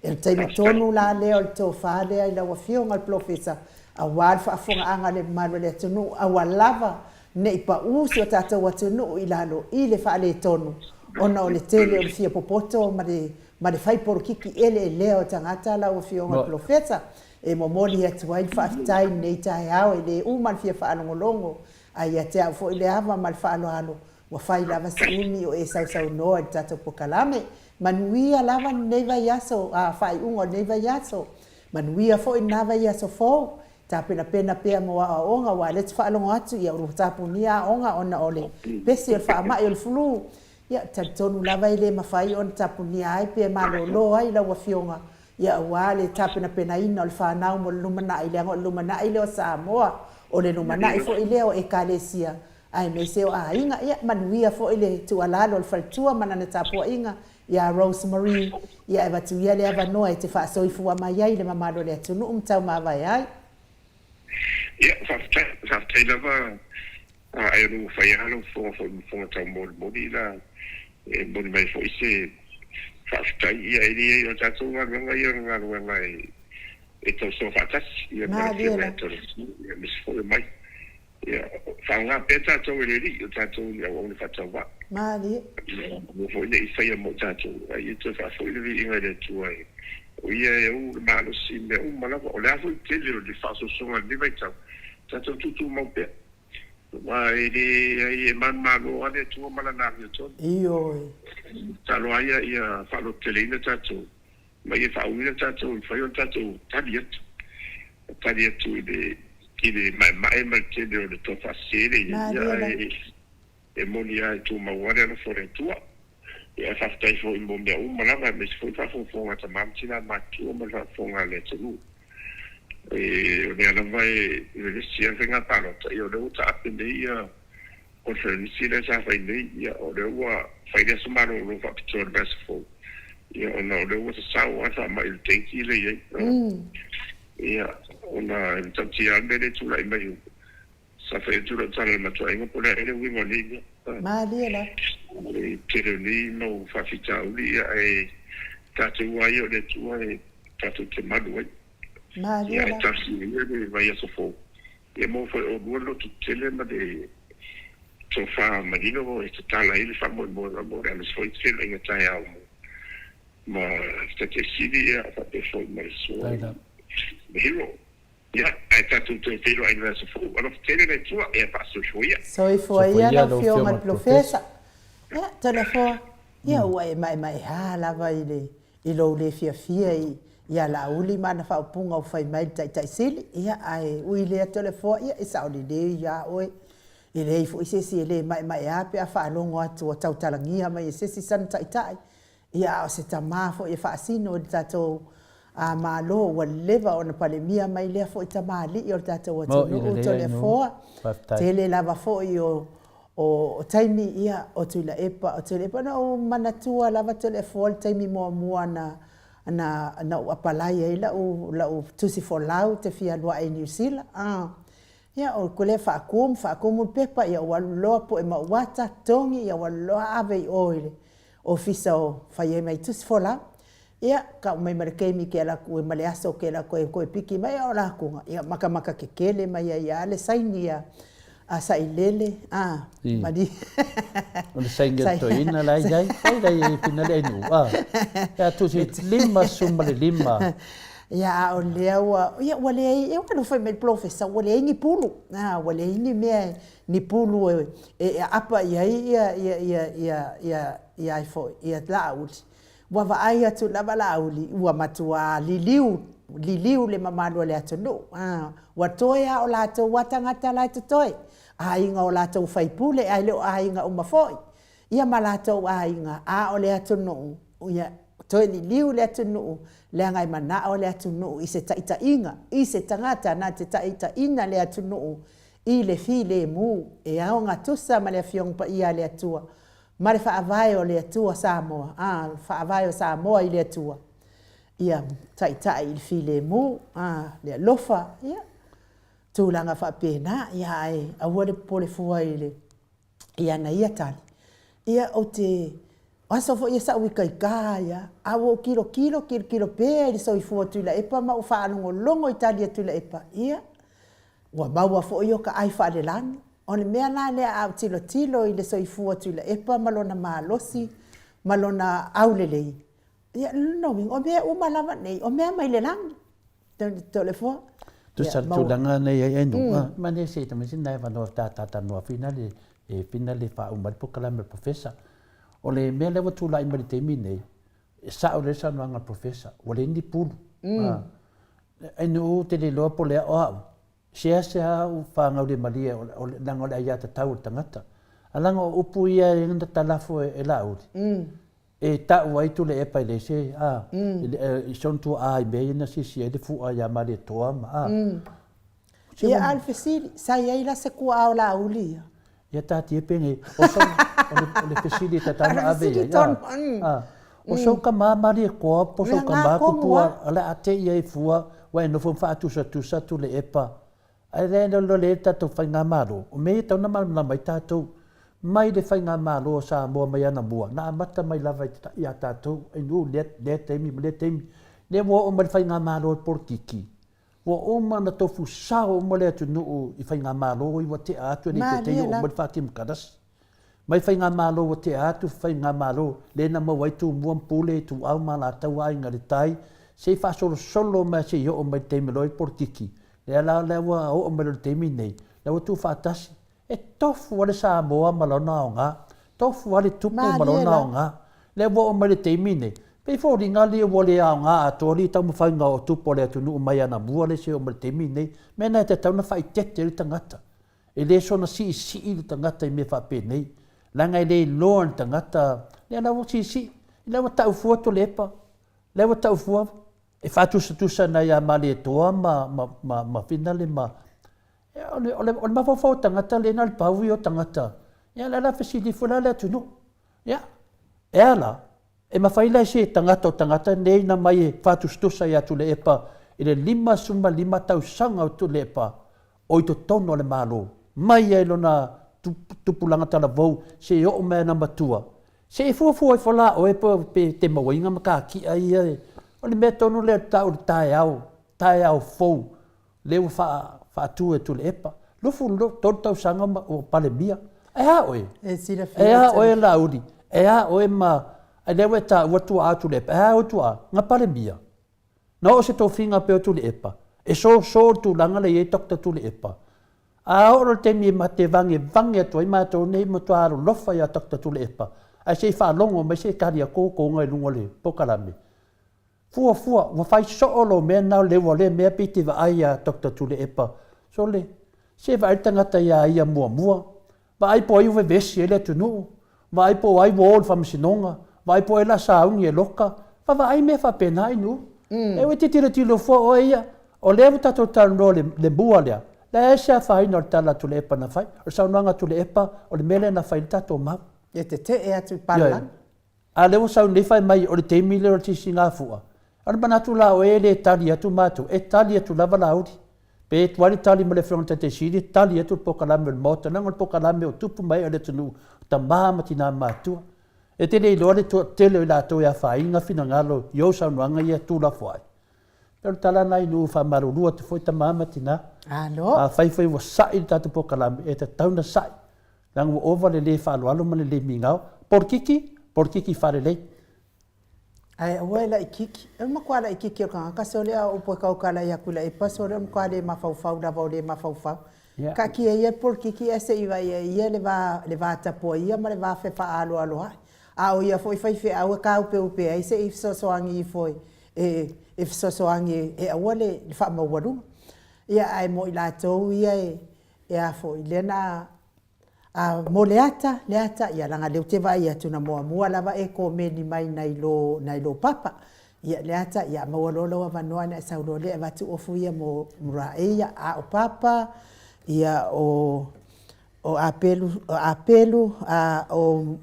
O le taimi tonu la lea o le tofa lea i lau Afioga i le Polofesa, aua le faafofogaaga a le mamalu o le atunuu, aua lava ne i pau si o tatou atunuu i lalo i le faaletonu ona o le tele o le fia popoto ma le ma le fai polokiki eleelea o tagata lau Afioga i le Polofesa. E momoli atu ai le faafetai i lenei taeao, e le uma le fia faalogologo, ae ia te au foi le ava ma le faaaloalo Ua fai lava si umi o e sausaunoa i le tatou pokalame. Manuia lava lenei vaiaso, a, faaiuga o lenei vaiaso. Manuia foi lena vaiaso fou. Tapenapena pea mo aoaoga, aua o lea e te faalogo atu, ia ua tapunia aoga ona o le pesi o le faamai o le flu. Ia, talitonu lava e le mafai ona tapunia ai pe malolo ai lau Afioga, ia aua le tapenapenaina o le fanau mo le lumanai, leaga o le lumanai lea o Samoa, o le lumanai foi lea o Ekalesia, aemaise o aiga. Ia, manuia foi le tuualalo a le faletua ma lana tapuaiga ia Rose Marie, ia e avatu ia le avanoa e te faasoifua mai ai i le mamalu o le atunuu ma taumavae ai. Ia, faafetai, faafetai lava Ai o lou fai lava lau fofoga foi ma fofoga taumolimoli la e moni mai foi se faafetai. Ia e leai o le tatou galuega ia o le galuega e tausoa faatasi ia ma le Afioga ia Tolesi ia aemaise foi o Mai. Ia faaaoga pea tatou e le Alii o tatou ni auauna faatauvaa. Malie. Ia aua foi ne i faia mo tatou a ia toe faafoi le viiga i le Atua e o Ia e ou le malosi i mea uma lava. O le a foi le tele o le faaosoosoga i lenei vaitau, tatou tuutumau pea. Aua e leai e manumalo lava le Atua ma Lana amiotonu. Ioe. Tatalo lava Ia ia faalototeleina tatou ma ia faauuina tatou e mafai ona tatou tali atu, tali atu i le i le maemae ma le tele o le toafaasese lea i ai. Ia ae e moni lava e tumau lava le alofa o le Atua. Ia ae faafetai foi mo mea uma lava aemaise foi le faafogafoga a tama ma tina matutua ma le faafofoga a le atunuu. E, o lea lava e vevesi lava le faiga palota, ia o lea ua taape nei ia conference lea sa fai nei, ia o lea ua fai le aso malolo faapitoa i le vaiaso fou, ia ona o lea ua sasao lava le faamai o le dengue lea e i ai. Ia, ona e matautia lava le mea lea e tulai mai Sa fai atu lau tala i le matuaiga po o le a ea le uiga o nei mea. Malie lava. O le tele o nei mau faafitauli, ia ae tatou lava ia o le Atua e tatou te malu ai. Malie lava. Ia ae tasi ia le vaiaso fou, ia maua foi e oulua le loto tetele ma le tofa manino e tatala ai le faamoemoega mo le aemaise foi feiloaiga taeao mo ma Taitai Sili ia faapea foi ma le Susuga i le Hero. Ia, ae tatou toe feiloai i le vaiaso fou. Alofa tele le Atua, ia faasoifua ia. Soifua ia lau Afioga i le Polofesa. Ia, Toleafoa, ia ua e maemaeha lava i le i lou le fiafia i ia Laauli ma ana faaupuga ua fai mai i le Taitai Sili. Ia, ae ui lea Toleafoa, ia e sao lelei lava oe. E leai foi se isi e le maemaeha pe a faalogo atu ua tautalagia mai e se isi sana Taitai. Ia, a o se tama foi e faasino i le tatou Malo, ua leva ona palemia mai lea foi tamalii o le tatou atunuu, Toleafoa. Tele lava foi o o taimi, ia, o Tuilaepa, o Tuilaepa. Na ou manatua lava Toleafoa le taimi muamua na na na ou apalai ai lau lau tusi folau ou te fia alu ae i Niu Sila. Ia, o ko lea faatumu, faatumu le pepa, ia ou alu loa pue ma ou ata, togi, ia ou alu loa ave i o i le Ofisa o fai ai mai tusi folau. Ia, kau mai ma le keimi ke ala aku ma le aso ke ala koe koe piki mai o la kunga. Ia, makamaka kekele mai ai a le saini a a sailele a mali. O le saini a le toeaina la e i ai, fai la i ai fina le ainu a. E a tusi 55. Ia, a o lea ua, ia ua leai, ia ua alofa mai le polofesa, ua leai ni pulu. A, ua leai ni mea ni pulu e e aapa i ai ia ia ia ia ia ia ai foi ia Laauli. Ua vaai atu lava Laauli ua matuā liliu liliu le mamalu o le atunuu. A, ua toe lava o latou a tagata la e totoe, aiga o latou faipule ae le o aiga uma foi ia ma latou aiga, a o le atunuu, ia toe liliu le atunuu leaga e manao le atunuu i se taitaiga, i se tagata na te taitaiina le atunuu i le filemu e aogatusa ma le Afioga Paia a le Atua, ma le Faavae o le Atua Samoa, a, le Faavae o Samoa i le Atua, ia taitai i le filemu, a, le alofa, ia, tulaga faapena, ia, ae aua le popole fua i le, i ana ia tali. Ia, ou te, o aso foi ia sa ou ikaika ai lava, a ua ou tilotilo, tilotilo pea i le soifua o Tuilaepa ma ou faalogologo i tali a Tuilaepa, ia, Ua maua foi o ka ai faalelagi. O le mea la lea a ou tilotilo i le soifua Tuilaepa ma lona malosi ma lona aulelei, ia, lona uiga, o mea uma lava nei, o mea mai le lagi. Toleafoa. Tusa le tulaga nei ai ai nu, manaia se i tamaiti nai avanoa ta talanoa fina le e fina le faauma ai le polokalame a le Professor. O le mea lea ua tulai mai i le taimi nei, e sao lelei le saunoaga a le Professor, ua leai ni pulu. Ai nuu ou te le iloa po o le a o au, seasea au fanau le malie, leaga o le aiatatau a le tagata. A leaga o upu ia e na talafo e Laauli, e tau ai Tuilaepa i le ese, a, i si ona tuaa i mea ia na siasi ai le fua ia Malietoa ma, a. Ia, a o le fesili, sa i ai la se tuaa o Laauli ia? Ia taatia penei, o sou, o le fesili e tatau ona ave i ai, a, a, o sou tama Malietoa po o sou tama Tupua o le a te i ai fua ua e nofo ma faatusatusa Tuilaepa Ae le lolo le tatou faigamalo, o mea ia e tatau ona malamalama ai tatou. Mai le faigamalo a Samoa mai anamua, na amata mai lava ia tatou i nuu i lea taimi ma lea taimi. Lea ua oo mai le faigamalo a le polokiki, ua uma ona tofu sao uma le atunuu i faigamalo ia ua tea atu e le i taitai oo mai le faa-temokarasi. Mai faigamalo ua tea atu faigamalo lea na maua ai Tumua ma Pule, Ituau ma Alataua, Aiga i le Tai, se i faasolosolo mai se i oo mai i le taimi loa i le polokiki, lea la lea ua oo mai loa i le taimi lenei, lea ua tuufaatasi. E tofu lava le Samoa ma lona aoga, tofu lava le tupu ma lona aoga. Lea ua oo mai i le taimi lenei, pei e foliga lea ua le aoga atoa le taumafaiga o tupu o le atunuu mai anamua lea se i oo mai i le taimi lenei. Mea lena e tatau ona faaeteete ai le tagata. E le soona siisii le tagata i mea faapenei, leaga e le iloa e le tagata, lea la ua siisii, lea ua tau fua Tuilaepa, lea ua tau fua, e faatusatusa ana ia Malietoa ma, ma, ma, ma Finale ma, o le, o le, o le mafaufau o tagata lea na o le pau ia o tagata, ia la la fesili ifo la le atunuu. Ia, e a la? E mafai la e se tagata o tagata nei na mai e faatusatusa ia Tuilaepa i le 55 tausaga o Tuilaepa o i totonu o le Malo, mai ai lona tupulaga talavou seia oo mai ana matua, se i fuafua ifo la oe pe te mauaina matatia ia, o le mea tonu lea tau o le taeao, taeao fou lea ua faatu e Tuilaepa. 23 tausaga o Palemia. Ae a oe? E a oe Laauli? E a oe ma, lea ua e taua tuaa o Tuilaepa, e a oe tuaa? Na Palemia. Na oo se tofiga pea o Tuilaepa, e soso le tulaga lea e i ai Doctor Tuilaepa. A oo loa le taimi e ma te vagevage atu ai matou nei matua alolofa ia Doctor Tuilaepa, ae se i faalogo mai se tali a kōkōga i luga o le polokalame. Fuafua, ua fai soo lou mea lena o le ua lea mea pei te vaai ia Doctor Tuilaepa. Sole, se vaai le tagata iā ia muamua, Vaai po o ai ua vevesi ai le atunuu, vaai po o ai ua o i le faamasinoga, vaai po o ai la sauni e loka, vaavaai mea faapena i nuu. E ui te tilotilo fua oe ia, o lea ua tatou talanoa i le mua lea, leai se afaina o le tala a Tuilaepa na fai. O le saunoaga a Tuilaepa, o le mea lea na fai ai le tatou mau. E tetee atu i palalagi. A o lea ua sau nei fai mai o le taimi lea o le sisigafua. O le manatu la o e le tali atu matou, e tali atu lava Laauli. Pe tuai le tali ma le Afioga i le Taitai Sili, e tali atu le polokalame o le Maota, leaga o le polokalame o tupu ma ee o le atunuu, o tama ma tina matutua. E te le iloa le toatele o i latou e afaina finagalo i ou saunoaga ia e tuulafoai. O le tala lena i nuu faamalulu atu foi tama ma tina. Malo. Afai foi ua sa'i le tatou polokalame, e tatau ona sa'i. Leaga ua ova le le faaaloalo ma le le migao. Polokiki, polokiki faalelei. Ae aua e laititi. E matua laititi o le tagata sole a o upu e tautala ai atu i le epa sole o le matua le mafaufau lava o le mafaufau. Yeah. Taatia ia le polokiki ae se i vaai e ia le va, le va tapuaia ma le va fefaaloaloai. A o ia foi faifeau e tāupeupe ai se i fesoasoani ifo e, e fesoasoani e aua le, le faamaualuga. Ia ae mo i latou ia e, e a foi, lea na a, mo Leata, Leata, ia leaga lea ou te vaai atu na muamua lava e komeni mai nai lo, nai lo papa. Ia Leata, ia maua loa lou avanoa ona e sau loa lea e avatu ofu ia mo Muraeia, a o Papa, ia o, o Apelu, o Apelu, a o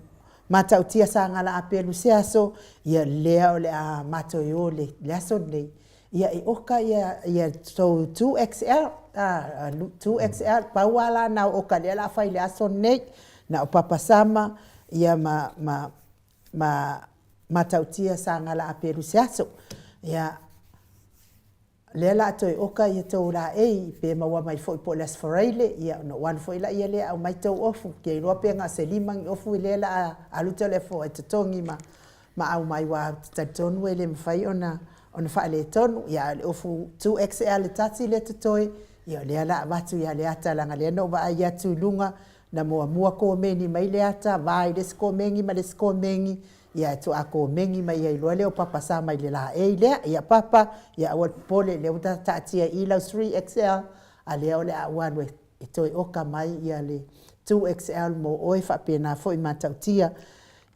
Matautia Sagala Apelu se aso, ia lea o le a matou o le, le aso lenei. Ia e oka ia ia tou 2XL, a 2XL, pau lava la na o oka lea o le a fai i le aso lenei, na o Papa Sama ia ma ma ma Matautia Sagala Apelu se aso. Ia lea o le a toe oka ia tou laei pe maua mai foi po o le Aso Faraile, ia ona ou alu foi laia lea e aumai tou ofu. Ou te iloa pe na o se lima ni ofu lea o le a alu telefo e totogi ma ma aumai aua ou te talitonu e le mafai ona ona faaletonu. Ia a o le ofu 2XL le tasi lea totoe, ia o lea o le a avatu ia Leata leaga lea na ou vaai atu i luga na muamua komeni mai Leata, va i le isi komeni ma le isi komeni, ia e toa komeni mai ai loa lea o Papa Sama i le laei lea. Ia Papa, ia aua le popole, lea ua taatia i i lau 3XL, a lea o le a ou alu e toe oka mai ia le 2XL mo oe faapena foi matautia.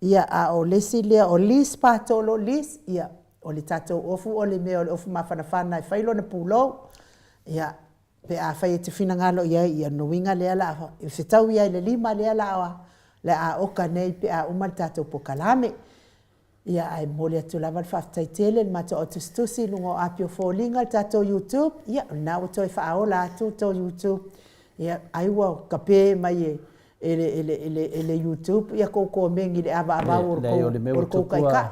Ia, a o le isi lea o Liz Patolo, Liz, ia, o le tatou ofu o le mea o le ofu mafanafana e fai lona pulou. Ia, pe afai e te finagalo i ai, ia o lona uiga lea la a fetaui ai i le lima lea la a le a oka nei pe a uma le tatou pokalame. Ia, ae momoli atu lava le faafetai tele i le matou au tusitusi i luga o api o foliga le tatou YouTube, ia o lena ua toe faaola atu tou YouTube, ia ai ua kape mai e e le, e le, e le, e le YouTube ia kou komeni i le avaavau o le kou, o le kou kaikai.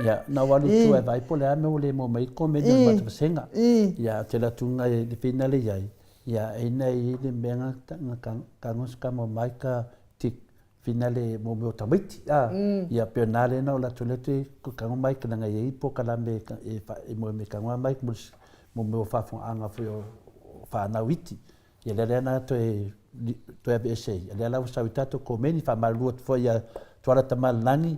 Ia, na ou alu i tua e vaai po o le a mea ua le maua mai ai komeni o le matou vasega. Ia, ou te alu atu i le finale i ai, ia, eina e i ai le mea na kago se kamo mai ka tik finale mo mea o tamaiti. Ia, pei o na lea na ou alu atu ai toe kago mai ka leaga e i ai polokalame e moe me kago mai mo mea o faafofogaaga foi o fanau iti. Ia lea lea na toe toe aveese ai, lea la ua sau i tatou komeni, faamalulu atu foi ia Tuala Tamalelagi,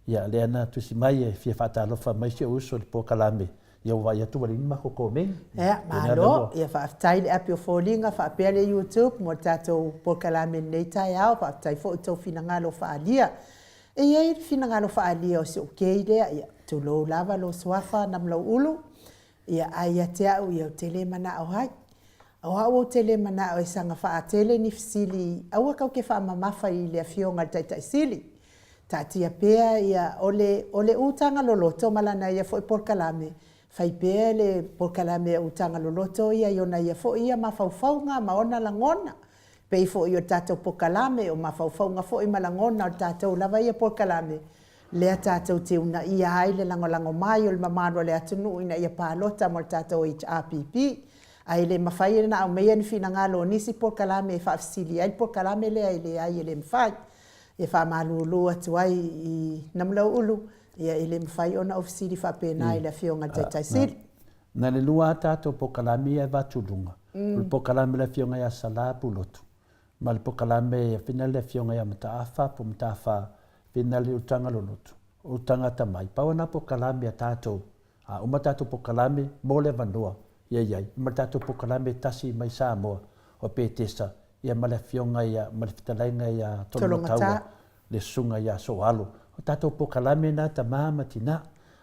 ia lea na tusi mai e fia faatalofa mai si ou uso i le polokalame, ia ua vaai atu ua leai ni matou komeni. Ia, malo, ia faafetai le api o foliga faapea le YouTube mo le tatou polokalame i lenei taeao, faafetai foi i tou finagalo faaalia. E i ai le finagalo faaalia o si ou kei lea, ia tulou lava lou suafa Namulauulu, Ia, ae ia te au ia ou te le manao ai. O au ou te le manao e saga faatele ni fesili, aua kau ke faamamafa i le Afioga i le Taitai Sili. Taatia pea ia, o le, o le utaga loloto ma lana ia foi polokalame, fai pea le polokalame a utaga loloto ia i ona ia foi ia mafaufauga ma ona lagona. Pei foi o le tatou polokalame, o mafaufauga foi ma lagona o le tatou lava ia polokalame, lea tatou te uunaia ai le lagolago mai o le mamalu o le atunuu ina ia palota mo le tatou HRPP. Ae le mafai ona aumaia ni finagalo o nisi polokalame e faafesili ai le polokalame lea e leai e le mafai. E faamalulu atu ai i Namulauulu, ia e le mafai ona ou fesili faapena i le Afioga i le Taitai Sili. Na le lua a tatou polokalame ia e avatu i luga, o le polokalame a le Afioga ia Sala Pulotu ma le polokalame a fina le Afioga ia Mataafa po o Mataafa fina le utaga loloto, o utaga atamai. Pau na polokalame a tatou, a uma tatou polokalame mo le avanoa ia i ai, ma le tatou polokalame e tasi mai Samoa o Petesa ia ma le Afioga ia ma le fetalaiga ia Tologataua le Susuga ia Soalo. O tatou polokalame na tama ma tina.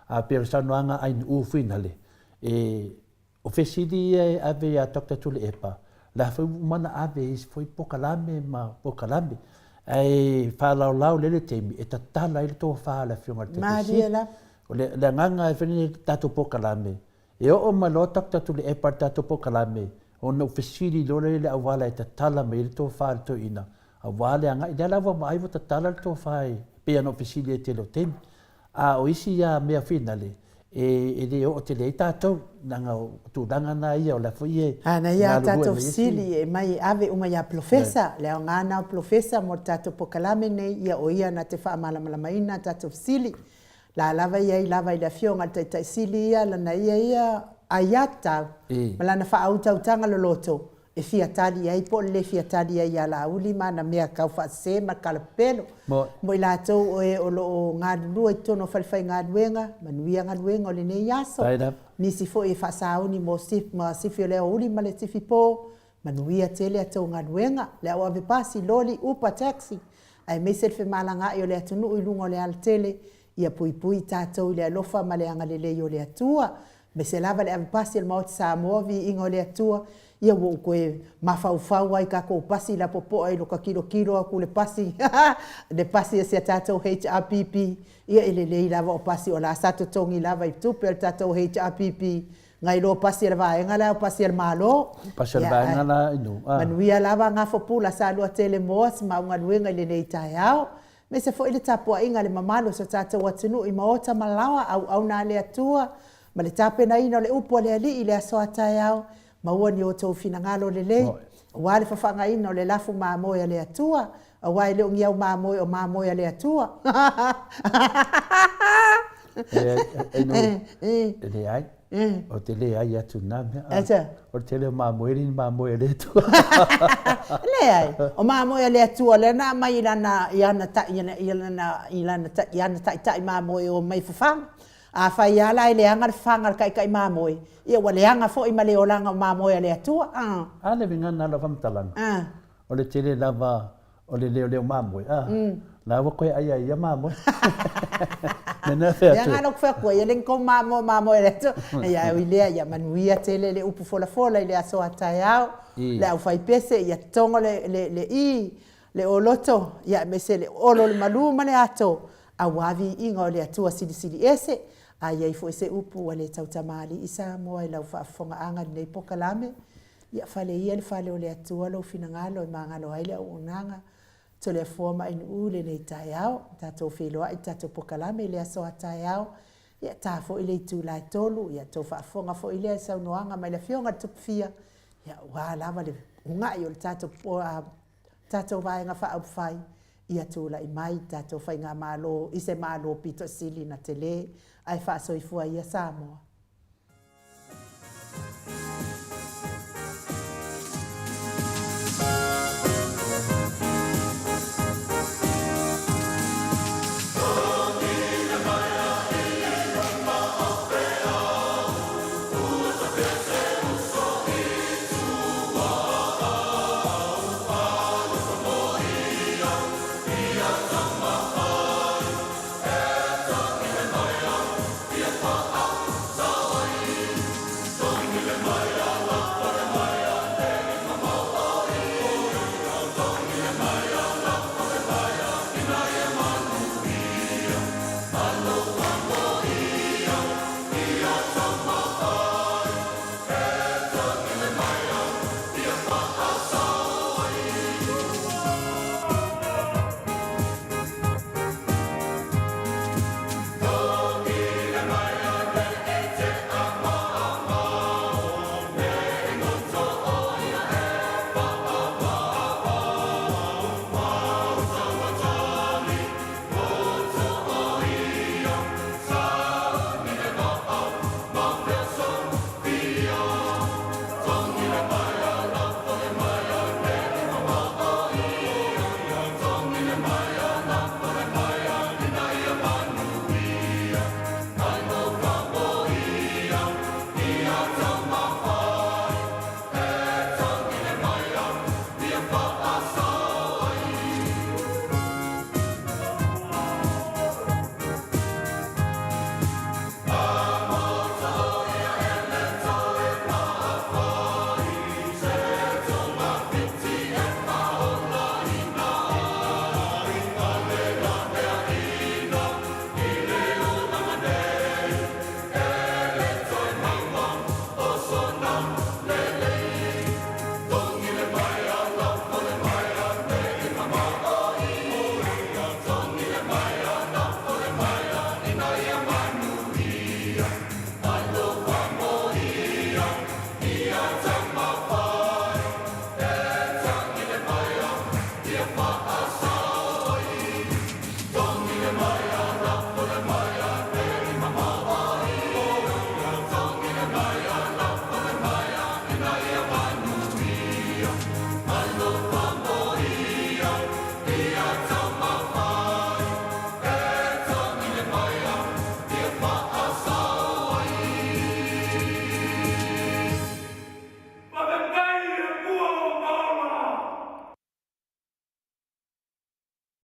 A pei o le saunoaga a Ainuu Fuinale, e O fesili ia e ave iā Doctor Tuilaepa, la foi ua uma ona ave i isi foi polokalame ma polokalame, ae faalaolao lea le taimi e tatala ai le tofa a le Afioga i le Taitai Sili. Malie lava. O le le agaga e fai nei le tatou polokalame, e oo mai loa Doctor Tuilaepa i le tatou polokalame, ona ou fesili loa lea i le auala e tatala mai ai le tofa a le toeaina, aua le agai, lea la ua vaai ua tatala le tofa e pei ona ou fesili ai i le tele o taimi. A o isi ia mea finale, e le oo tele ai tatou, leaga o tulaga na ia o la foi e A na ia a tatou fesili e mai e ave uma ia Polofesa, le aoga na o Polofesa mo le tatou pokalame nei, ia o ia na te faamalamalamaina a tatou fesili. La lava i ai lava i le Afioga i le Taitai Sili ia lana ia ia aiatatau ma lana faautautaga loloto e fia tali ai po o le le fia tali ai ia Laauli ma ana mea tau faasese ma le kalapepelo. Mo i latou o e o lo o galulue i totonu o falefaigaluega, manuia galuega o lenei aso. Nisi foi e faasauni mo ma sifi o le aoauli ma le sifi po, manuia tele a tou galuega. Le au ave pasi, loli, upa, taxi, aemaise le femalagaai o le atunuu i luga o le alatele, ia puipui tatou i le alofa ma le agalelei o le Atua. Aemaise lava le ave pasi a le Maota Samoa, viiga o le Atua, ia ua ou toe mafaufau ai i tatou pasi lapopoa i loka tilotilo atu le pasi le pasi a si a tatou HRPP, ia e lelei lava o pasi o la sa totogi lava i tupe a le tatou HRPP, nai lo pasi a le vaega la o pasi a le Malo. Pasi a le vaega la i nu. Manuia lava Gafopula Saluatele Moa si mau galuega i lenei taeao. Aemaise foi le tapuaiga a le mamalu o so tatou atunuu i maota ma laoa, auauna a le Atua, ma le tapenaina o le upu a le Alii i le aso a taeao, maua ni outou finagalo lelei, aua le fafagaina o le lafu mamoe a le Atua, aua e le o ni au mamoe o mamoe a le Atua. E leai. Ou te leai atu i na mea. Aisea? O le tele o mamoe, e le ni mamoe a le Atua. Leai, o mamoe a le Atua lea na aumai i lana, i ana, i lana, i lana, i ana taitai mamoe e omai fafaga. Afai lava la e leaga le fafaga a le taitai mamoe, ia ua leaga foi ma le olaga o mamoe a le Atua. A le uiga lena o lau faamatalaga? O le tele lava o le leoleo mamoe, a, la ua koe ai a ia mamoe. Mea na fea atu. Ia ngalo ku fea ia le ko mamoe mamoe le tu. Ia ui lea ia manuia tele le upu folafola i le aso a taeao. Le au fai pese ia togo le le le i le oloto ia aemaise le olo le malu ma le ato aua viiga o le Atua Silisili Ese. A i ai foi se upu ua le tautamalii Samoa i lau faafofogaaga i lenei pokalame, ia fale ia le fale o le Atua lou finagalo e magalo ai le auaunaga Toleafoa ma Ainuu i lenei taeao. Tatou feiloai i le tatou pokalame i le aso a taeao. Ia ta foi le itula e 3, ia tou faafofoga foi lea i saunoaga mai le Afioga i le Tupufia, ia aua lava le ugai o le tatou tatou Vaega Faaupufai ia tulai mai tatou Faigamalo i se Malo pito sili na tele ae faasoifua ia Samoa.